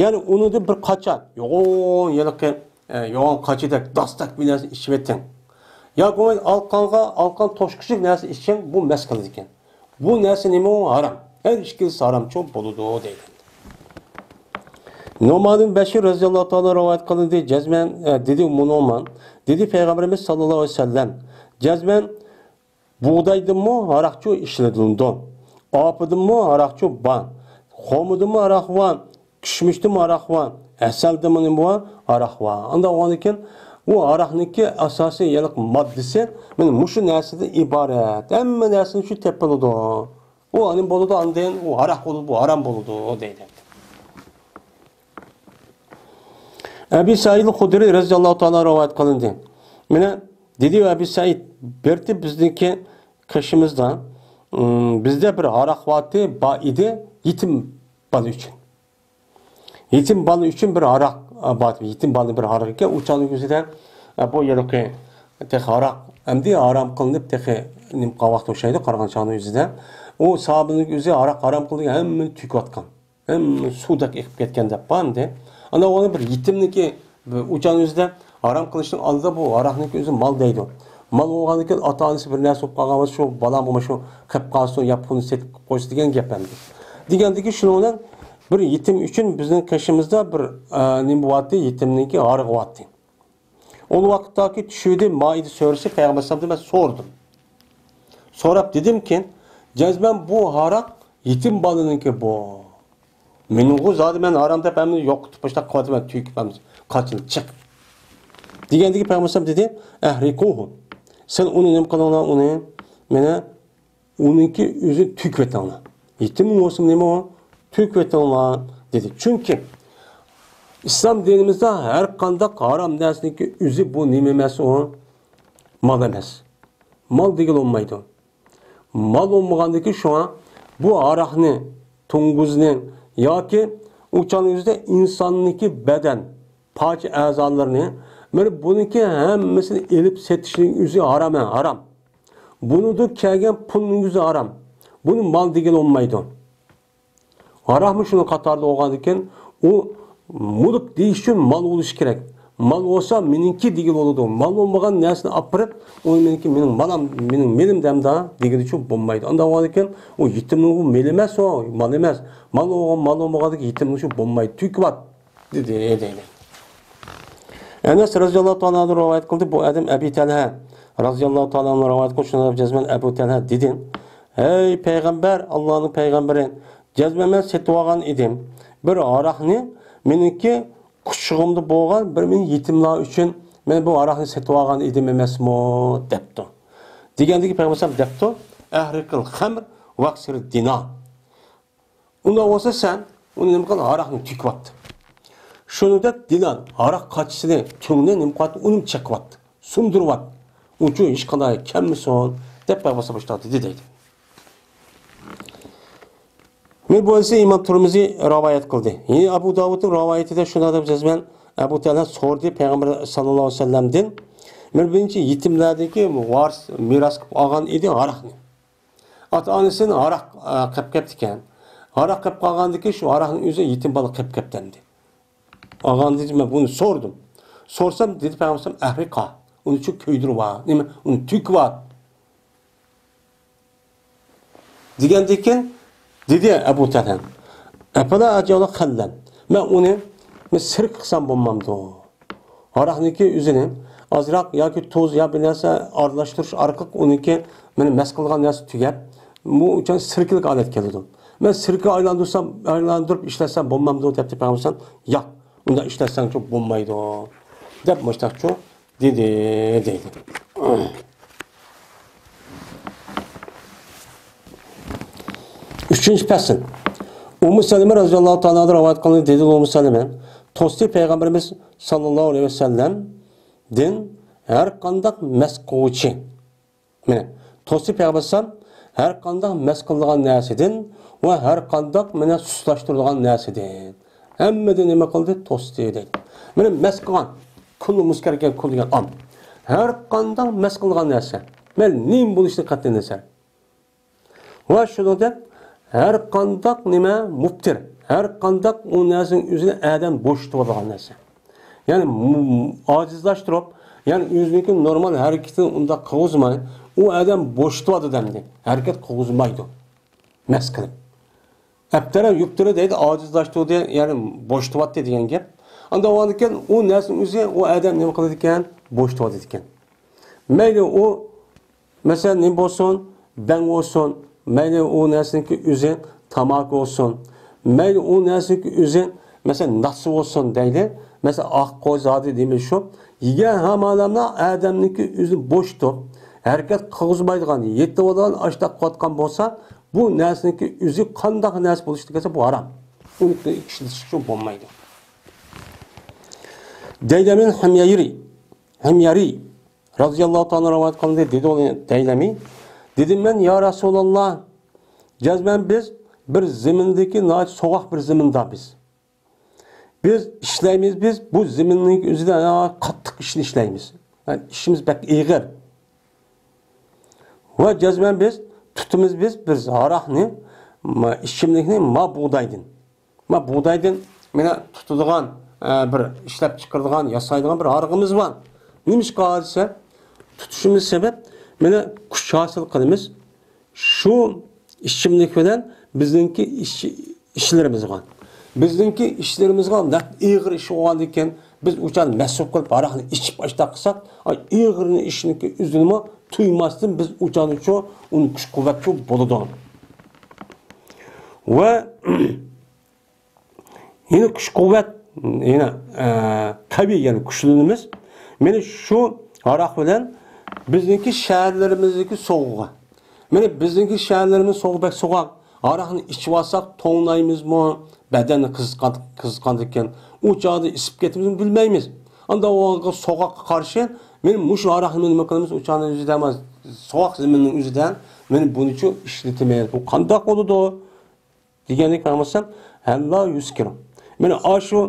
يەنى ئۇنىڭدىن بىر قاچا، يوغان ھېلىقى، ئە، يوغان قاچىدەك، داستەك بىر نەرسە ئىچىۋېتىڭ. ياكى بولمىسا ئالقانغا، ئالقان توشقۇچىلىك نەرسە ئىچسەڭ، بۇ مەس قىلىدىكەن. بۇ نەرسە نېمە ئۇ؟ ھارام. ھەر ئىككىلىسى ھارامچۇ بولىدۇ دەيدۇ. نۇئمان بىن بەشىر رەزىياللاھۇ تائالا رىۋايەت قىلىندى. جەزمەن، ئە، دېدى نۇئمان، دېدى پەيغەمبىرىمىز ساللاللاھۇ ئەلەيھى ۋەسەللەم، جەزمەن بۇغدايدىنمۇ ھاراقچۇ ئىشلىتىلىدۇ. ئاپىدىنمۇ ھاراقچۇ بار. خورمىدىنمۇ ھاراق بار. كىشمىشتىنمۇ ھاراق بار. ھەسەلدىنمۇ نېمە بار؟ ھاراق بار. ئانداق بولغاندىن كېيىن، ئۇ ھاراقنىڭكى ئاساسىي ھېلىقى ماددىسى مانا مۇشۇ نەرسىدىن ئىبارەت. ھەممە نەرسىدىن شۇ تېپىلىدۇ. ئۇ نېمە بولىدۇ؟ ئاندىن ئۇ ھاراق بولىدۇ، بۇ ھارام بولىدۇ دەيدۇ. ئەبى سەئىد خۇدرى رەزىياللاھۇ تائالا رىۋايەت قىلىندى. مانا دېدى ئەبى سەئىد، بىرتى بىزنىڭكى قېشىمىزدا، ئىم، بىزدە بىر ھاراق بارتى، بار ئىدى، يېتىم بالا ئۈچۈن. يېتىم بالا ئۈچۈن بىر ھاراق، ئا، بارتى. يېتىم بالىنىڭ بىر ھاراق ئىكەن، ئۇ چاغنىڭ ئۆزىدە، ئا، بۇ ھېلىقى تېخى ھاراق ئەمدى ھارام قىلىنىپ، تېخى نېمە قىلغان ۋاقىت ئوخشايدۇ، قارىغان چاغنىڭ ئۆزىدە. ئۇ ساھابىنىڭ ئۆزى ھاراق ھارام قىلدى، ھەممىنى تۆكۈۋاتقان. ھەم سۇدەك ئېقىپ كەتكەن دەپ بار ئەمدى. ئانا ئۇنى بىر يېتىمنىكى، بىر ئۇچان ئۆزىدە ھارام قىلىشنىڭ ئالدىدا بۇ ھاراقنىڭكى ئۆزى مال دەيدۇ. مال بولغاندىكىن ئاتا-ئانىسى بىر نەرسە بولۇپ قالغان بولسا، شۇ بالام بولمىسا شۇ قېلىپ قالسۇن يا پۇلنى سېتىپ قويسا دېگەن گەپ ئەمدى. دېگەندىكى شۇنىڭ بىلەن بىر يېتىم ئۈچۈن بىزنىڭ قېشىمىزدا بىر، ئە، نېمە بولاتتى؟ يېتىمنىڭكى ھارىقى بولاتتى. ئۇ ۋاقىتتاكى چۈشۈردى مائىدە سۈرىسى پەيغەمبەر ئەلەيھىسسالامدىن مەن سورىدىم. سوراپ دېدىمكى، جەزمەن بۇ ھاراق يېتىم بالىنىڭكى بۇ. مېنىڭغۇ زادى مەن ھارام دەپ ھەممىنى يوقىتىپ باشلاپ قىلىۋاتىمەن، تۆكۈپ ھەممىسى قاچىلىپ چىق. دېگەندىكى پەيغەمبەر ئەلەيھىسسالام دېدى، ئەھرىقۇھۇ. سىلەر ئۇنى نېمە قىلىڭلار، ئۇنى مانا ئۇنىڭكى ئۆزىنى تۆكۈۋېتىڭلار. يېتىم بولسىمۇ نېمە ئۇ؟ تۆكۈۋېتىڭلار، دېدى. چۈنكى ئىسلام دىنىمىزدا ھەر قانداق ھارام نەرسىنىڭكى ئۆزى بۇ نېمە ئەمەس ئۇ؟ مال ئەمەس. مال دېگىلى بولمايدۇ. مال بولمىغاندىكى شۇڭا بۇ ھاراقنى، توڭگۇزنى ياكى ئۇ چاغنىڭ ئۆزىدە ئىنساننىڭكى بەدەن، پارچە ئەزالىرىنى، مانا بۇنىڭكى ھەممىسىنى ئېلىپ سېتىشنىڭ ئۆزى ھارام، ھە، ھارام. بۇنىڭدىن كەلگەن پۇلنىڭ ئۆزى ھارام. بۇنى مال دېگىلى بولمايدۇ. ھاراقمۇ شۇنىڭ قاتارىدا بولغاندىكىن، ئۇ مۈلۈك دېيىش ئۈچۈن مال بولۇشى كېرەك. مال بولسا مېنىڭكى دېگىلى بولىدۇ. مال بولمىغان نەرسىنى ئاپىرىپ، ئۇ مېنىڭكى، مېنىڭ مالام، مېنىڭ مېلىم دەمدا دېگىنى ئۈچۈن بولمايدۇ. ئانداق بولغاندىكىن، ئۇ يېتىمنىڭ مېلى ئەمەس، ئۇ مال ئەمەس. مال بولغان، مال بولمىغاندىكىن يېتىمنىڭ ئۈچۈن بولمايدۇ. تۈكى بار دېدى، دەيدۇ. ئەنەس رەزىياللاھۇ تائالا ئەنھۇ رىۋايەت قىلدى، بۇ ئادەم ئەبى تەلھە رەزىياللاھۇ تائالا ئەنھۇ رىۋايەت قىلدى، شۇنىڭ جەزمەن ئەبۇ تەلھە دېدى: «ھەي پەيغەمبەر، ئاللانىڭ پەيغەمبىرى، جەزمەن مەن سېتىۋالغان ئىدىم بىر ھاراقنى، مېنىڭكى قۇچىقىمدا بولغان بىر مېنىڭ يېتىملار ئۈچۈن مەن بۇ ھاراقنى سېتىۋالغان ئىدىم ئەمەسمۇ؟» دەپتۇ. دېگەندىكى پەيغەمبەر دەپتۇ: «ئەھرىقىل خەمر ۋەكسىر دىنا.» ئۇنداق بولسا سەن ئۇنى نېمە قىل؟ ھاراقنى تۆكۈۋەت. شۇنىڭدەك دىنار، ھاراق قاچىسىنى، تۈڭىنى نېمە قىلىۋەت؟ ئۇنى چېقىۋەت، سۇندۇرۇۋەت. ئۇنچۇ ھېچقانداق كەلمىسۇن، دەپ پەيغەمبەر باشلاپ دېدى دەيدۇ. مەن بۇ ھەدىسنى ئىمام تۇرمۇزى رىۋايەت قىلدى. يەنە ئەبۇ داۋۇدنىڭ رىۋايىتىدە شۇنداق دەپ جەزمەن ئەبۇ تەلھە سورىدى پەيغەمبەر ساللاللاھۇ ئەلەيھى ۋەسەللەمدىن، بىر بىرىنچى يېتىملەردىكى ۋارىس، مىراس قىلىپ ئالغان ئىدى ھاراقنى. ئاتا-ئانىسىدىن ھاراق، ئە، قېپىپ كەپتىكەن. ھاراق قېپىپ قالغاندىكىن شۇ ھاراقنىڭ ئۆزى يېتىم بالا قېپىپ كەپتىمدى. ئالغاندىن مەن بۇنى سورىدىم. سورىسام، دېدى پەيغەمبەر ئەھرىقا. ئۇنى چۈ كۆيدۈرۈۋا. نېمە؟ ئۇنى تۆكۈۋا. دېگەندىكىن دېدى ئەبۇ تەلھە: «ئەپەلا ئەجئەلۇ خەللەن.» مەن ئۇنى، مەن سىركە قىلسام بولمامدۇ؟ ھاراقنىڭكى ئۆزىنى ئازراق ياكى تۇز يا بىر نەرسە ئارىلاشتۇرۇش ئارقىلىق ئۇنىڭكى مېنى مەس قىلغان نەرسە تۈگەپ، بۇ ئۇچان سىركىلىك ھالەت كېلىدۇ. مەن سىركە ئايلاندۇرسام، ئايلاندۇرۇپ ئىشلەتسەم بولمامدۇ دەپتۇ پەيغەمبەر: «ياق، ئۇنداق ئىشلەتسەڭچۇ بولمايدۇ» دەپ مۇشتاقچۇ دېدى، دەيدۇ. ئۈچىنچى پەسىل. ئۇممۇ سەلىمە رەزىياللاھۇ تائالا ئەنھا رىۋايەت قىلىندى، دېدى ئۇممۇ سەلىمە: توستى پەيغەمبىرىمىز ساللاللاھۇ ئەلەيھى ۋەسەللەمدىن ھەر قانداق مەس قىلغۇچى. مانا، توستى پەيغەمبەر ئەلەيھىسسالام ھەر قانداق مەس قىلىدىغان نەرسىدىن ۋە ھەر قانداق مانا سۇسلاشتۇرىدىغان نەرسىدىن. ھەممىدىن نېمە قىلدى؟ توستى دەيدۇ. مانا مەس قىلغان، كۇللۇ مۇسكىرىن كۇللۇ دېگەن ئام. ھەر قانداق مەس قىلىدىغان نەرسە. مەيلى نېمە بولۇشىدىن قەتئىينەزەر. ۋە شۇنىڭدەك ھەر قانداق نېمە مۇپتىر، ھەر قانداق ئۇ نەرسىنىڭ ئۆزىنى ئادەم بوشىتىۋالىدىغان نەرسە. يەنى مۇ-، ئاجىزلاشتۇرۇپ، يەنى ئۆزىنىڭكى نورمال ھەرىكىتىنى ئۇنداق قىلغۇزماي، ئۇ ئادەم بوشىتىۋالدى دەمدى. ھەرىكەت قىلغۇزمايدۇ. مەس قىلىپ. ئەپتەرە يۇپتىرى دەيدۇ، ئاجىزلاشتۇردى، يەنى بوشىتىۋاتتى دېگەن گەپ. ئانداق بولغاندىكىن ئۇ نەرسىنىڭ ئۆزى ئۇ ئادەم نېمە قىلىدىكەن؟ بوشىتىۋالىدىكەن. مەيلى ئۇ، مەسىلەن، نېمە بولسۇن، بەڭ بولسۇن، مەيلى ئۇ نەرسىنىڭكى ئۆزى تاماكا بولسۇن، مەيلى ئۇ نەرسىنىڭكى ئۆزى، مەسىلەن، ناسا بولسۇن دەيلى، مەسىلەن، ئاق قوي زادى دېمەي شۇ، يېگەن ھەممە ئادەمنىڭكى ئۆزىنى بوشىتىپ، ھەرىكەت قىلغۇزمايدىغان، يېتىۋالغان، ئاشتاق قىلىۋاتقان بولسا، بۇ نەرسىنىڭكى ئۆزى قانداق نەرسە بولۇشىدىن كەلسە، بۇ ھارام. ئۇنى ئىشلىتىش ئۈچۈن بولمايدۇ. دەيلەمىن ھەميەرى، ھەميەرى رازىياللاھۇ تائالا رىۋايەت قىلدى، دېدى ئۇ دەيلەمى. دېدىم مەن، يا رەسۇلاللا، جەزمەن بىز بىر زېمىندىكى ناھايىتى سوغۇق بىر زېمىندا بىز. بىز ئىشلەيمىز، بىز بۇ زېمىننىڭ ئۆزىدە قاتتىق ئىشنى ئىشلەيمىز. يەنى ئىشىمىز بەك ئېغىر. ۋە جەزمەن بىز تۇتىمىز، بىز، بىز ھاراقنى، ما، ئىچىملىكنى ما بۇغدايدىن. ما بۇغدايدىن مانا تۇتىدىغان، ئە، بىر ئىشلەپ چىقىرىدىغان، ياسايدىغان بىر ھارىقىمىز بار. نېمىشقا دېسە، تۇتۇشىمىز سەۋەب، مانا كۈچ ھاسىل قىلىمىز. شۇ ئىچىملىك بىلەن بىزنىڭكى ئىش، ئىشلىرىمىزغا، بىزنىڭكى ئىشلىرىمىزغا نەق ئېغىر ئىش بولغاندىكىن، بىز ئۇ چاغدا مەسرۇپ قىلىپ، ھاراقنى ئىچىپ، ئاشتاق قىلساق، ئاي، ئېغىرنى ئىشنىڭكى ئۆزىنىمۇ تۇيماستىن، بىز ئۇ چاغدىچۇ ئۇنىڭ كۈچ قۇۋۋەتچۇ بولىدۇ. ۋە يەنە كۈچ قۇۋۋەت، يەنە، ئە، قەۋىي، يەنى كۈچلىنىمىز. مانا شۇ ھاراق بىلەن بىزنىڭكى شەھەرلىرىمىزدىكى سوغۇقى. مانا بىزنىڭكى شەھەرلىرىمىز سوغۇق، بەك سوغۇق. ھاراقنى ئىچىۋالساق توڭلايمىزمۇ؟ بەدەننى قىزىتقان، قىزىتقاندىكىن ئۇ چاغدا ئىسسىپ كېتىمىزمۇ بىلمەيمىز. ئانداق بولغاندا سوغۇققا قارشى مانا مۇشۇ ھاراقنى نېمە قىلىمىز؟ ئۇ چاغنىڭ ئۆزىدە، سوغۇق زېمىننىڭ ئۆزىدە مانا بۇنىچۇ ئىشلىتىمىز. بۇ قانداق بولىدۇ؟ دېگەندىكىن پەيغەمبەر ھەللا يۇسكىرۇ. مانا ئاشۇ،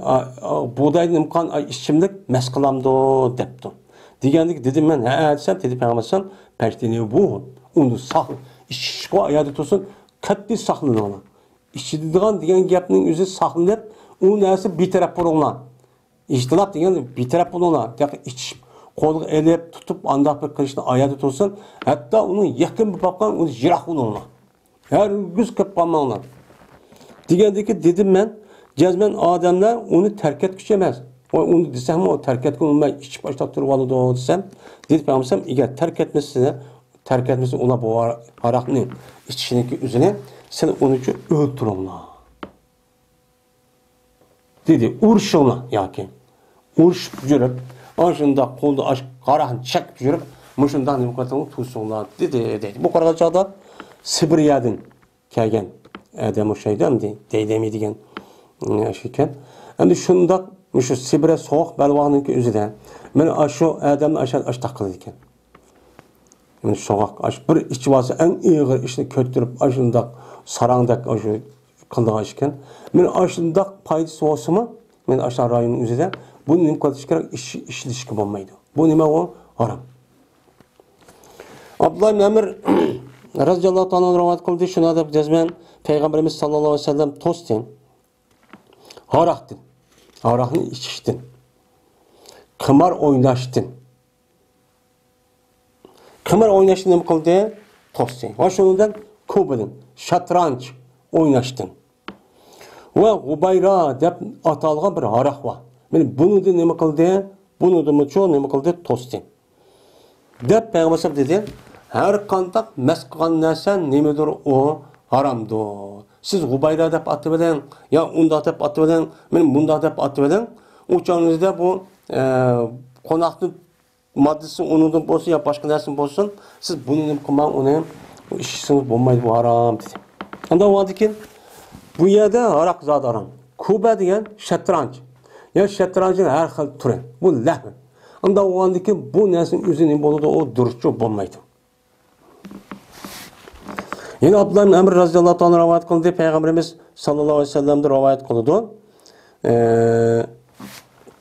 ئا، ئا، بۇغدايدىن نېمە قىلغان، ئا، ئىچىملىك مەس قىلامدۇ دەپتۇ. دېگەندىكىن دېدىم مەن، ھەئە دېسەم، دېدى پەيغەمبەر ئەلەيھىسسالام، پەجتەنىبۇھۇ. ئۇنى ساق-، ئىچىشقا ئايادا تۇرسۇن، قەتئىي ساقلىنىڭلار. ئىچىدىغان دېگەن گەپنىڭ ئۆزى ساقلىنىپ، ئۇ نەرسە بىتەرەپ بولۇڭلار. ئىجتىناب دېگەن بىتەرەپ بولۇڭلار. تېخى ئىچىش، قولغا ئېلىپ، تۇتۇپ، ئانداق بىر قىلىشنى ئايەردە تۇرسۇن. ھەتتا ئۇنىڭ يېقىن بولۇپ قالغان، ئۇنى يىراق بولۇڭلار. ھەرگىز كۆپ قالماڭلار. دېگەندىكى دېدىم مەن، جەزمەن ئادەملەر ئۇنى تەرك ئەتكۈچى ئەمەس. ۋاي، ئۇنى دېسەممۇ، تەرك ئەتكىلى بولماي ئىچىپ ئاشۇنداق تۇرۇۋالىدۇ دېسەم، دېدى پەيغەمبەر ئەلەيھىسسالام، ئەگەر تەرك ئەتمىسە، تەرك ئەتمىسە ئۇلار بۇ ھاراقنى ئىچىشنىڭكى ئۆزىنى، سىلەر ئۇنى ئۆلتۈرۈڭلار. دېدى، ئۇرۇشۇڭلار ياكى. ئۇرۇشۇپ يۈرۈپ، ئاشۇنداق قولدا ئاش-، ھاراقنى چەكىپ يۈرۈپ، مۇشۇنداق نېمە قىلىۋاتىدىغان تۇرسۇڭلار، دېدى، دېدى. بۇ قارىغان چاغدا سىبىرىيەدىن كەلگەن ئادەم ئوخشايدۇ، ئەمدى دەيدەمى دېگەن، ئىم، ئىش ئىكەن. ئەمدى شۇنداق، مۇشۇ سىبىرىيە سوغۇق بەلباغنىڭكى ئۆزىدە، مانا ئاشۇ ئادەمنى ئاشۇ-، ئاشۇنداق قىلىدىكەن. مانا سوغۇق، ئاشۇ بىر ئىچىۋالسا، ئەڭ ئېغىر ئىشنى كۆتۈرۈپ، ئاشۇنداق ساراڭدەك ئاشۇ قىلىدىغان ئىش ئىكەن. مانا ئاشۇنداق پايدىسى بولسىمۇ، مانا ئاشۇ رايوننىڭ ئۆزىدە بۇنى نېمە قىلىش كېرەك؟ ئىش-، ئىشلىتىشكە بولمايدۇ. بۇ نېمە ئۇ؟ ھارام. ئابدۇللا ئىبن ئەمر رەزىياللاھۇ تائالا ئەنھۇ رىۋايەت قىلدى، شۇنداق دەپ جەزمەن پەيغەمبىرىمىز ساللاللاھۇ ئەلەيھى ۋەسەللەم توستى. ھاراقتىن، ھاراقنى ئىچىشتىن، قىمار ئويناشتىن. قىمار ئويناشتىن نېمە قىلدى؟ توستى. ۋە شۇنىڭدىن كۇبىدىن، شاترانچ ئويناشتىن. ۋە غۇبايرا دەپ ئاتالغان بىر ھاراق بار. مانا بۇنىڭدىن نېمە قىلدى؟ بۇنىڭدىنمۇچۇ نېمە قىلدى؟ توستى. دەپ پەيغەمبەر ئەلەيھىسسالام دېدى، ھەر قانداق مەس قىلغان نەرسە نېمىدۇر ئۇ؟ ھارامدۇر. سىز غۇبايرا دەپ ئاتىۋېلىڭ، يا ئۇنداق دەپ ئاتىۋېلىڭ، مانا مۇنداق دەپ ئاتىۋېلىڭ. ئۇ چاغىڭىزدا بۇ، ئە، قوناقنىڭ ماددىسى ئۇنىڭدىن بولسۇن يا باشقا نەرسىدىن بولسۇن، سىز بۇنى نېمە قىلماڭ، ئۇنى ئىچسىڭىز بولمايدۇ، بۇ ھارام، دېدى. ئاندىن بولغاندىن كېيىن بۇ يەردە ھاراق زادى ھارام. كۇبە دېگەن شەترانج. يا شەترانجنىڭ ھەر خىل تۈرى. بۇ لەھۋ. ئاندىن بولغاندىن كېيىن بۇ نەرسىنىڭ ئۆزى نېمە بولىدۇ؟ ئۇ دۇرۇسچۇ بولمايدۇ. يەنە ئابدۇللا ئىبن ئەمر رەزىياللاھۇ تائالا رىۋايەت قىلدى، پەيغەمبىرىمىز ساللاللاھۇ ئەلەيھى ۋەسەللەمدىن رىۋايەت قىلىدۇ. ئە،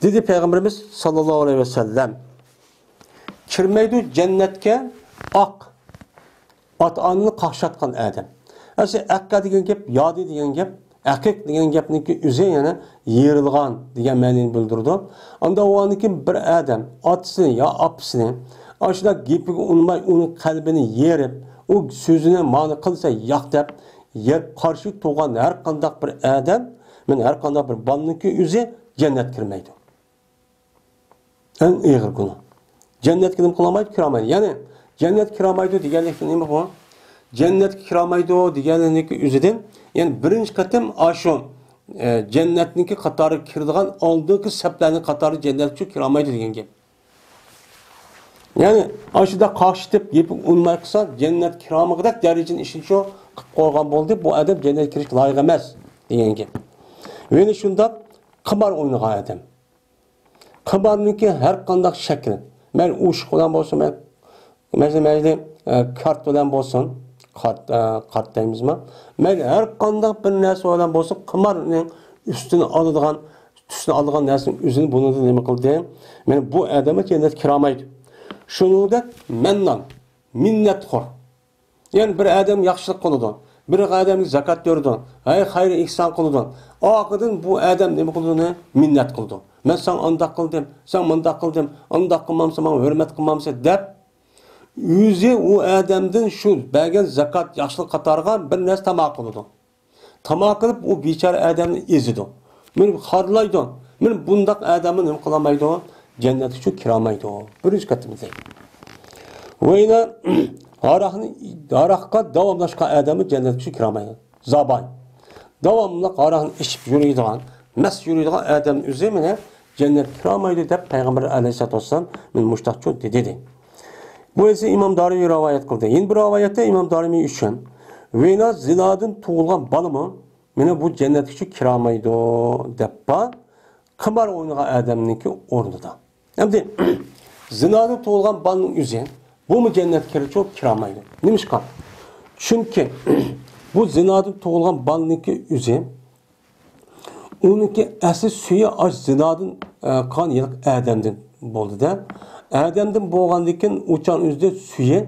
دېدى پەيغەمبىرىمىز ساللاللاھۇ ئەلەيھى ۋەسەللەم، كىرمەيدۇ جەننەتكە ئاق، ئاتا-ئانىنى قاقشاتقان ئادەم. ئەسلى ئەققە دېگەن گەپ، يادى دېگەن گەپ، ئەقىق دېگەن گەپنىڭكى ئۆزى يەنە يېرىلغان دېگەن مەنىنى بىلدۈرىدۇ. ئاندىن بولغاندىن كېيىن بىر ئادەم ئاتىسىنى يا ئاپىسىنى ئاشۇنداق گېپىگە ئۇنىماي، ئۇنىڭ قەلبىنى يېرىپ، ئۇ سۆزىنى مانا قىلسا ياق دەپ، يەپ قارشى تۇرغان ھەر قانداق بىر ئادەم، مانا ھەر قانداق بىر بالىنىڭكى ئۆزى جەننەتكە كىرمەيدۇ. ئەڭ ئېغىر گۇناھ. جەننەتكە نېمە قىلالمايدۇ؟ كىرالمايدۇ. يەنى جەننەتكە كىرالمايدۇ دېگەنلىك نېمە بۇ؟ جەننەتكە كىرالمايدۇ دېگەنلىكنىڭ ئۆزىدىن، يەنى بىرىنچى قېتىم ئاشۇ، ئە، جەننەتنىڭكى قاتارىغا كىرىدىغان ئالدىنقى سەپلەرنىڭ قاتارىغا جەننەتكە كىرالمايدۇ دېگەن گەپ. يەنى ئاشۇنداق قاقشىتىپ گېپىگە ئۇنىماي قىلسا، جەننەتكە كىرالمىغۇدەك دەرىجىنى ئىشىنچۇ قىلىپ قويغان بولدى، بۇ ئادەم جەننەتكە كىرىشكە لايىق ئەمەس دېگەن گەپ. يەنە شۇنداق قىمار ئوينىغان ئادەم. قىمارنىڭكى ھەر قانداق شەكلى، مەيلى ئوشۇق بىلەن بولسۇن، مەيلى، مەيلى، مەيلى، ئە، كارت بىلەن بولسۇن، كارت، ئە، كارت دەيمىزما؟ مەيلى ھەر قانداق بىر نەرسە بىلەن بولسۇن، قىمارنىڭ ئۈستىنى ئالىدىغان، تۈسىنى ئالىدىغان نەرسىنىڭ ئۆزىنى بۇنىڭدا نېمە قىلدى؟ مانا بۇ ئادەممۇ جەننەتكە كىرالمايدۇ. شۇنىڭدەك مەننان، مىننەتخور. يەنى بىر ئادەم ياخشىلىق قىلىدۇ، بىر ئادەمگە زاكات بېرىدۇ، ھەي، خەير ئېھسان قىلىدۇ. ئاخىرىدىن بۇ ئادەم نېمە قىلىدۇ؟ مىننەت قىلىدۇ. مەن ساڭا ئانداق قىلدىم، ساڭا مۇنداق قىلدىم، ئانداق قىلمامسەن، ماڭا ھۆرمەت قىلمامسەن دەپ، ئۆزى ئۇ ئادەمدىن شۇ بەرگەن زاكات، ياخشىلىق قاتارىغا بىر نەرسە تاما قىلىدۇ. تاما قىلىپ، ئۇ بىچارە ئادەمنى ئېزىدۇ. مېنى خارلايدۇ. مېنى بۇنداق ئادەمنى نېمە قىلالمايدۇ؟ جەننەتكىچۇ كىرالمايدۇ. بىرىنچى قېتىم دەيدۇ. ۋە يەنە ھاراقنى، ھاراققا داۋاملاشقان ئادەممۇ جەننەتكىچۇ كىرالمايدۇ. زابان. داۋاملىق ھاراقنى ئىچىپ يۈرىدىغان، مەست يۈرىدىغان ئادەمنىڭ ئۆزى مانا جەننەتكە كىرالمايدۇ دەپ پەيغەمبەر ئەلەيھىسسالاتۇ ۋەسسالام مانا مۇشتاقچۇ دېدى. بۇ ھەدىسنى ئىمام دارىمى رىۋايەت قىلدى. يەنە بىر رىۋايەتتە ئىمام دارىمى ئۈچۈن، ۋىنا زىنادىن تۇغۇلغان بالىمۇ مانا بۇ جەننەتكىچۇ كىرالمايدۇ دەپ بار. قىمار ئوينىغان ئادەمنىڭكى ئورنىدا. ئەمدى زىنادىن تۇغۇلغان بالىنىڭ ئۆزى، بۇمۇ جەننەتكە كىرىدىچۇ؟ كىرالمايدۇ. نېمىشقا؟ چۈنكى بۇ زىنادىن تۇغۇلغان بالىنىڭكى ئۆزى، ئۇنىڭكى ئەسلى سۈيى ئاش زىنادىن، ئە، قىلغان ھېلىقى ئادەمدىن بولدى-دە. ئادەمدىن بولغاندىن كېيىن ئۇ چاغنىڭ ئۆزىدە سۈيى،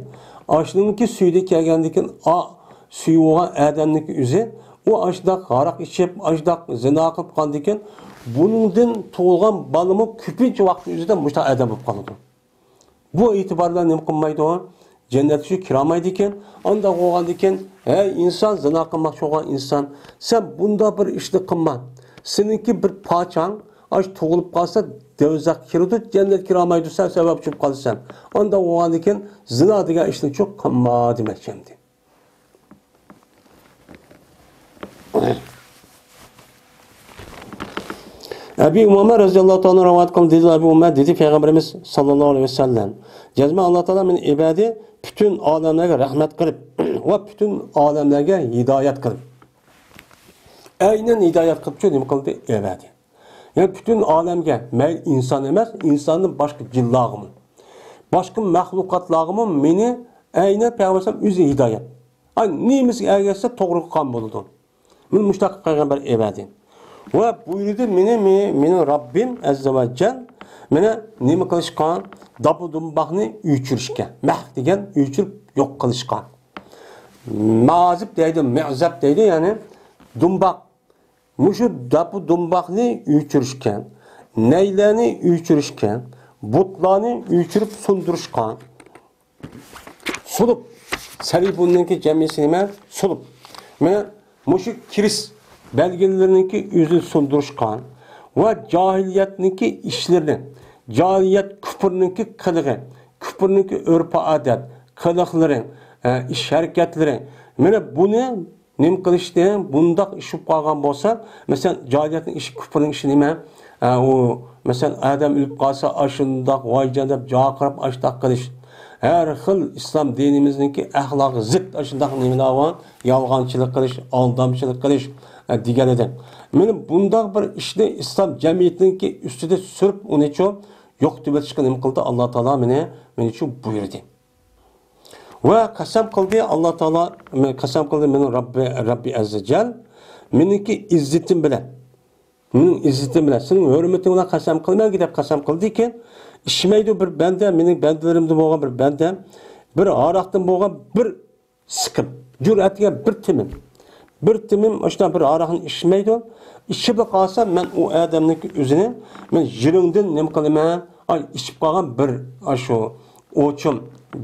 ئاشۇنىڭكى سۈيىدىن كەلگەندىن كېيىن ئا، سۈيى بولغان ئادەمنىڭكى ئۆزى ئۇ ئاشۇنداق ھاراق ئىچىپ، ئاشۇنداق زىنا قىلىپ قالغاندىكىن، بۇنىڭدىن تۇغۇلغان بالىمۇ كۆپىنچە ۋاقىتنىڭ ئۆزىدە مۇشۇنداق ئادەم بولۇپ قالىدۇ. بۇ ئېتىبار بىلەن نېمە قىلمايدۇ؟ جەننەتكە كىرەلمەيدىكەن. ئانداق بولغاندىكىن، ھەي ئىنسان، زىنا قىلماقچى بولغان ئىنسان، سەن بۇنداق بىر ئىشنى قىلما. سېنىڭكى بىر پاچاڭ ئاشۇ تۇغۇلۇپ قالسا، دوزاخقا كىرىدۇ، جەننەتكە كىرەلمەيدۇ، سەن سەۋەبچى بولۇپ قالىسەن. ئانداق بولغاندىكىن، زىنا دېگەن ئىشنى چوق قىلما دېمەكچى ئەمدى. ئەبى ئۇمامە رەزىياللاھۇ تائالا رىۋايەت قىلدى، دېدى ئەبى ئۇمامە، دېدى پەيغەمبىرىمىز ساللاللاھۇ ئەلەيھى ۋەسەللەم، جەزمەن ئاللا تائالا مېنى ئىبادى پۈتۈن ئالەملەرگە رەھمەت قىلىپ ۋە پۈتۈن ئالەملەرگە ھىدايەت قىلىپ. ئەينەن ھىدايەت قىلىپچۇ نېمە قىلدى؟ ئىبادى. يەنى پۈتۈن ئالەمگە، مەيلى ئىنسان ئەمەس، ئىنساندىن باشقا جىنلارغىمۇ، باشقا مەخلۇقاتلارغىمۇ مېنى ئەينەن پەيغەمبەر ئەلەيھىسسالام ئۆزى ھىدايەت. ئاي، نېمىسىگە ئەگەشسە توغرا قىلغان بولىدۇ. مېنى مۇشۇنداق قىلىپ پەيغەمبەر ئەۋەدى. ۋە بۇيرۇدى مېنى، مېنى، مېنى رەببىم ئەززە ۋە جەل مېنى نېمە قىلىشقا؟ داپۇ دۇمباقنى ئۆچۈرۈشكە. مەھ دېگەن ئۆچۈرۈپ يوق قىلىشقا. مازىپ دەيدۇ، مەزەپ دەيدۇ، يەنى دۇمباق. مۇشۇ داپۇ دۇمباقنى ئۆچۈرۈشكە، نەيلەرنى ئۆچۈرۈشكە، بۇتلارنى ئۆچۈرۈپ سۇندۇرۇشقا. سۇلۇپ، سەلىبۇننىڭكى جەمئىسى نېمە؟ سۇلۇپ. مانا مۇشۇ كىرىس بەلگىلىرىنىڭكى ئۆزىنى سۇندۇرۇشقا ۋە جاھىلىيەتنىڭكى ئىشلىرىنى، جاھىلىيەت كۇپۇرنىڭكى قىلىقى، كۇپۇرنىڭكى ئۆرپ-ئادەت، قىلىقلىرى، ئە، ئىش-ھەرىكەتلىرى، مانا بۇنى نېمە قىلىشتى؟ بۇنداق ئىش بولۇپ قالغان بولسا، مەسىلەن، جاھىلىيەتنىڭ ئىشى، كۇپرنىڭ ئىشى نېمە؟ ئە، ئۇ، مەسىلەن، ئادەم ئۆلۈپ قالسا، ئاشۇنداق ۋايجان دەپ جاقىراپ، ئاشۇنداق قىلىش. ھەر خىل ئىسلام دىنىمىزنىڭكى ئەخلاقىغا زىت ئاشۇنداق نېمىلەر بار. يالغانچىلىق قىلىش، ئالدامچىلىق قىلىش، ئە، دېگەنىدەك. مانا بۇنداق بىر ئىشنى ئىسلام جەمئىيىتىنىڭكى ئۈستىدە سۈرۈپ، ئۇنىچۇ يوقىتىۋېتىشقا نېمە قىلدى؟ ئاللا تائالا مېنى، مېنىچۇ بۇيرۇدى. ۋە قەسەم قىلدى، ئاللا تائالا قەسەم قىلدى، مېنىڭ رەببى، رەببى ئەززە جەل، مېنىڭكى ئىززىتىم بىلەن، مېنىڭ ئىززىتىم بىلەن، سېنىڭ ھۆرمىتىڭ بىلەن قەسەم قىلىمەنكى دەپ قەسەم قىلدىكى، ئىچمەيدۇ بىر بەندە، مېنىڭ بەندىلىرىمدىن بولغان بىر بەندە، بىر ھاراقتىن بولغان بىر سىقىم، جۈرئەت دېگەن بىر تېمىم. بىر تېمىم ئاشۇنداق بىر ھاراقنى ئىچمەيدۇ. ئىچىپلا قالسا، مەن ئۇ ئادەمنىڭكى ئۆزىنى، مەن يىرىڭدىن نېمە قىلىمەن؟ ئاي، ئىچىپ قالغان بىر، ئاشۇ ئوچۇم،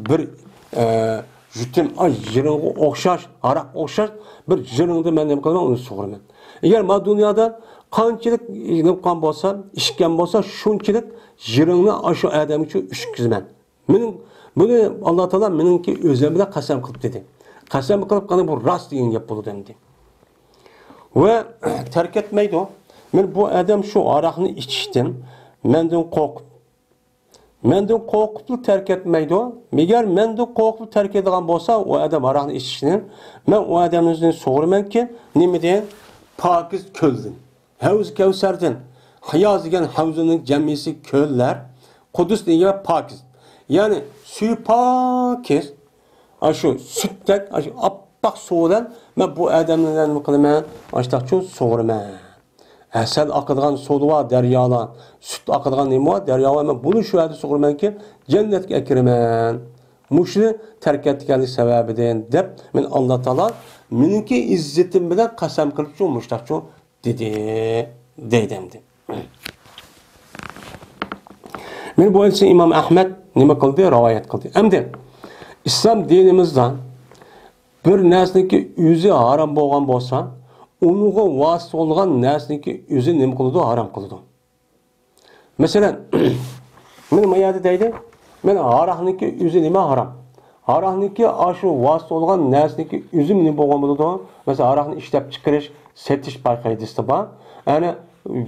بىر، ئە، يۇتۇم، ئاي، يىرىڭغا ئوخشاش، ھاراققا ئوخشاش بىر يىرىڭدىن مەن نېمە قىلىمەن؟ ئۇنى سۇغۇرىمەن. ئەگەر مانا دۇنيادا قانچىلىك نېمە قىلغان بولسا، ئىچكەن بولسا، شۇنچىلىك يىرىڭنى ئاشۇ ئادەمگە ئۈشكۈزىمەن. مېنىڭ، بۇنى ئاللا تائالا مېنىڭكى ئۆزۈم بىلەن قەسەم قىلىپ دېدى. قەسەم قىلىپ، قانا بۇ راست دېگەن گەپ بولىدۇ ئەمدى. ۋە تەرك ئەتمەيدۇ. مەن بۇ ئادەم شۇ ھاراقنى ئىچىشتىن مەندىن قورقۇپ، مەندىن قورقۇپلا تەرك ئەتمەيدۇ. ئەگەر مەندىن قورقۇپ تەرك ئەتىدىغان بولسا، ئۇ ئادەم ھاراقنى ئىچىشنى، مەن ئۇ ئادەمنى سۇغۇرىمەنكى، نېمىدىن؟ پاكىز كۆلدىن. ھەۋز كەۋسەردىن، خىياز دېگەن ھەۋزىنىڭ جەمئىسى كۆللەر، قۇدۇس دېگەن پاكىز. يەنى سۈيى پاكىز، ئاشۇ سۈتتەك، ئاشۇ ئاپئاق سۇ بىلەن مەن بۇ ئادەمنى نېمە قىلىمەن؟ ئاشۇنداقچۇ سۇغۇرىمەن. ھەسەل ئاقىدىغان سۇ بار، دەريالار، سۈت ئاقىدىغان نېمە بار، دەريا بار، مەن بۇنى شۇ يەردە سۇغۇرىمەنكى، جەننەتكە ئەكىرىمەن. مۇشۇنى تەرك ئەتكەنلىك سەۋەبىدىن دەپ، مەن ئاللا تائالا مېنىڭكى ئىززىتىم بىلەن قەسەم قىلىپچۇ، مۇشۇنداقچۇ دېدى، دەيدۇ ئەمدى. مانا بۇ ھەدىسنى ئىمام ئەھمەد نېمە قىلدى؟ رىۋايەت قىلدى. ئەمدى ئىسلام دىنىمىزدا بىر نەرسىنىڭكى ئۆزى ھارام بولغان بولسا، ئۇنىڭغا ۋاسىتە بولغان نەرسىنىڭكى ئۆزى نېمە قىلىدۇ؟ ھارام قىلىدۇ. مەسىلەن، مانا ما يەردە دەيدۇ، مانا ھاراقنىڭكى ئۆزى نېمە؟ ھارام. ھاراقنىڭكى ئاشۇ ۋاسىتە بولغان نەرسىنىڭكى ئۆزى نېمە بولغان بولىدۇ؟ مەسىلەن، ھاراقنى ئىشلەپ چىقىرىش، سېتىش بايقايدىسى بار. يەنى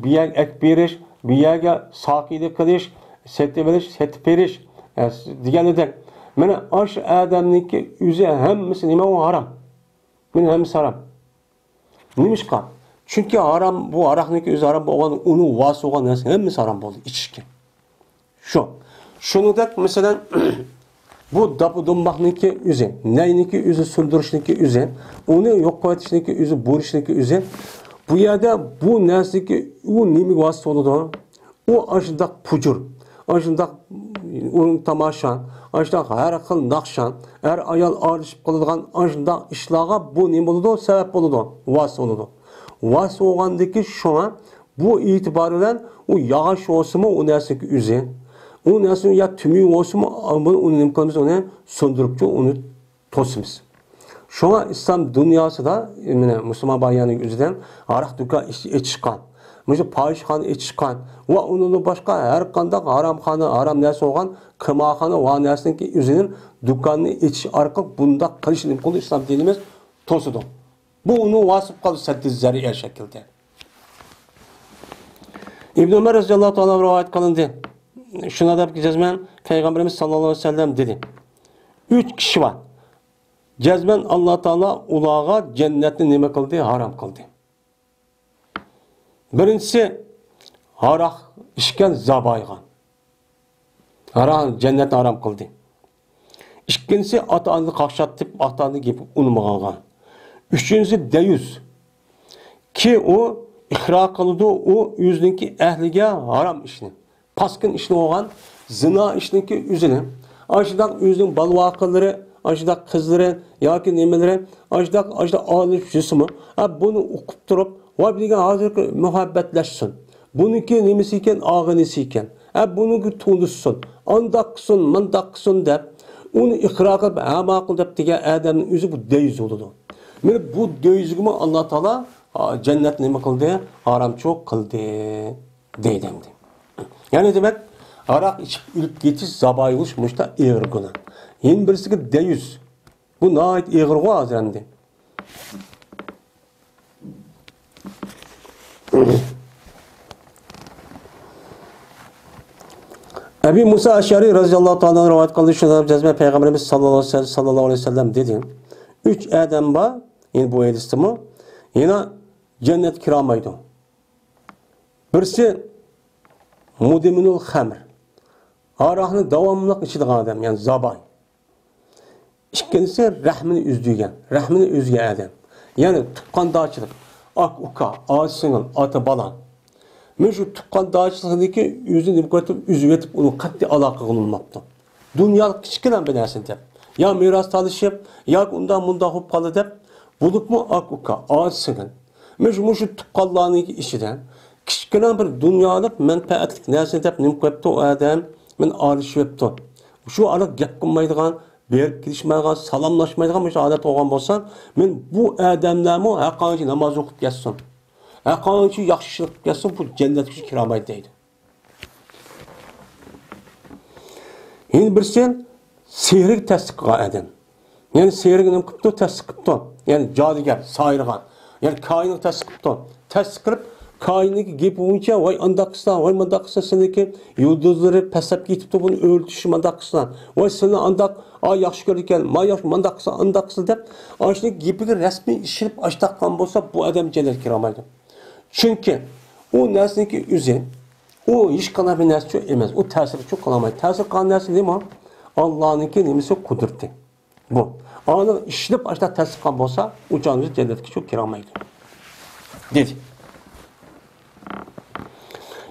بۇ يەرگە ئەكىپ بېرىش، بۇ يەرگە ساقىيلىق قىلىش، سېتىۋېلىش، سېتىپ بېرىش، ئە، دېگەنىدەك. مانا ئاشۇ ئادەمنىڭكى ئۆزى ھەممىسى نېمە؟ ئۇ ھارام. مانا ھەممىسى ھارام. نېمىشقا؟ چۈنكى ھارام، بۇ ھاراقنىڭكى ئۆزى ھارام بولغان، ئۇنىڭ ۋاسىتە بولغان نەرسە ھەممىسى ھارام بولدى، ئىچىشكە. شۇ. شۇنىڭدەك، مەسىلەن، بۇ داپۇ دۇمباقنىڭكى ئۆزى، نەينىڭكى ئۆزى، سۇندۇرۇشنىڭكى ئۆزى، ئۇنى يوق قىلىۋېتىشنىڭكى ئۆزى، بۇرۇشنىڭكى ئۆزى. بۇ يەردە بۇ نەرسىنىڭكى، ئۇ نېمىگە ۋاسىتە بولىدۇ؟ ئۇ ئاشۇنداق پۇجۇر، ئاشۇنداق ئۇرۇن تاماشا، ئاشۇنداق ھەر خىل ناخشا، ئەر ئايال ئارىلىشىپ قالىدىغان ئاشۇنداق ئىشلارغا بۇ نېمە بولىدۇ؟ سەۋەب بولىدۇ، ۋاسىتە بولىدۇ. ۋاسىتە بولغاندىكى شۇڭا بۇ ئېتىبار بىلەن ئۇ ياغاچ بولسىمۇ ئۇ نەرسىنىڭكى ئۆزى، ئۇ نەرسىنى يا تۈمۈي بولسىمۇ، بۇنى، ئۇنى نېمە قىلىمىز؟ ئۇنى سۇندۇرۇپچۇ، ئۇنى توسىمىز. شۇڭا ئىسلام دۇنياسىدا، مانا، مۇسۇلمان بايانىڭ ئۆزىدىن ھاراق دۇكان ئېچ-، ئېچىشقان، مۇشۇ پاھىشخانا ئېچىشقان ۋە ئۇنىڭدىن باشقا ھەر قانداق ھارامخانا، ھارام نەرسە بولغان قىمارخانا ۋە نەرسىنىڭكى ئۆزىنىڭ دۇكانىنى ئېچىش ئارقىلىق بۇنداق قىلىشنى نېمە قىلىدۇ؟ ئىسلام دىنىمىز توسىدۇ. بۇ ئۇنىڭ ۋاسىپ قالدى سەددى زەرىئە شەكلىدە. ئىبن ئۆمەر رەزىياللاھۇ تائالا رىۋايەت قىلىندى. شۇنداق دەپ جەزمەن پەيغەمبىرىمىز ساللاللاھۇ ئەلەيھى ۋەسەللەم دېدى: «ئۈچ كىشى بار. جەزمەن ئاللا تائالا ئۇلارغا جەننەتنى نېمە قىلدى؟ ھارام قىلدى.» بىرىنچىسى، ھاراق ئىچكەن زاۋايغان. ھارام، جەننەتنى ھارام قىلدى. ئىككىنچىسى، ئاتا-ئانىنى قاقشاتتى، ئاتا-ئانىنىڭ گېپىگە ئۇنىمىغان. ئۈچىنچىسى، دەييۇس. كى، ئۇ ئىقرار قىلىدۇ، ئۇ ئۆزىنىڭكى ئەھلىگە ھارام ئىشنى، پاسكىنا ئىشنى بولغان، زىنا ئىشنىڭكى ئۆزىنى، ئاشۇنداق ئۆزىنىڭ بالىۋاقىلىرى، ئاشۇنداق قىزلىرى ياكى نېمىلىرى، ئاشۇنداق، ئاشۇنداق ئالىشىپ يۈرسىمۇ، ھە، بۇنى ئۇقۇپ تۇرۇپ، ۋاي، بۇ دېگەن ھازىرقى مۇھەببەتلەشسۇن. بۇنىڭكى نېمىسى ئىكەن، ئاغىنىسى ئىكەن. ھە، بۇنىڭكى تونۇشسۇن. ئانداق قىلسۇن، مانداق قىلسۇن دەپ، ئۇنى ئىقرار قىلىپ، ھە، ماقۇل دەپ دېگەن ئادەمنىڭ ئۆزى بۇ دەييۇس بولىدۇ. مانا بۇ دەييۇسقىمۇ ئاللا تائالا، ئا، جەننەتنى نېمە قىلدى؟ ھارامچۇ قىلدى، دەيدۇ ئەمدى. يەنى دېمەك، ھاراق ئىچىپ ئۆلۈپ كېتىش، زاۋاي بولۇش مۇشۇنداق ئېغىر گۇناھ. يەنە بىرسىگە دەييۇس. بۇ ناھايىتى ئېغىرغۇ ھازىر ئەمدى. ئەبى مۇسا ئەشئەرى رەزىياللاھۇ تائالا ئەنھۇ رىۋايەت قىلدى، شۇنداق جەزمەن پەيغەمبىرىمىز ساللاللاھۇ ئەلەيھى ۋەسەللەم دېدى: «ئۈچ ئادەم بار»، يەنى بۇ ھەدىستىمۇ، يەنە جەننەتكە كىرەلمەيدۇ. بىرسى مۇدمىنۇل خەمر، ھاراقنى داۋاملىق ئىچىدىغان ئادەم، يەنى زاۋاي. ئىككىنچىسى رەھمىنى ئۈزىدىغان، رەھمىنى ئۈزگەن ئادەم. يەنى تۇغقاندارچىلىق، ئاكا-ئۇكا، ئاچا-سىڭىل، ئاتا-بالا. مەن شۇ تۇغقاندارچىلىقنىكى ئۆزىنى نېمە قىلىۋېتىپ، ئۈزۈۋېتىپ، ئۇنىڭ قەتئىي ئالاقىگە بولماپتۇ. دۇنيالىق كىچىككىنە بىر نەرسىنى دەپ، يا مىراس تالىشىپ، ياكى ئۇنداق مۇنداق بولۇپ قالدى دەپ، بولۇپمۇ ئاكا-ئۇكا، ئاچا-سىڭىل. مەن شۇ، مۇشۇ تۇغقانلارنىڭكى ئىچىدە كىچىككىنە بىر دۇنيالىق مەنپەئەتلىك نەرسىنى دەپ نېمە قىلىپتۇ ئۇ ئادەم؟ مېنى ئارىلىشىۋېتىپتۇ. شۇ ئارىلىق گەپ قىلمايدىغان، بېرىپ كېلىشمەيدىغان، سالاملاشمايدىغان مۇشۇ ئادەت بولغان بولسا، مەن بۇ ئادەملەرمۇ ھەرقانچە ناماز ئوقۇپ كەتسۇن، ھەرقانچە ياخشى ئىشلار قىلىپ كەتسۇن، بۇ جەننەتكە كىرەلمەيدۇ دەيدۇ. يەنە بىرسى سېھىرگە تەسلىك قىلغان ئادەم. يەنى سېھىرگە نېمە قىپتۇ؟ تەسلىك قىپتۇ. يەنى جادۇگەر، ساھىرغا. يەنى كاھىنغا تەسلىك قىپتۇ. تەسلىك قىلىپ، كاھىننىڭكى گېپى بويىچە، ۋاي ئانداق قىلسا، ۋاي مانداق قىلسا، سېنىڭكى يۇلتۇزلىرى پەسلەپ كېتىپتۇ، بۇنى ئۆرتىشى مانداق قىلسا. ۋاي سېنى ئانداق، ئا، ياخشى كۆرىدىكەن، ما ياخشى، مانداق قىلسا، ئانداق قىلسا دەپ، ئاشۇنىڭ گېپىگە رەسمىي ئىشىنىپ ئاشتاق قىلغان بولسا، بۇ ئادەم جەننەتكە كىرەلمەيدۇ. چۈنكى ئۇ نەرسىنىڭكى ئۆزى، ئۇ ھېچقانداق بىر نەرسىچۇ ئەمەس. ئۇ تەسىرچۇ قىلالمايدۇ. تەسىر قىلغان نەرسە نېمە؟ ئاللانىڭكى نېمىسى؟ قۇدرىتى. بۇ. ئانىغا ئىشىنىپ ئاشتاق تەسىر قىلغان بولسا، ئۇ چاغدا جەننەتكىچۇ كىرەلمەيدۇ. دېدى.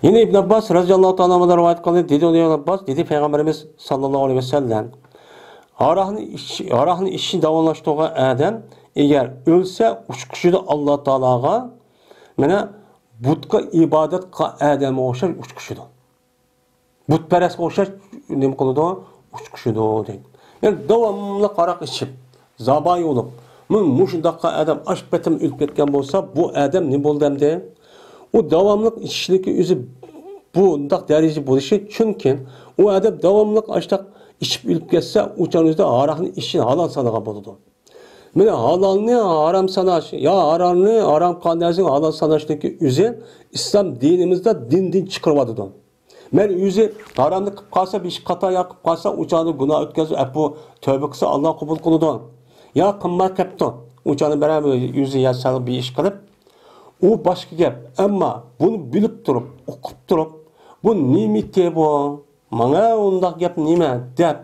يەنە ئىبن ئابباس رەزىياللاھۇ تائالا ئەنھۇدىن رىۋايەت قىلدى. دېدى ئۇ ئىبن ئابباس، دېدى پەيغەمبىرىمىز ساللاللاھۇ ئەلەيھى ۋەسەللەم، ھاراقنى ئىچ-، ھاراقنى ئىچىشنى داۋاملاشتۇرغان ئادەم ئەگەر ئۆلسە، ئۇچقۇچىدۇ ئاللا تائالاغا، مانا، بۇتقا ئىبادەت قىلغان ئادەمگە ئوخشاش ئۇچقۇچىدۇ. بۇتپەرەسكە ئوخشاش نېمە قىلىدۇ؟ ئۇچقۇچىدۇ دەيدۇ. يەنى داۋاملىق ھاراق ئىچىپ، زاۋاي بولۇپ، مۇ-، مۇشۇنداققا ئادەم ئاش پېتىم ئۆلۈپ كەتكەن بولسا، بۇ ئادەم نېمە بولدى ئەمدى؟ ئۇ داۋاملىق ئىچىشلىكى ئۆزى بۇنداق دەرىجە بولۇشى، چۈنكى ئۇ ئادەم داۋاملىق ئاشتاق ئىچىپ ئۆلۈپ كەتسە، ئۇ چاغنىڭ ئۆزىدە ھاراقنى ئىچىشنى ھالال سانىغان بولىدۇ. مانا ھالالنى ھارام ساناش، يا ھارامنى ھارام قىلغان نەرسىنى ھالال ساناشنىڭكى ئۆزى ئىسلام دىنىمىزدا دىندىن چىقىرىۋاتىدۇ. مەن ئۆزى ھارامنى قىلىپ قالسا، بىر ئىش خاتا يا قىلىپ قالسا، ئۇ چاغدا گۇناھ ئۆتكەزسە، ئەپۇ، تەۋبە قىلسا، ئاللا قوبۇل قىلىدۇ. يا قىلماي قېپتۇ، ئۇ چاغدا بىرەر ئۆزى يا سەل بىر ئىش قىلىپ، ئۇ باشقا گەپ. ئەمما بۇنى بىلىپ تۇرۇپ، ئۇقۇپ تۇرۇپ، بۇ نېمىتى بۇ؟ ماڭا ئۇنداق گەپ نېمە؟ دەپ،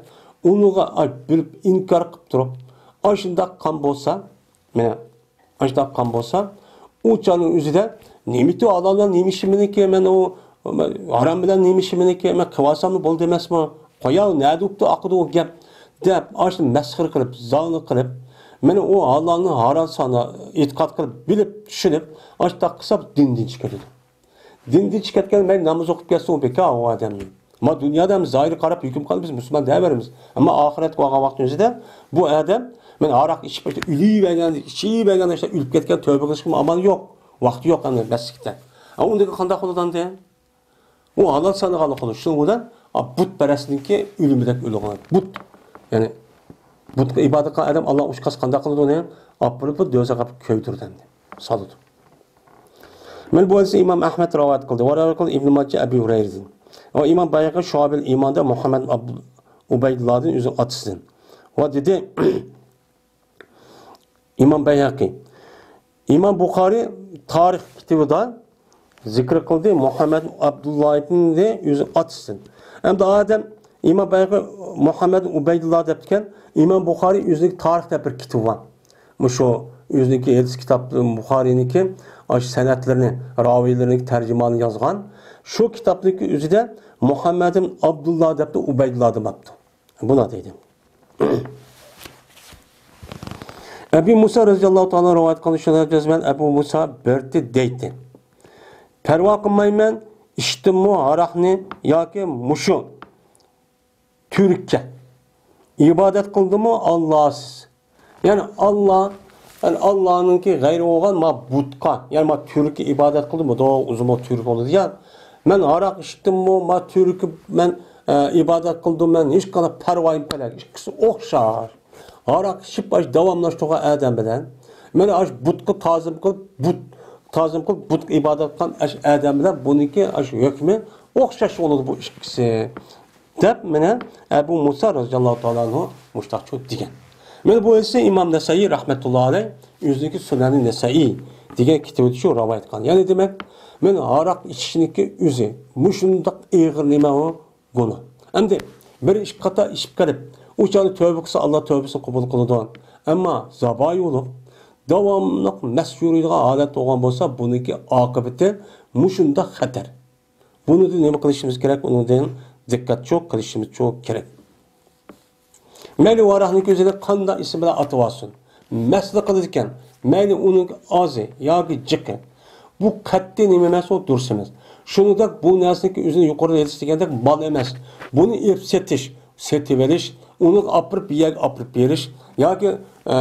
ئۇنىڭغا ئاي بىلىپ ئىنكار قىلىپ تۇرۇپ، ئاشۇنداق قىلغان بولسا، مانا، ئاشۇنداق قىلغان بولسا، ئۇ چاغنىڭ ئۆزىدە نېمىتى ھالال بىلەن نېمە ئىشى مېنىڭكى، مەن ئۇ ھارام بىلەن نېمە ئىشى مېنىڭكى، مەن قىلىۋالساملا بولدى ئەمەسمۇ؟ قوياۋ، نەدە بوپتۇ ئاقىدۇ ئۇ گەپ دەپ، ئاشۇ مەسخىرە قىلىپ، زاڭنى قىلىپ، مېنى ئۇ ھالالنى ھارام ساناپ، ئېتىقاد قىلىپ، بىلىپ، چۈشىنىپ، ئاشۇنداق قىلسا دىندىن چىقىدۇ. دىندىن چىقىپ كەتكەن، مەن ناماز ئوقۇپ كەتسۇن، بىكار ئۇ ئادەم. ما دۇنيادا ھەم زاھىرىي قاراپ ھۆكۈم قىلىپ بىز مۇسۇلمان دەۋېرىمىز. ئەمما ئاخىرەتكە بارغان ۋاقتىمىزدا بۇ ئادەم، مەن ھاراق ئىچىپ ئۆلۈۋەرگەن، ئىچىۋەرگەن ئىشتا ئۆلۈپ كەتكەن، تەۋبە قىلىشقا ئامال يوق. ۋاقتى يوق ئەمدى مەسچىتتە. ئا، ئۇندىكى قانداق قىلىدۇ ئەمدى؟ ئۇ ھالال سانىغانلىقى ئۇنىڭ. شۇنىڭ بىلەن، ئا، بۇتپەرەسنىڭكى ئۆلۈمىدەك ئۆلىدۇ. بۇت، يەنى بۇتقا ئىبادەت قىلغان ئادەم ئاللا ئۇشقاس قانداق قىلىدۇ ئۇنى؟ ئاپىرىپ دۆزەخكە ئەپىرىپ كۆيدۈرىدۇ ئەمدى. سالىدۇ. مانا بۇ ھەدىسنى ئىمام ئەھمەد رىۋايەت قىلدى. ۋە رىۋايەت قىلدى ئىبن ماجە ئەبۇ ھۇرەيرىدىن. ۋە ئىمام بايھەقى شۇئەبىل ئىماندا مۇھەممەد ئابدۇ ئۇبەيدۇللادىن ئۆزىنىڭ ئاتىسىدىن. ۋە دېدى، ئىمام بايھەقى. ئىمام بۇخارى تارىخ كىتابىدا زىكىر قىلدى، مۇھەممەد ئابدۇللاھنى ئۆزى ئاتىسىدىن. ئەمدى ئادەم ئىمام بايھەقى مۇھەممەد ئۇبەيدۇللا دەپتىكەن، ئىمام بۇخارى ئۆزىنىڭ تارىخ دەپ بىر كىتابى بار. مۇشۇ ئۆزىنىڭكى ھەدىس كىتابى بۇخارىنىڭكى ئاشۇ سەنەدلىرىنى، راۋىيلىرىنى، تەرجىمانىنى يازغان. شۇ كىتابنىڭكى ئۆزىدە مۇھەممەد ئابدۇللا دەپتۇ، ئۇبەيدۇللا دېمەپتۇ. بۇنى دەيدۇ. ئەبۇ مۇسا رەزىياللاھۇ تائالا رىۋايەت قىلغان شۇنى جەزمەن ئەبۇ مۇسا بەردى دەيتتى. پەرۋا قىلمايمەن، ئىچتىممۇ ھاراقنى ياكى مۇشۇ تۈرككە. ئىبادەت قىلدىمۇ ئاللاسىز. يەنى ئاللا، يەنى ئاللانىڭكى غەيرى بولغان ما بۇتقا، يەنى ما تۈرككە ئىبادەت قىلدىمۇ، دو ئۇزۇمۇ تۈرك بولىدۇ يا. مەن ھاراق ئىچتىممۇ، ما تۈرككە مەن، ئە، ئىبادەت قىلدىم، مەن ھېچقانداق پەرۋايىم پەلەك. ئىككىسى ئوخشاش. ھاراق ئىچىپ، ئاشۇ داۋاملاشتۇرغان ئادەم بىلەن، مانا ئاشۇ بۇتقا تازىم قىلىپ، بۇت تازىم قىلىپ، بۇتقا ئىبادەت قىلغان ئاشۇ ئادەم بىلەن بۇنىڭكى ئاشۇ ھۆكمى ئوخشاش بولىدۇ بۇ ئىككىسى. دەپ، مانا ئەبۇ مۇسا رەزىياللاھۇ تائالا ئەنھۇ مۇشتاقچۇ دېگەن. مانا بۇ ھەدىسنى ئىمام نەسەئىي رەھمەتۇللا ئەلەيھ ئۆزىنىڭكى سۇنەنى نەسەئىي دېگەن كىتابىدا شۇ رىۋايەت قىلغان. يەنى دېمەك، مانا ھاراق ئىچىشنىڭكى ئۆزى مۇشۇنداق ئېغىر نېمە ئۇ؟ گۇناھ. ئەمدى بىر ئىككى قاتا ئىچىپ قېلىپ، ئۇ چاغدا تەۋبە قىلسا، ئاللا تەۋبىسىنى قوبۇل قىلىدۇ. ئەمما زاۋايى بولۇپ، داۋاملىق مەست يۈرىدىغان ھالەت بولغان بولسا، بۇنىڭكى ئاقىۋىتى مۇشۇنداق خەتەر. بۇنىڭدىن نېمە قىلىشىمىز كېرەك؟ ئۇنىڭدىن دىققەتچۇ قىلىشىمىزچۇ كېرەك. مەيلى ھاراقنىڭ ئۆزىنى قانداق ئىسىم بىلەن ئاتىۋالسۇن، مەستلا قىلىدىكەن، مەيلى ئۇنىڭ ئازى ياكى جىقى. بۇ قەتئىي نېمە ئەمەس، ئۇ دۇرۇس ئەمەس. شۇنىڭدەك بۇ نەرسىنىڭكى ئۆزىنى يۇقىرىدا ئېيتىش دېگەندەك مال ئەمەس. بۇنى ئېلىپ سېتىش، سېتىۋېلىش، ئۇنى ئاپىرىپ بۇ يەرگە ئاپىرىپ بېرىش ياكى، ئە،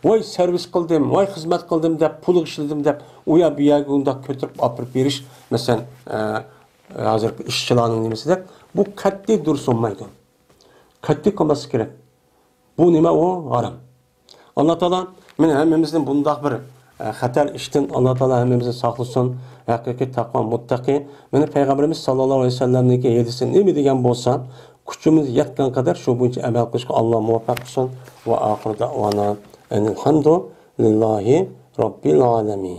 ۋاي سېرۋىس قىلدىم، ۋاي خىزمەت قىلدىم دەپ، پۇلغا ئىشلىدىم دەپ، ئۇ يەر بۇ يەرگە ئۇنداق كۆتۈرۈپ ئاپىرىپ بېرىش، مەسىلەن، ئە، ھازىرقى ئىشچىلارنىڭ نېمىسىدەك، بۇ قەتئىي دۇرۇس بولمايدۇ. قەتئىي قىلماسلىق كېرەك. بۇ نېمە؟ ئۇ ھارام. ئاللا تائالا مانا ھەممىمىزنى بۇنداق بىر، ئە، خەتەر ئىشتىن ئاللا تائالا ھەممىمىزنى ساقلىسۇن. ھەقىقىي تەقۋا مۇتتەقى. مانا پەيغەمبىرىمىز ساللاللاھۇ ئەلەيھى ۋەسەللەمنىڭكى ھەدىسى نېمە دېگەن بولسا، كۈچىمىز يەتكەن قەدەر شۇ بويىچە ئەمەل قىلىشقا ئاللا مۇۋەپپەق قىلسۇن. ۋە ئاخىر دەئۋانا ئەنىل ھەمدۇ لىللاھى رەببىل ئالەمىن.